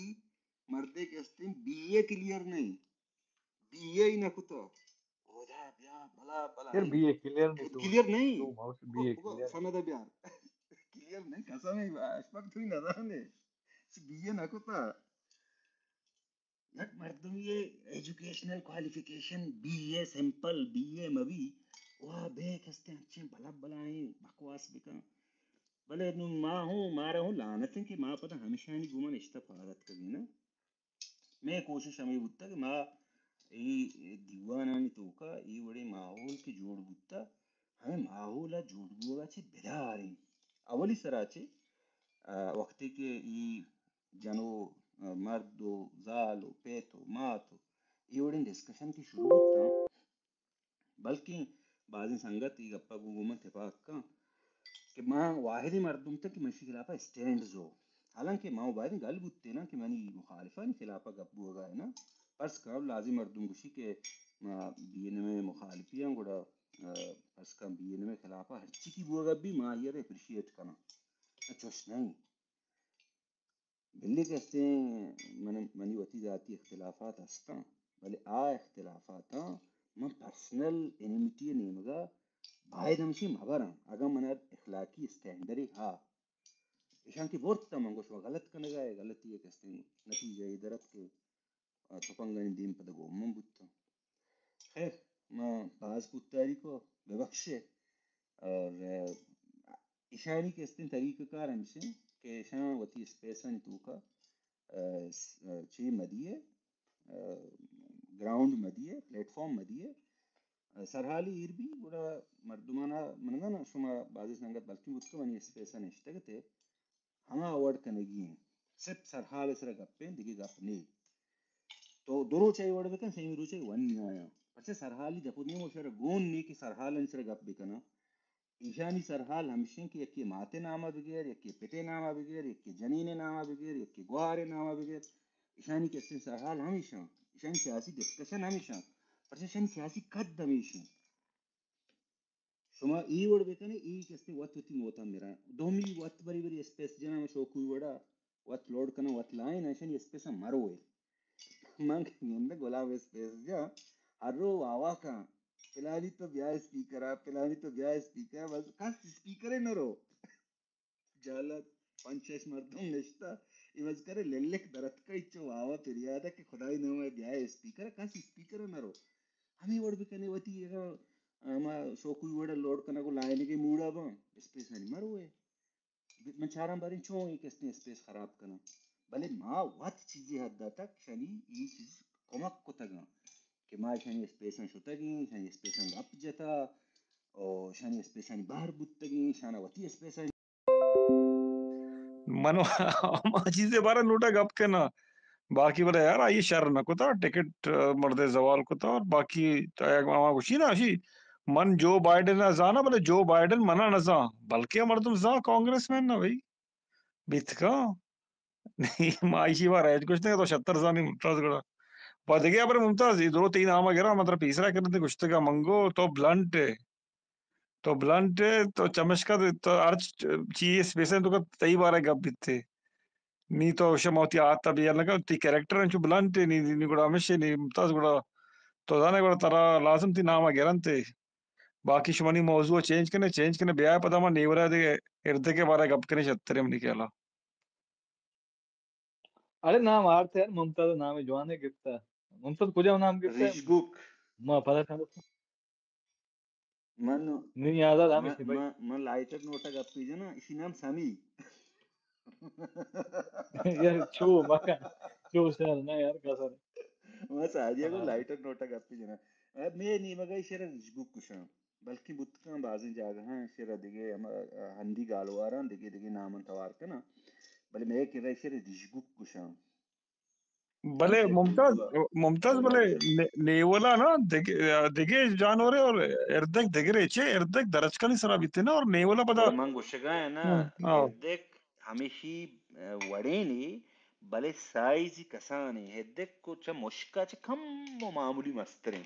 مردے کہ ہستیں، بی اے کلیئر نہیں، بی اے ہی نہ کتا۔ اودا بیا، بلا، بلا۔ یار، بی اے کلیئر نہیں تو۔ کلیئر نہیں۔ تو ماؤس بی اے بگو، بگو، کلیئر۔ سند بیار۔ کلیئر نہیں، قسم ہے، اشفق تو ہی نہ زانے۔ بی اے نہ کتا۔ یک مردمے ءِ educational qualification B A, simple B A مبی، وا بے کستیں انچیں بلا بلائیں بکواس بکن۔ بلے نوں ما ہوں، مارا ہوں لعنت انت کہ ما پدا ہمیشانی گوما نشتہ پاد اتکگیں نا۔ مئے کوشش ہمے بوتگ کہ ما اے دیوانانی توکا اے وڑیں ماحول کہ جوڑ بوتگ، ہمے ماحول ءِ جوڑ بوگ ءَ چہ بداریں۔ اولی سرا چہ، آ، وقتے کہ اے جن و، آ، مرد و زال و پت و مات و اے وڑیں ڈسکشن کہ شروع بوتاں، بلکیں بازیں سنگت اے گپا گوں، گوں من تپاک کن کہ ما واحدیں مردم تاں کہ من اشی خلافا اسٹینڈ زو، حالانکہ ما باید گل بوتیناں کہ منی مخالفانی خلافا گپ بوگا ہے نا۔ پرس کن لازم مردم گوشی کہ ما بی این ایم ءِ مخالفی آں، گڑا، آ، پرس کن بی این ایم ءِ خلافا ہرچی کہ بوگا بی، ما آئی ءَ اپریشیٹ کناں۔ چوش نہیں۔ بلے کہ استیں من، منی وتی ذاتی اختلافات ہستاں، بلے آ اختلافاتاں من پرسنل انمیٹی ءِ نیمگا باید ہمشی مبراں۔ اگاں من اخلاقی اسٹینڈرے ہا، ایشاں کہ برت من گوش و غلط کنگا ہے، غلطی ہے کہ استیں نتیجہ یہ درت کہ آ، تپنگانی دیم پدا گومن بوتاں۔ خیر، ما باز کوتاہی کو، ببخشے۔ اور، آ، ایشانی کہ استیں طریقہ کار ہمشیں کہ ایشاں وتی اسپیسانی توکا، آ، س-، آ، چی مدیے، آ، گراؤنڈ مدیے، پلیٹ فارم مدیے، آ، سرحالی ایر بی، گڑا مردمانا منگا نا شما بازی سنگت بلکیں بوت کہ منی اسپیسا نشتگتے، ہما وڑ کنگی ایں۔ صرف سرحال ءِ سرا گپ ایں، دگہ گپ نے۔ تو دو روچ ءَ اے وڑ بکن، سیمی روچ ءَ ونی آیاں۔ پرچہ سرحالی دپ و نیم و شر گون نے کہ سرحالانی سرا گپ بکناں۔ ایشانی سرحال ہمیشیں کہ یکے ماتے ناما بگیر، یکے پتے ناما بگیر، یکے جنینے ناما بگیر، یکے گوارے ناما بگیر۔ ایشانی کسیں سرحال ہمیشاں۔ ایشانی سیاسی ڈسکشن ہمیشاں۔ پرچہ ایشانی سیاسی قد ہمیشیں۔ شما اے وڑ بکنے، اے کستے وت وتی موتا مراں۔ دومی وت بری بری اسپیس جناں، شوقی وڑا وت لوڈ کناں، وت لائن ایشانی اسپیساں مروے۔ من کہ گندہ گلاب اسپیس جا، ہر رو واوا کن، پلانی تو بیا اسپیکرا، پلانی تو بیا اسپیکرا، بس کس اسپیکرے نہ رو۔ جہلا پنچ شش مردم نشتہ، عوض کرے للک درتکا، اچو واوا پریادا کہ خدای نام ہے بیا اسپیکر، کس اسپیکر نہ رو۔ ہمیں وڑ بکنے وتی اگاں ہما شوقی وڑا لوڈ کنگ و لائنگے موڈا باں، اسپیسانی مروے۔ من چاراں باریں چون اے کستیں اسپیس خراب کناں۔ بلے ما وت چیزے حد داتگ، شانی اے چیز کمک کتگاں کہ ما شانی اسپیساں شتگیں، شانی اسپیساں گپ جتا، او شانی اسپیسانی بہر بوتگیں، شانا وتی اسپیسانی من ہما چیزے بارا نوٹا گپ کناں۔ باقی بلے یار، آئی شر نہ کتا، ٹکٹ، آ، مردے زوال کتا، اور باقی تو یک ما گوشی نا، اشی من جو بائیڈن ءَ زاناں، بلے جو بائیڈن منا نہ زان، بلکہ مردم زان کانگریس مین نہ بھئی، بیت کاں۔ ما ایشی بارہ ءَ ہچ گوشتگ، تو شتر زانی ممتاز گڑا۔ پہ دگہ ہبرے ممتاز، اے درو تئی نام ءَ گراں، من ترا پیسرا کرتے گوشتگ ءَ منگو، تو بلنٹ ئے۔ تو بلنٹ ئے، تو چمشکا تو ہر چ-، چیز پیسے تو تئی بارہ ءَ گپ بیتے۔ نی تو شما وتی آتا بیار نہ کن، تئی کریکٹر انچو بلنٹ ئے، نی، نی گڑا ہمیشہ نی ممتاز گڑا تو زانے گڑا ترا لازم تئی نام ءَ گرنت ئے۔ باقی شما نی موضوع چینج کنے، چینج کنے، بیا پدا ما نیورا دگہ اردے کے بارے گپ کنے شترے منی خیالا۔ اڑے نام آرت یار، ممتاز نام جوانے گپتا۔ ممتاز کجا نام گپتا؟ رشگوک۔ ما پدا کھانا۔ من نی آزاد ہمیش من، بھائی۔ من، من لائٹر نوٹا گپی جنا، اسی نام سمی۔ یار چو مکن، چو شر نہ یار کسر۔ ما سادیا کو ہاں۔ لائٹر نوٹا گپی جنا۔ اب میں نیمگا شر رشگوک کشاں۔ بلکیں بوت کن بازیں جاگہاں شرا دگہ ہما ہندی گالواراں دگہ دگہ ناماں توار کناں، بلے مئے کرا شرا رشگوک گوشاں۔ بلے ممتاز، ممتاز بلے نے-، نیولا نا دگہ، دگہ جانورے اور اردک دگرے چے اردک درچکانی سرا بیتے نا اور نیولا پدا۔ من گوشگا ہے نا، ہاں، ہاں۔ اردک ہمیشی، آ، وڑینے، بلے سائزی کسانے، ہدک کو چہ مشکا چہ کم و معمولی مستریں۔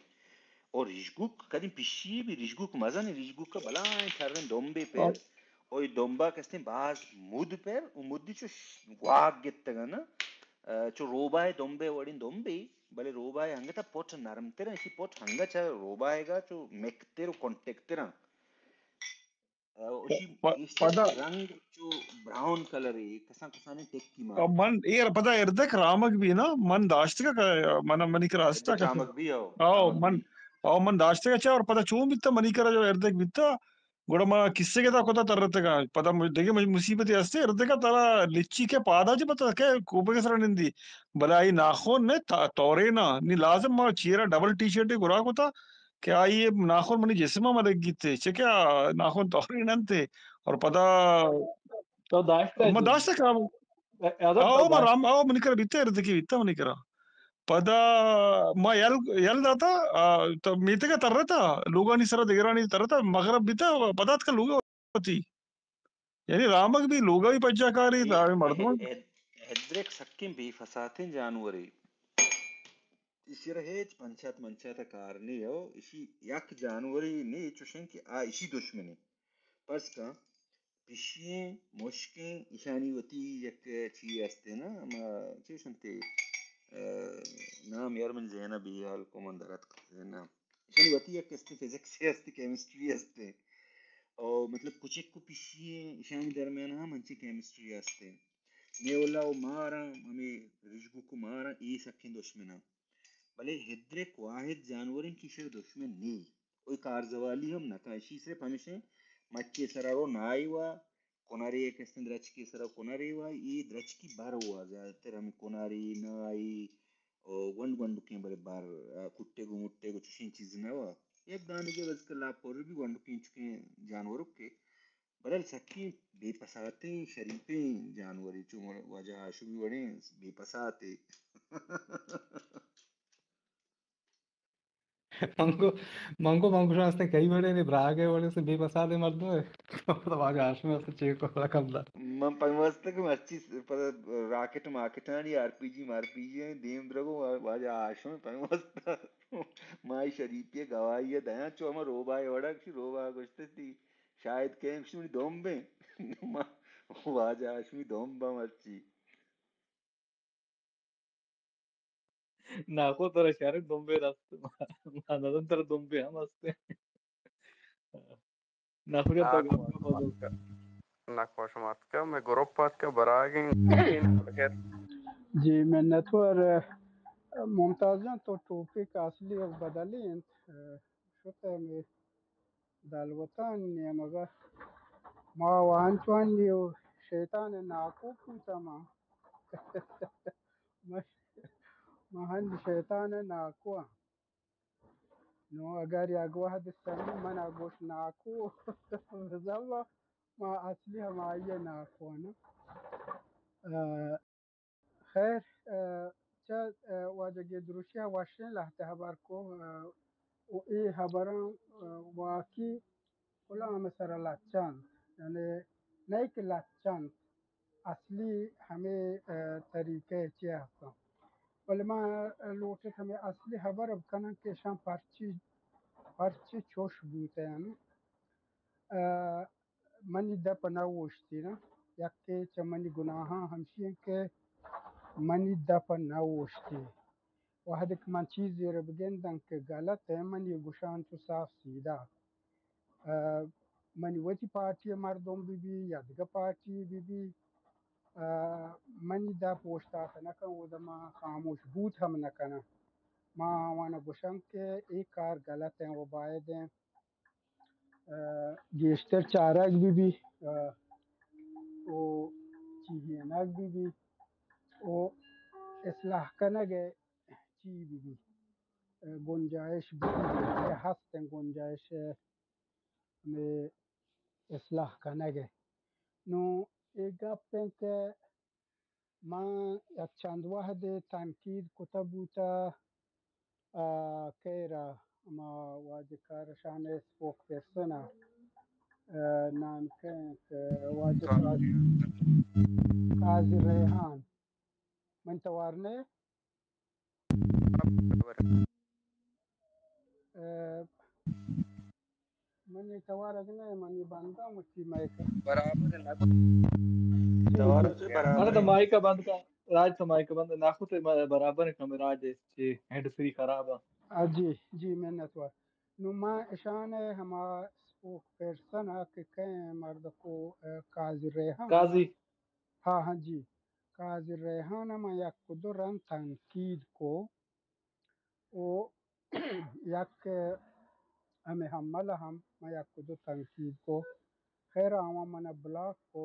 اور رشگوک کدی پشی بھی رشگوک مزن، رشگوک کا بلائیں شریں دمبے پر، اور یہ دمبا کستیں باز مد پر، و مدی چو ش-، گواگ گتگا نا، آ، چو روبائے دمبے وڑیں دمبے، بلے روبائے ہنگتا پٹ نرم تر، اسی پٹ ہنگا چہ روبائے گا چو مکتر و کنٹکترن۔ اشی پ-، گیشتر پدا رنگ چو براؤن کلر ہے، کسان کسانیں ٹکی مار۔ من ایر پدا اردک رامگ بھی نا، من داشتگا کہ من، منی کرا ہستا اردک کہ رامگ بھی ہو، او رامگ من، بھی۔ او من داشتگا چا اور پدا چون بیتا منی کرا جو اردک بیتا، گڑا ما کسے کے دا کتا ترتگا، پدا مجھ-، دگہ مجھ-، مصیبت ہستے، اردکا ترا لچی کے پادا چے پتا کہ کوپے کے سرا نندی، بلے آئی ناخون نے تا-، تورینا، نی لازم ما چیرا ڈبل ٹی شرٹ گرا کتا، کہ آئی ناخون منی جسم ءَ لگیت، چہ کہ آ ناخون تورین انت اور پدا تو داشتہ ما جی؟ داشتہ کہ آ، آ، او ما رام، او منی کرا بیتہ، اردکی بیتہ منی کرا۔ پدا ما یل، یل داتا، آ، تو میتگ ءَ ترتا، لوگانی سرا دگرانی ترتا، مغرب بیتہ، پدا اتکا لوگ ءَ وتی۔ یعنی رامگ بھی لوگ ءَ بھی پجا کاری، اے، تا مردم۔ ہد-، ہدرک سکیں بے فساتیں جانورے۔ ایشی را ہچ پنچات منچات ءَ کار نی ہو، ایشی یک جانورے نی چوشیں کہ آ ایشی دشمنے۔ پرز کن، پشی ایں، مشک ایں، ایشانی وتی یک چی ہستے نا، ما چی شنتے، آ، نام یار من ذہن ءَ بے حال کو من درت ذہن ءَ۔ ایشانی وتی یک ہستے، فزکس ہستے، کیمسٹری ہستے۔ او مطلب کچک و پشی ایں، ایشانی درمیان ہم انچیں کیمسٹری ہستے۔ نیولا و ماراں، ہمے رجگوک و ماراں، اے سکیں دشمناں۔ بلے ہدرک واحد جانوریں کہ ایشرا دشمن نی۔ کوئی کارزوالی ہم نہ کن۔ ایشی صرف ہمیشیں مچے سرا رو نائی وا، کنرے یک استیں درچکے سرا کنرے وا، اے درچکی بر وا، زیادہ تر ہمیں کنرے، نائی، او گونڈ گونڈکیں بلے بر، آ، کٹے گو مٹے گو چوشیں چیز نہ وا۔ یک دانگے بس کلا پر بھی گونڈکیں چکیں جانورک کے بلے سکیں بے پساتیں شریپیں جانورے، چو واجہ ہاشمی وڑیں بے پساتے۔ منگو، منگو، منگو شما استیں کئی وڑے نے براگ ہے وڑے سے بے پساتے مردم ہے۔ تو واجہ ہاشمی است چیک کو رقم دا۔ من پیمستہ کہ مرچی س-، پدا راکٹ ماکٹانی آر پی جی مار پی جی ہیں، دیم درگو وا-، واجہ ہاشمی پیمستہ۔ مائی شریپی گواہی دیاں، چو ہما روباہ وڑا کشی روباہ گوشتے تھی۔ شاید کیمش منی دمبیں۔ ما واجہ ہاشمی دمب ہم ہرچی۔ ناکو ترا شریں دمبے رست۔ ما ندن ترا دمبے ہم ہستے۔ ناکو جان، ناکو شما اتکا، میں گروپ اتکا براگیں۔ جی، منتوار۔ ممتاز جان، تو ٹوپک اصلی بدلی انت۔ شتے میں دلوتانی نیمگا ما وانچوانی و شیطان ناکو بوتا ما۔ ما، ما ہند شیطان ناکو آں۔ نو اگر یک وہد سمی منا گوش ناکو بزاں ما اصلی ہمائی ناکو آں۔ آ، خیر، آ، چہ، ء، واجہ گیدروشی ء وشیں لہتے ہبر کو، ء، و اے ہبراں، ء، واقعی کلام سر لچ انت، یعنی نئے کہ لچ انت، اصلی ہمے، ء، طریقہ چی ہستاں۔ بلے ما لوٹت ہمے اصلی ہبر بکنن کہ اشاں پرچی، پرچی چوش بوتین۔ ء، منی دپ نہ اوشتی نا، یکے چہ منی گناہاں ہمشی انت کہ منی دپ نہ اوشتی۔ وہدے کہ من چیزے را بگنداں کہ غلط ہے، منی گشان چو صاف سیدھا۔ ء، منی وتی پارٹی مردم بی بی یا دگہ پارٹی بی بی، ء، منی دپ اوشتات نہ کن، اودا ما خاموش بوت ہم نہ کناں۔ ما آوانا گشاں کہ اے کار غلط ہیں و باید ہیں ء، گیشتر چارگ بہ بی، ء، و چیہینگ بہ بی، و اصلاح کنگ ء چی بہ بی، ء، گنجائش بہ بی، کہ ہستیں گنجائش ء ہمے اصلاح کنگ ء۔ نوں اے گپ انت کہ من یک چند وہدے تنقید کتہ بوتہ، آ، کئے را، ہما واجہ کارشان ء اسپوک پرسن ء، آ، نام کئے انت، واجہ قاضی، قاضی ریحان۔ من توار نے؟ ء، منی توار اگہ نہ، منی بنداں وتی مائک۔ برابر نہ۔ توار جی، جی۔ برابر۔ ارے تو مائک بند کر، راج تو مائک بند، ناخوت برابر کم راج چی ہینڈ فری خراب ہے۔ آ، جی، جی، منت وار۔ نو ما اشان ہما اسپوک پرسن کہ کئے مرد کو، ء، قاضی ریحان۔ قاضی۔ ہاں، ہاں جی۔ قاضی ریحان ء من یک دو رند تنقید کو و یک ہمے حمل ء ہم من یک دو تنقید کو۔ خیر آواں من بلاک کو،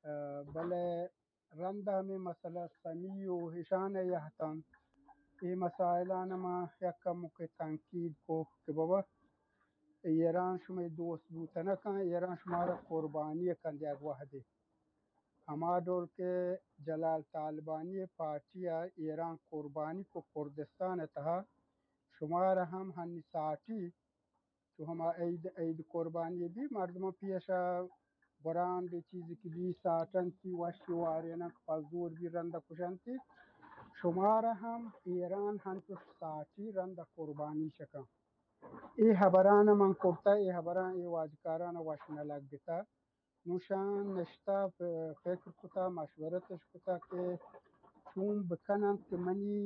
ء، بلے رند ہمے مسئلہ سمی و اشان ء یہتاں اے مسائلان ء من یک کمکے تنقید کو کہ بابا ایران شمئے دوست بوت نہ کن، ایران شمارا قربانی ء کن یک وہدے۔ ہما ڈول کہ جلال طالبانی ء پارٹی ء ایران قربانی کو کردستان ء تہا، شمارا ہم ہنی ساٹی چو ہما عید، عید قربانی بی، مردماں پیشا برانڈ چیزی کہ بی ساٹنتی، وشی وارینک پزور بی رند کشنتی، شمارا ہم ایران ہنچوش ساٹی رند قربانی شکن۔ اے ہبران من کرتا، اے ہبران اے واجکاران وش نہ لگتا۔ نوشان نشتہ پ-، فکر کتا، مشورتش کتا کہ چون بکننت کہ منی،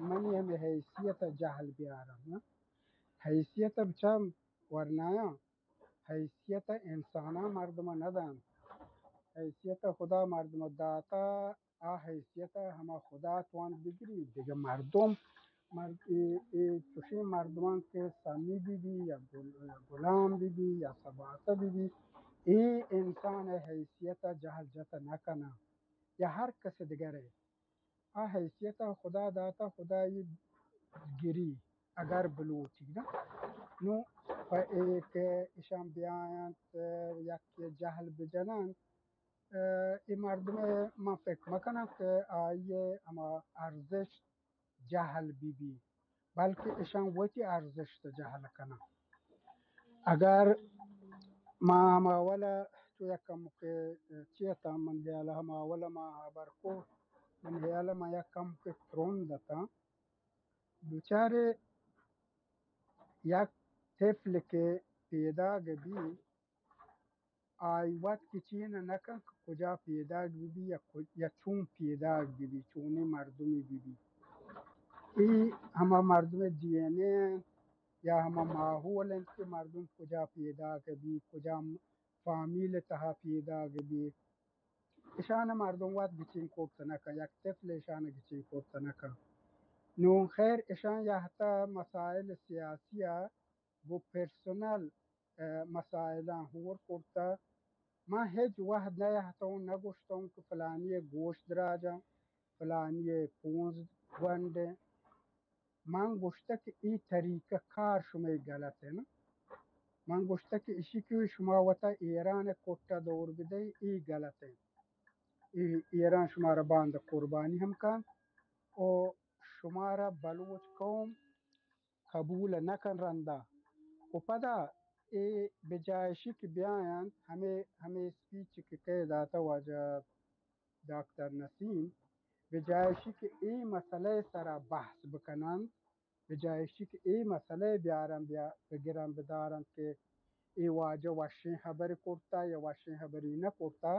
منی ہمے حیثیت جہل بیارن، نا؟ حیثیت بچا ورنایاں، حیثیت انساناں مردم ندان، حیثیت خدا مردم داتا، آ حیثیت ء ہما خدا توان بگری، دگہ مردم، مرد، اے، اے چوشیں مردمان کہ سمی بی بی یا گل-، غلام بی بی یا سباتہ بی بی، اے انسان ء حیثیت ء جہل جت نہ کناں یا ہر کس دگرے۔ آ حیثیت ء خدا داتا، خدائی گری اگر بلوٹی نا۔ نو پہ اے کہ اشان بیاینت یک جہل بجننت، ء، اے مردم ء من فکر مکناں کہ آئی ء ہما ارزشت جہل بی بی، بلکہ اشان وتی ارزشت جہل کناں۔ اگر ما ہما اولا چو یک کمکے چیتاں، من ہیال ہما اولا ما ہبر کو، من ہیال ما یک کمکے ترند اتاں۔ بچارے یک طفل کہ پیداگ بی، آئی وت گچین نہ کن کہ کجا پیداگ بہ بی یا کج-، یا چون پیداگ بہ بی، چونیں مردمے بہ بی۔ اے ہما مردم ڈی این اے انت یا ہما ماحول انت کہ مردم کجا پیداگ بی، کجا م-، فامیل تہا پیداگ بی۔ اشان مردم وت گچین کرت نہ کن، یک طفل اشان گچین کرت نہ کن۔ نوں خیر اشان یہتا مسائل سیاسی ء گوں پرسنل، ء، مسائلاں ہور کرتہ۔ من ہچ وہد نیاہتوں، نگوشتوں کہ فلانی ء گوش دراجاں، فلانی ء پونز گونڈیں۔ من گوشتہ کہ اے طریقہ کار شمئے غلط ہے نا۔ من گوشتہ کہ اشی کہ شما وتا ایران ء کٹا دور بدئے، اے غلط ہے۔ اے ایران شمارا باند قربانی ہم کنت۔ و شمارا بلوچ قوم قبول نہ کن رندا۔ و پدا اے بجائے اشی کہ بیاینت ہمے، ہمے اسپیچ کہ کئے داتا واجہ ڈاکٹر نسیم، بجائے اشی کہ اے مسئلہ سرا بحث بکننت، بجائے اشی کہ اے مسئلہ بیارن بیا بگرن بدارن کہ اے واجہ وشیں حبر کرتا یا وشیں حبری نہ کرتا،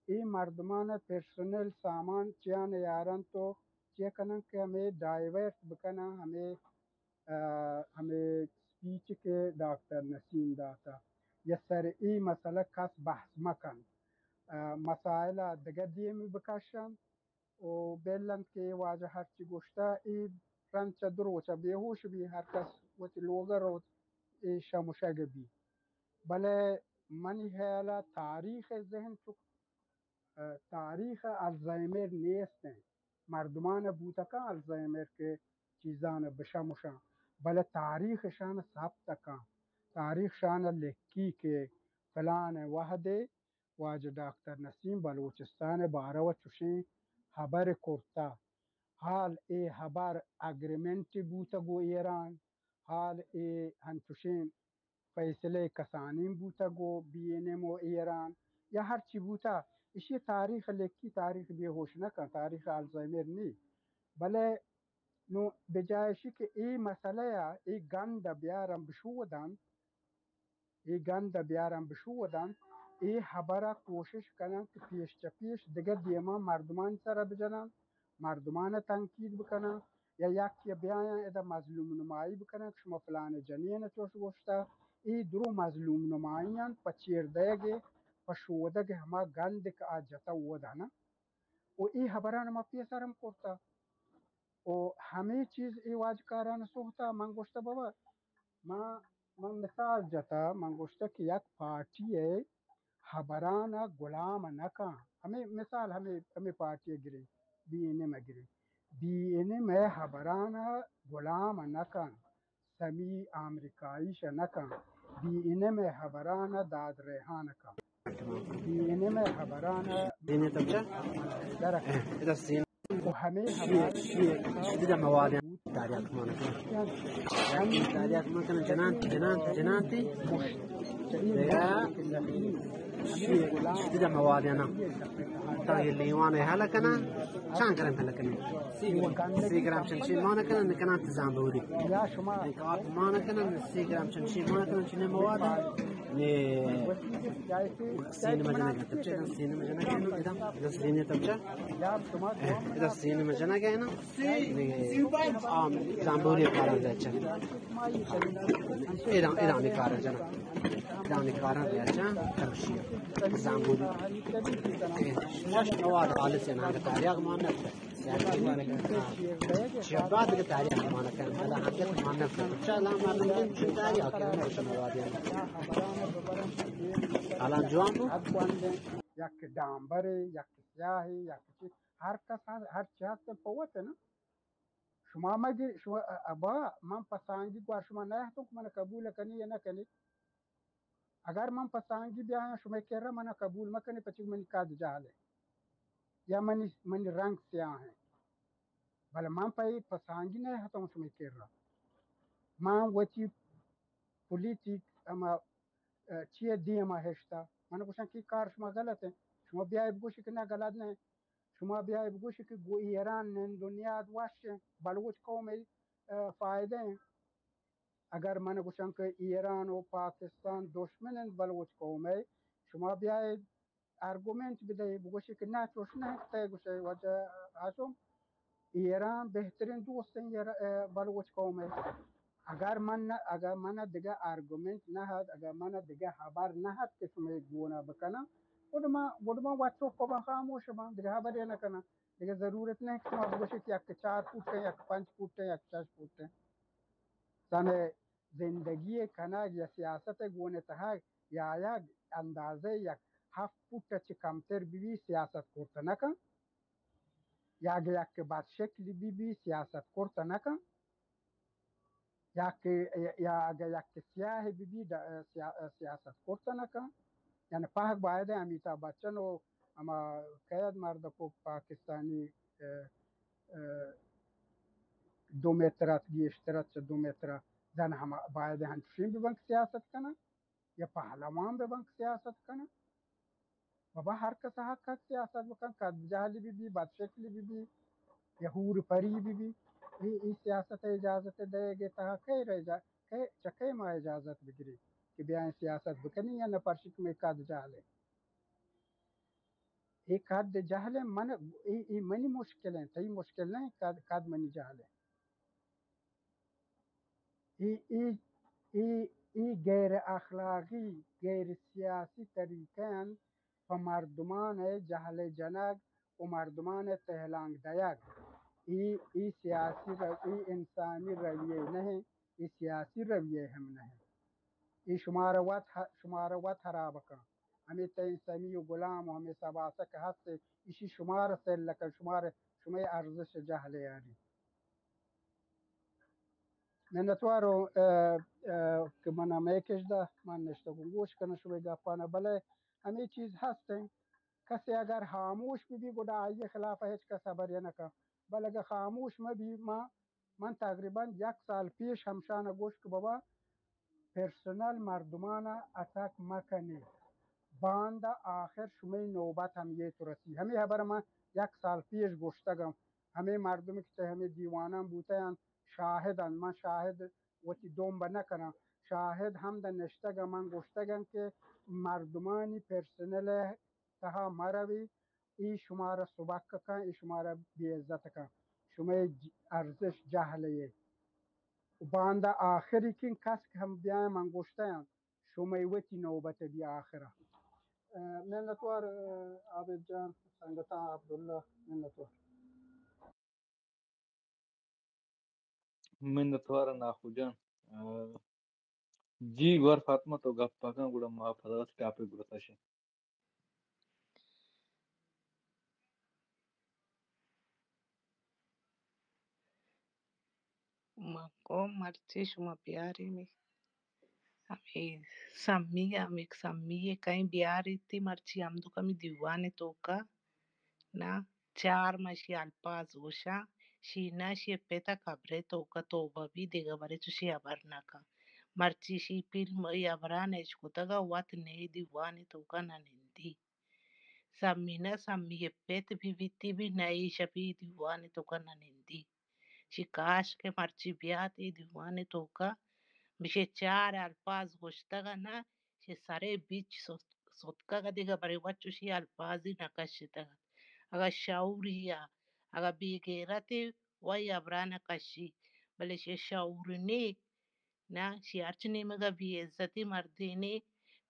اے مردمان پرسنل سامان چیان یارن تو چیا کنن کہ ہمیں ڈائیورٹ بکنن، ہمیں، آ، ہمیں اسپیچ کہ ڈاکٹر نسیم داتا یا سر اے مسئلہ کس بحث مکن، آ، مسائل دگہ دیمی بکشن۔ و بیل انت کہ اے واجہ ہرچی گوشتہ، اے رند چہ دو روچ ء بے ہوش بی، ہر کس وتی لوگ ء روت، اے شمشگ بی۔ بلے منی خیال ء تاریخ ء ذہن چک، ء، تاریخ ء الزائمر نیست انت۔ مردمان ء بوتکاں الزائمر کہ چیزان ء بشمشاں، بلے تاریخ اشان ء ثبت کاں۔ تاریخ شان ء لکھی کہ فلان ء وہدے واجہ ڈاکٹر نسیم بلوچستان ء بارو ء چوشیں ہبر کرتہ۔ حال اے ہبر اگریمنٹ بوتگ گوں ایران، حال اے ہنچوشیں فیصلہ کسانیں بوتگ گوں بی این ایم و ایران یا ہرچی بوتہ، اشی تاریخ لکھی، تاریخ بے ہوش نہ کن، تاریخ الزائمر نی۔ بلے نوں بجائے اشی کہ اے مسئلہ ء اے گند ء بیارن بشودنت، اے گند ء بیارن بشودنت، اے ہبر ء کوشش کننت کہ پیش چہ پیش دگہ دیما مردمانی سر ء بجننت، مردمان ء تنقید بکننت، یا یکے ء بیایاں ادا مظلوم نمائی بکننت کہ شما فلان جنین ء چوش گوشتہ، اے درو مظلوم نمائی انت پہ چیر دئیگ ء، پہ شودگ ء ہما گند کہ آ جتہ اود ء نہ۔ و اے ہبران ما پیسر ہم کرتہ۔ و ہمے چیز اے واجکاران سہتا من گوشتہ بابا، ما، من مثال جتا، من گوشتہ کہ یک پارٹی ء ہبران ء غلام نہ کن۔ ہمے مثال ہمے، ہمے پارٹی ء گریں، بی این ایم ء گریں۔ بی این ایم ء ہبران ء غلام نہ کن، سمی آمریکائیش نہ کن، بی این ایم ء ہبران ء داد ریحان کن۔ بی این ایم ء ہبران ء درک۔ و ہمے ہبران شدید مواد تاریخ مان کن۔ تاریخ مان کن جنان، جنان، جنان تی۔ دگہ شدید مواد نا۔ تا یہ لیوان حل کنا، چان گرم حل کنا۔ سی گرام چنچی مان کنا، نکنا تزام بوری۔ آپ مان کنا، سی گرام چنچی مان کنا، چنے مواد۔ نے سینما جنگ ہے، تبچہ ادا سینما جنگ ہے نا، ادا، ادا سینما جنگ ہے نا، ادا سینما جنگ ہے نا۔ آم، زامبوری کارا دے چا۔ ادا، ادا نے کارا جنا۔ ادا نے کارا دے چا، تبشی۔ زامبوری۔ اے، شش نواد حالت سے نہ تاریخ مان نہ۔ چیا بعد کے تاریخ مان کن، بلا حقیقت مان نہ کن۔ چلا مان نہ کن، چون تاریخ کے نہ شما وادی۔ حالا جوان بو۔ یک ڈامبرے، یک سیاہے، یک چی، ہر کس ہر، ہر چی ہست پوت ہے نا۔ شما مگی، شما، ابا، من پسانگی گوار شما نہ ہتوں کہ من قبول کنی یا نہ کنی۔ اگر من پسانگی بیایاں، شما کرا من قبول مکنی، پچی منی قد جہل ہے یا منی، منی رنگ سیاہ ہے۔ بلے من پہ پسانگی نہ ہتوں شما کرا۔ من وتی پولیٹیک اما، اه، چیئے دیما ہشتا۔ من گوشاں کہ کار شما غلط ہے۔ شما بیائے بگوشی کہ نہ غلط نہ۔ شما بیائے بگوشی کہ گو ایران نند و نیاد وش ہے۔ بلوچ قوم ہے، اه، فائدہ ہے۔ اگر من گوشاں کہ ایران و پاکستان دشمن انت بلوچ قوم ء، شما بیائے آرگومنٹ بدئے، بگوشی کہ نہ، چوش نہ انت، تئ گوشئے واجہ ہاشم، ایران بہترین دوست انت بلوچ قوم ء۔ اگر من نہ، اگر من دگہ آرگومنٹ نہ ات، اگر من دگہ ہبر نہ ات کہ شمئے گونا بکناں، گڈ ما، گڈ ما وت چپ باں، خاموش باں، دگہ ہبرے نہ کناں۔ دگہ ضرورت نہ کہ شما بگوشیت یک چار فٹ ء، یک پنچ فٹ ء، یک شش فٹ ء۔ زن زندگی ء کنگ یا سیاست ء گون ء تہا یا یک اندازہ یک ہفت فٹ ء چہ کمتر بہ بی سیاست کرت نہ کن۔ یا اگہ یک بدشکلی بہ بی سیاست کرت نہ کن۔ یا کہ، یا اگہ یک سیاہ بہ بی، سیا-، سیاست کرت نہ کن۔ یعنی پہک باید امیتابھ بچن و ہما قید مردکو پاکستانی، اه، اه، دو متر ات، گیشتر ات چہ دو متر ات، زن ہما باید انچوشیں بہ بنت کہ سیاست کنن یا پہلوان بہ بنت کہ سیاست کنن. بابا، ہر کس ء حق ات سیاست بکن، کد جہلی بہ بی، بدشکلی بہ بی، یا ہور پری بہ بی. اے، اے سیاست ء اجازت ء دئیگ ء تہا کئے را اجا-، کئے، چہ کئے ما اجازت بگریں کہ بیائیں سیاست بکنیں یا نہ، پرچی کہ مئے کد جہل ء. اے کد جہل ء من، اے، اے منی مشکل ء، تئی مشکل نہ، کد، کد منی جہل ء. اے، اے، اے، اے غیر اخلاقی، غیر سیاسی طریقہ انت پہ مردمان ء جہل جنگ و مردمان ء تہلانک دئیگ. اے، اے سیاسی رو-، اے انسانی رویہ نہ انت، اے سیاسی رویہ ہم نہ انت. اے شمارا وت ہ-، شمارا وت ہراب کن. ہمے تئیں سمی و غلام و ہمے سباسک ہست، ایشی شمارا سیل کن، شمارا، شمئے ارزش جہل یاری. منتواروں، اه، اه، کہ من ہمے کش دا، من نشتگوں گوش کناں شمئے گپانا، بلے ہمے چیز ہست انت. کسے اگر خاموش بہ بی، گڑا آئی خلاف ہچ کس ہبرے نہ کن. بلے اگر خاموش مہ بی، ما، من تقریباً یک سال پیش ہمشان گوشت کہ بابا، پرسنل مردمانا اتک مہ کنے، باندا آخر شمئے نوبت ہم یے تو رسی. ہمے ہبر من یک سال پیش گوشتگم. ہمے مردم کہ تہ ہمے دیواناں بوتہ انت، شاہد انت، من شاہد وتی دمب نہ کناں، شاہد ہمدا نشتگ انت، من گوشتگ انت کہ مردمانی پرسنل ء تہا مہ روی، اے شمارا سبک کن، اے شمارا بے عزت کن، شمئے ج-، ارزش جہل ء. و باندا آخری کن کس کہ ہم بیاں من گوشتہ انت، شمئے وتی نوبت بی آخرا. اه، منتوار، اه، عابد جان، سنگتاں عبداللہ، منتوار. منتوار ناخو جان. اه، جی گوار فاطمہ تو گپ پکاں، گڑا ما پدا ٹاپک گڑا تشیں. من گوں مرچی شما بیارینی. ہمے سمی، ہمے سمی ء کئیں بیاریتی، مرچی ہمدوک ہمے دیوان ء توکا نا، چار مشی الفاظ گوشاں، شی نا شی پت ء قبر ء توکا توبہ بی، دگہ برے چوشی ہبر نہ کن. مرچی شی فلم ء ہبراں اش کتگ ء وت نئے دیوان ء توکا نہ نندی. سمی نا سمی ء پت بہ بیتی بی نئے شپی دیوان ء توکا نہ نندی. چی کاش کہ مرچی بیات اے دیوان ء توکا، بشے چار الفاظ گوشتگ ء نہ، چہ سرے بیچ ست-، ستکگ ء دگہ برے وت چوشی الفاظی نہ کشتگ ات. اگاں شعوری ء، اگاں بے غیرت ء وئی ہبرا نہ کشی، بلے چہ شعور نے، نہ، شی ہرچ نیمگ ء بے عزتی مردینے،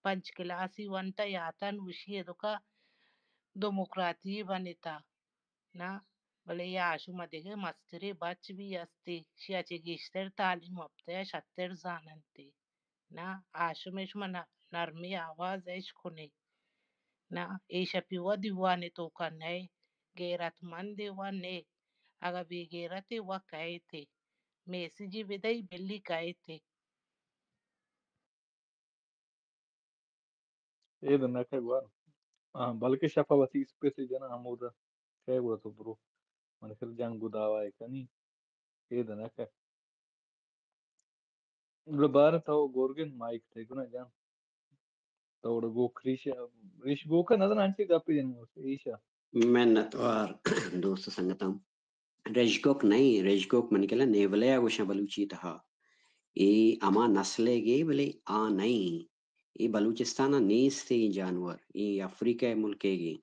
پنچ کلاسی ونت ء یاتن وشی ء دکا دموکراتی بنتا. نہ، بلے اے ہاشم ء دگہ مستریں بچ بی استی، شیا چہ گیشتر تعلیم یافتہ ء شتر زاننتی. نہ، ہاشم ء شما ن-، نرمی آواز اش کنی. نہ، اے شپی و دیوان ء توکا نئے، غیرت مندے و نے، اگہ بے غیرتے و کئیتے، میسجی بدئی بلی کئیتے. اے دنکہ گوار. آ، بلکہ شپا وتی اسپیس جنا ہمودا. کئے گڑا تو برو. من خیر جنگ و دعوا کنی. اے دنکہ. گڑا بار تو گورگن مائک تے گنا جان. تو گڑا گوک ریش، ریش گوکا نظر انچے گپی جن ایشا. منتوار دوست سنگتاں. رژگوک نئیں، رژگوک منی گلا نیولے ء گوشاں بلوچی تہا. اے ہما نسلے گے بلے آ نئیں. اے بلوچستان ء نیست اے جانور، اے افریقہ ء ملکے گے.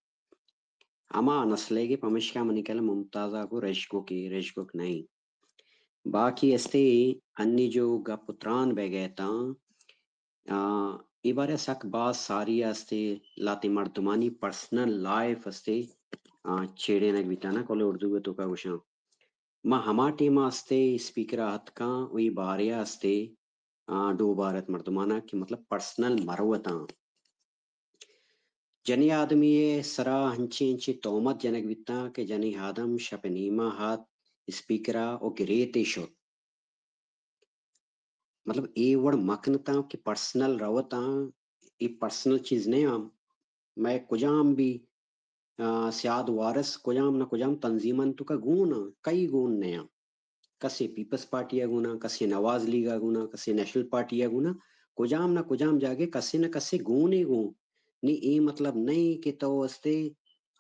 ہما نسلے گے پمشکا منی گلا ممتاز ء گو رژگوک اے، رژگوک نئیں. باقی استے انی جو گپ و تران بہ گئے تاں، آ، اے بارے سک باز ساری استے، لہتے مردمانی پرسنل لائف استے، آ، چھیڑینگ بیتانا کل اردو ء توکا گوشاں. ما ہما ٹیم ء استے اسپیکر ء اتکاں و اے بارے ء استے، آ، ڈوبارت مردمانا کہ مطلب پرسنل مروتاں. جنی آدمی ء سرا انچیں انچیں تومت جنگ بیتاں کہ جنی آدم شپ ء نیما ہات اسپیکر ء و گریتے شت. مطلب اے وڑ مکنتاں کہ پرسنل روتاں، اے پرسنل چیز نیاں. مئے کجام بھی، آ، سیاد وارث کجام نہ کجام تنظیماں توکا گون آں، کئی گون نیاں. کسے پیپلز پارٹی ءَ گونا، کسے نواز لیگ ءَ گونا، کسے نیشنل پارٹی ءَ گونا، کجام نہ کجام جاگے کسے نہ کسے گونے گون۔ نی اے مطلب نہیں کہ تو استے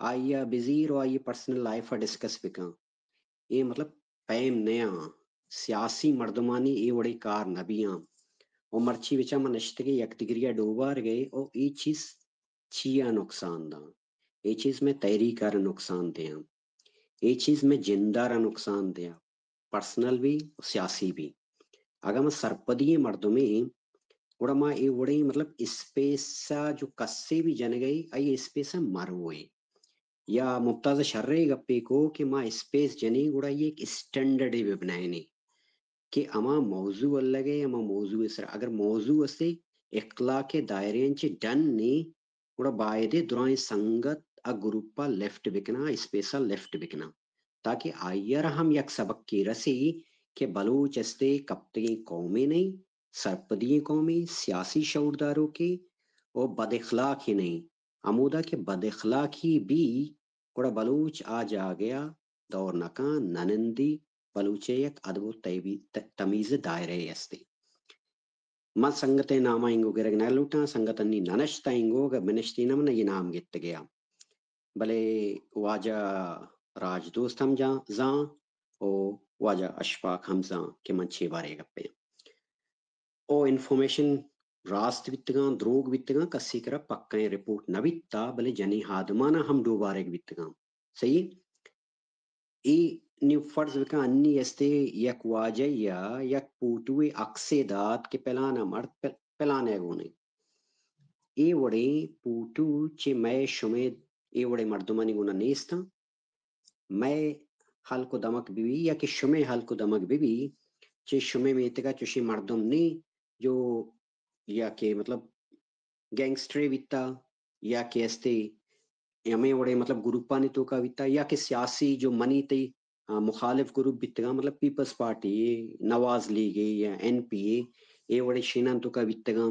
آئی ءَ بزیر و آئی پرسنل لائف ءَ ڈسکس بکن۔ اے مطلب پیم نیاں، سیاسی مردمانی اے وڑیں کار نہ بیاں۔ و مرچی بچا من نشتگے یک دگری ءَ ڈوبار گئے و اے چیز چیا نقصان داں؟ اے چیز میں تحریک ءَ را نقصان دیاں، اے چیز میں جند ءَ را نقصان دیاں، پرسنل بھی و سیاسی بھی۔ اگاں ما سرپدی مردمے گڑا ما اے وڑیں مطلب اسپیس ءَ جو کسے بھی جنگے، آئی اسپیس ءَ مروے۔ یا ممتاز شرے گپے کو کہ ما اسپیس جنیں گڑا یک اسٹینڈرڈے بہ بنائینیں کہ ہما موضوع الگے، ہما موضوع سر اگر موضوع استے اخلاق دائرے انچے ڈن نے، گڑا بایدے درائیں سنگت ءَ گروپ ءَ لفٹ بکناں، اسپیس ءَ لفٹ بکناں، تاکہ آئی ءَ را ہم یک سبقے رسی کہ بلوچ استے کپتگیں قومے نہیں، سرپدی قومے، سیاسی شعور داروکے و بد اخلاقے نہیں۔ ہمودا کہ بد اخلاقی بی، گڑا بلوچ آ جاگہ ءَ دور نکاں، ننندی، بلوچ ءِ یک ادب و تیبی-، ت-، تمیز دائرہ استے۔ من سنگت ءِ نام ءَ اینگو گرگ نہ لوٹاں، سنگت انی نہ نشتہ اینگو، اگہ بنشتیناں من اے نام گتگے آ۔ بلے واجہ راج دوست ہم جاں، زاں و واجہ اشفاق ہم زاں کہ من چے بارے گپے آں۔ او انفارمیشن راست بیتگاں، دروگ بیتگاں، کسی کرا پکائیں رپورٹ نہ بیتا، بلے جنی آدمانا ہم ڈوبارگ بیتگاں۔ صحیح؟ اے نی فرض بکن انی استے یک واجہ یا یک پوٹوے عکسے دات کہ پلانا مرد پل-، پلانے گونے۔ اے وڑیں پوٹو چہ مئے شمے اے وڑیں مردمانی گونا نیستاں۔ مئے ہلک و دمگ بہ بی یا کہ شمے ہلک و دمگ بہ بی، چہ شمے میتگا چوشیں مردم نی جو یا کہ مطلب گینگسٹرے بیتا یا کہ استے ہمے وڑے مطلب گروپانی توکا بیتا یا کہ سیاسی جو منی تئی، آ، مخالف گروپ بیتگاں، مطلب پیپلز پارٹی، نواز لیگ یا این پی اے، اے وڑے شینان توکا بیتگاں۔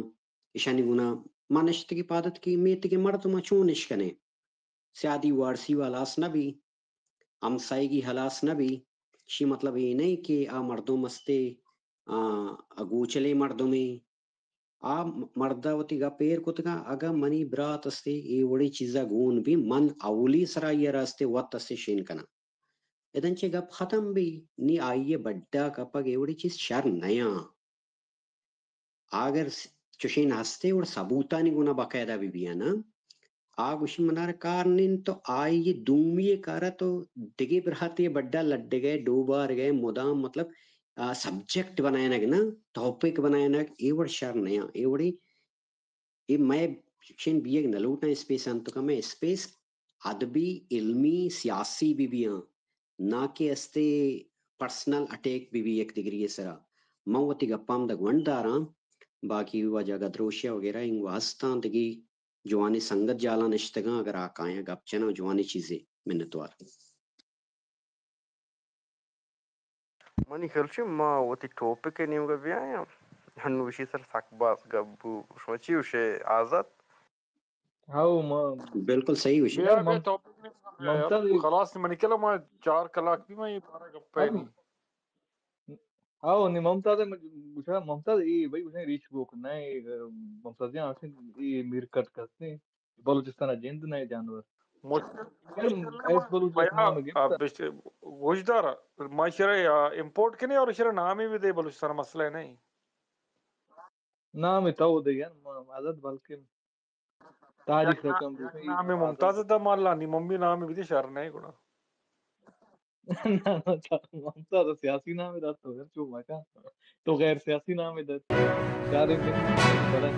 اشانی گونا ما نشتگی پادت کی میتگی مردم چون اشکنے؟ سیادی وارسی و ہلاس نہ بی، ہمسائیگی ہلاس نہ بی۔ شی مطلب اے نہیں کہ آ مردم استے، آ، آ گوچلے مردمے۔ آ مردا وتی گپ ایر کتگا، اگاں منی برات استے اے وڑی چیزا گون بی، من اولی سرا آئی را استے وت استے شین کناں۔ ادن چہ گپ ختم بی، نی آئی بڈا کپگ اے وڑی چیز شر نیاں۔ اگر س-، چوشیں ہستے اور ثبوتانی گونا باقاعدہ بہ بیانا، آ گوشی منار کار نین تو آئی دومی کارا تو دگے براتے بڈا لڈگئے، ڈوبارگئے، مدام مطلب، آ، سبجیکٹ بنائینگ نا، ٹاپک بنائینگ، اے وڑ شر نیاں، اے وڑی اے مئے چین بیگ نہ لوٹاں اسپیس انت کہ مئے اسپیس ادبی، علمی، سیاسی بہ بیاں، نہ کہ استے پرسنل اٹیک بہ بی یک دگری سرا۔ من وتی گپام دگ ونڈ داراں، باقی واجہ گدروشیا وغیرہ انگو ہستاں، دگی جوانی سنگت جالاں نشتگاں، اگر آ کایاں گپ جناں جوانی چیزے۔ منتوار۔ منی خیال چی ما وتی ٹاپک ء نیمگا بیایاں۔ ہنو اشی سر سک باز گپ بو۔ شما چی گوشے آزاد؟ ہاو، ما بالکل صحیح گوشے۔ بیا، بیا، مم-، ٹاپک نیمگا بیا یار۔ ممتاز، خلاص منی کلا ما چار کلاک بی ما یہ بارہ گپ پہ ہاو۔ نی۔ ہاو، نی ممتاز، گوشا ممتاز، اے بھائی گوشا ریچ بوک نہ، اے ممتاز جان، اے میر کٹ کرتے۔ بلوچستان ء جند نہ جانور۔ مشکل، یار، مشکل نہ ایس بلوچ بیا، نام گپت۔ آ، بش-، گوشدار، ما شرا یا امپورٹ کنے اور شرا نامی بھی دے بلوچستان مسئلہ نہیں۔ نام تو دے یار، ما-، عدد بلکہ تاریخ یار، رقم یار، دے۔ نام ممتاز دا مالا نی ممی نام بھی دے شر نہیں گڑا۔ نہ، نہ، تو، ہم تو، تو سیاسی نام ہے تو، تو چو مکا۔ تو غیر سیاسی نام ہے تو۔ چارے پہ، بڑا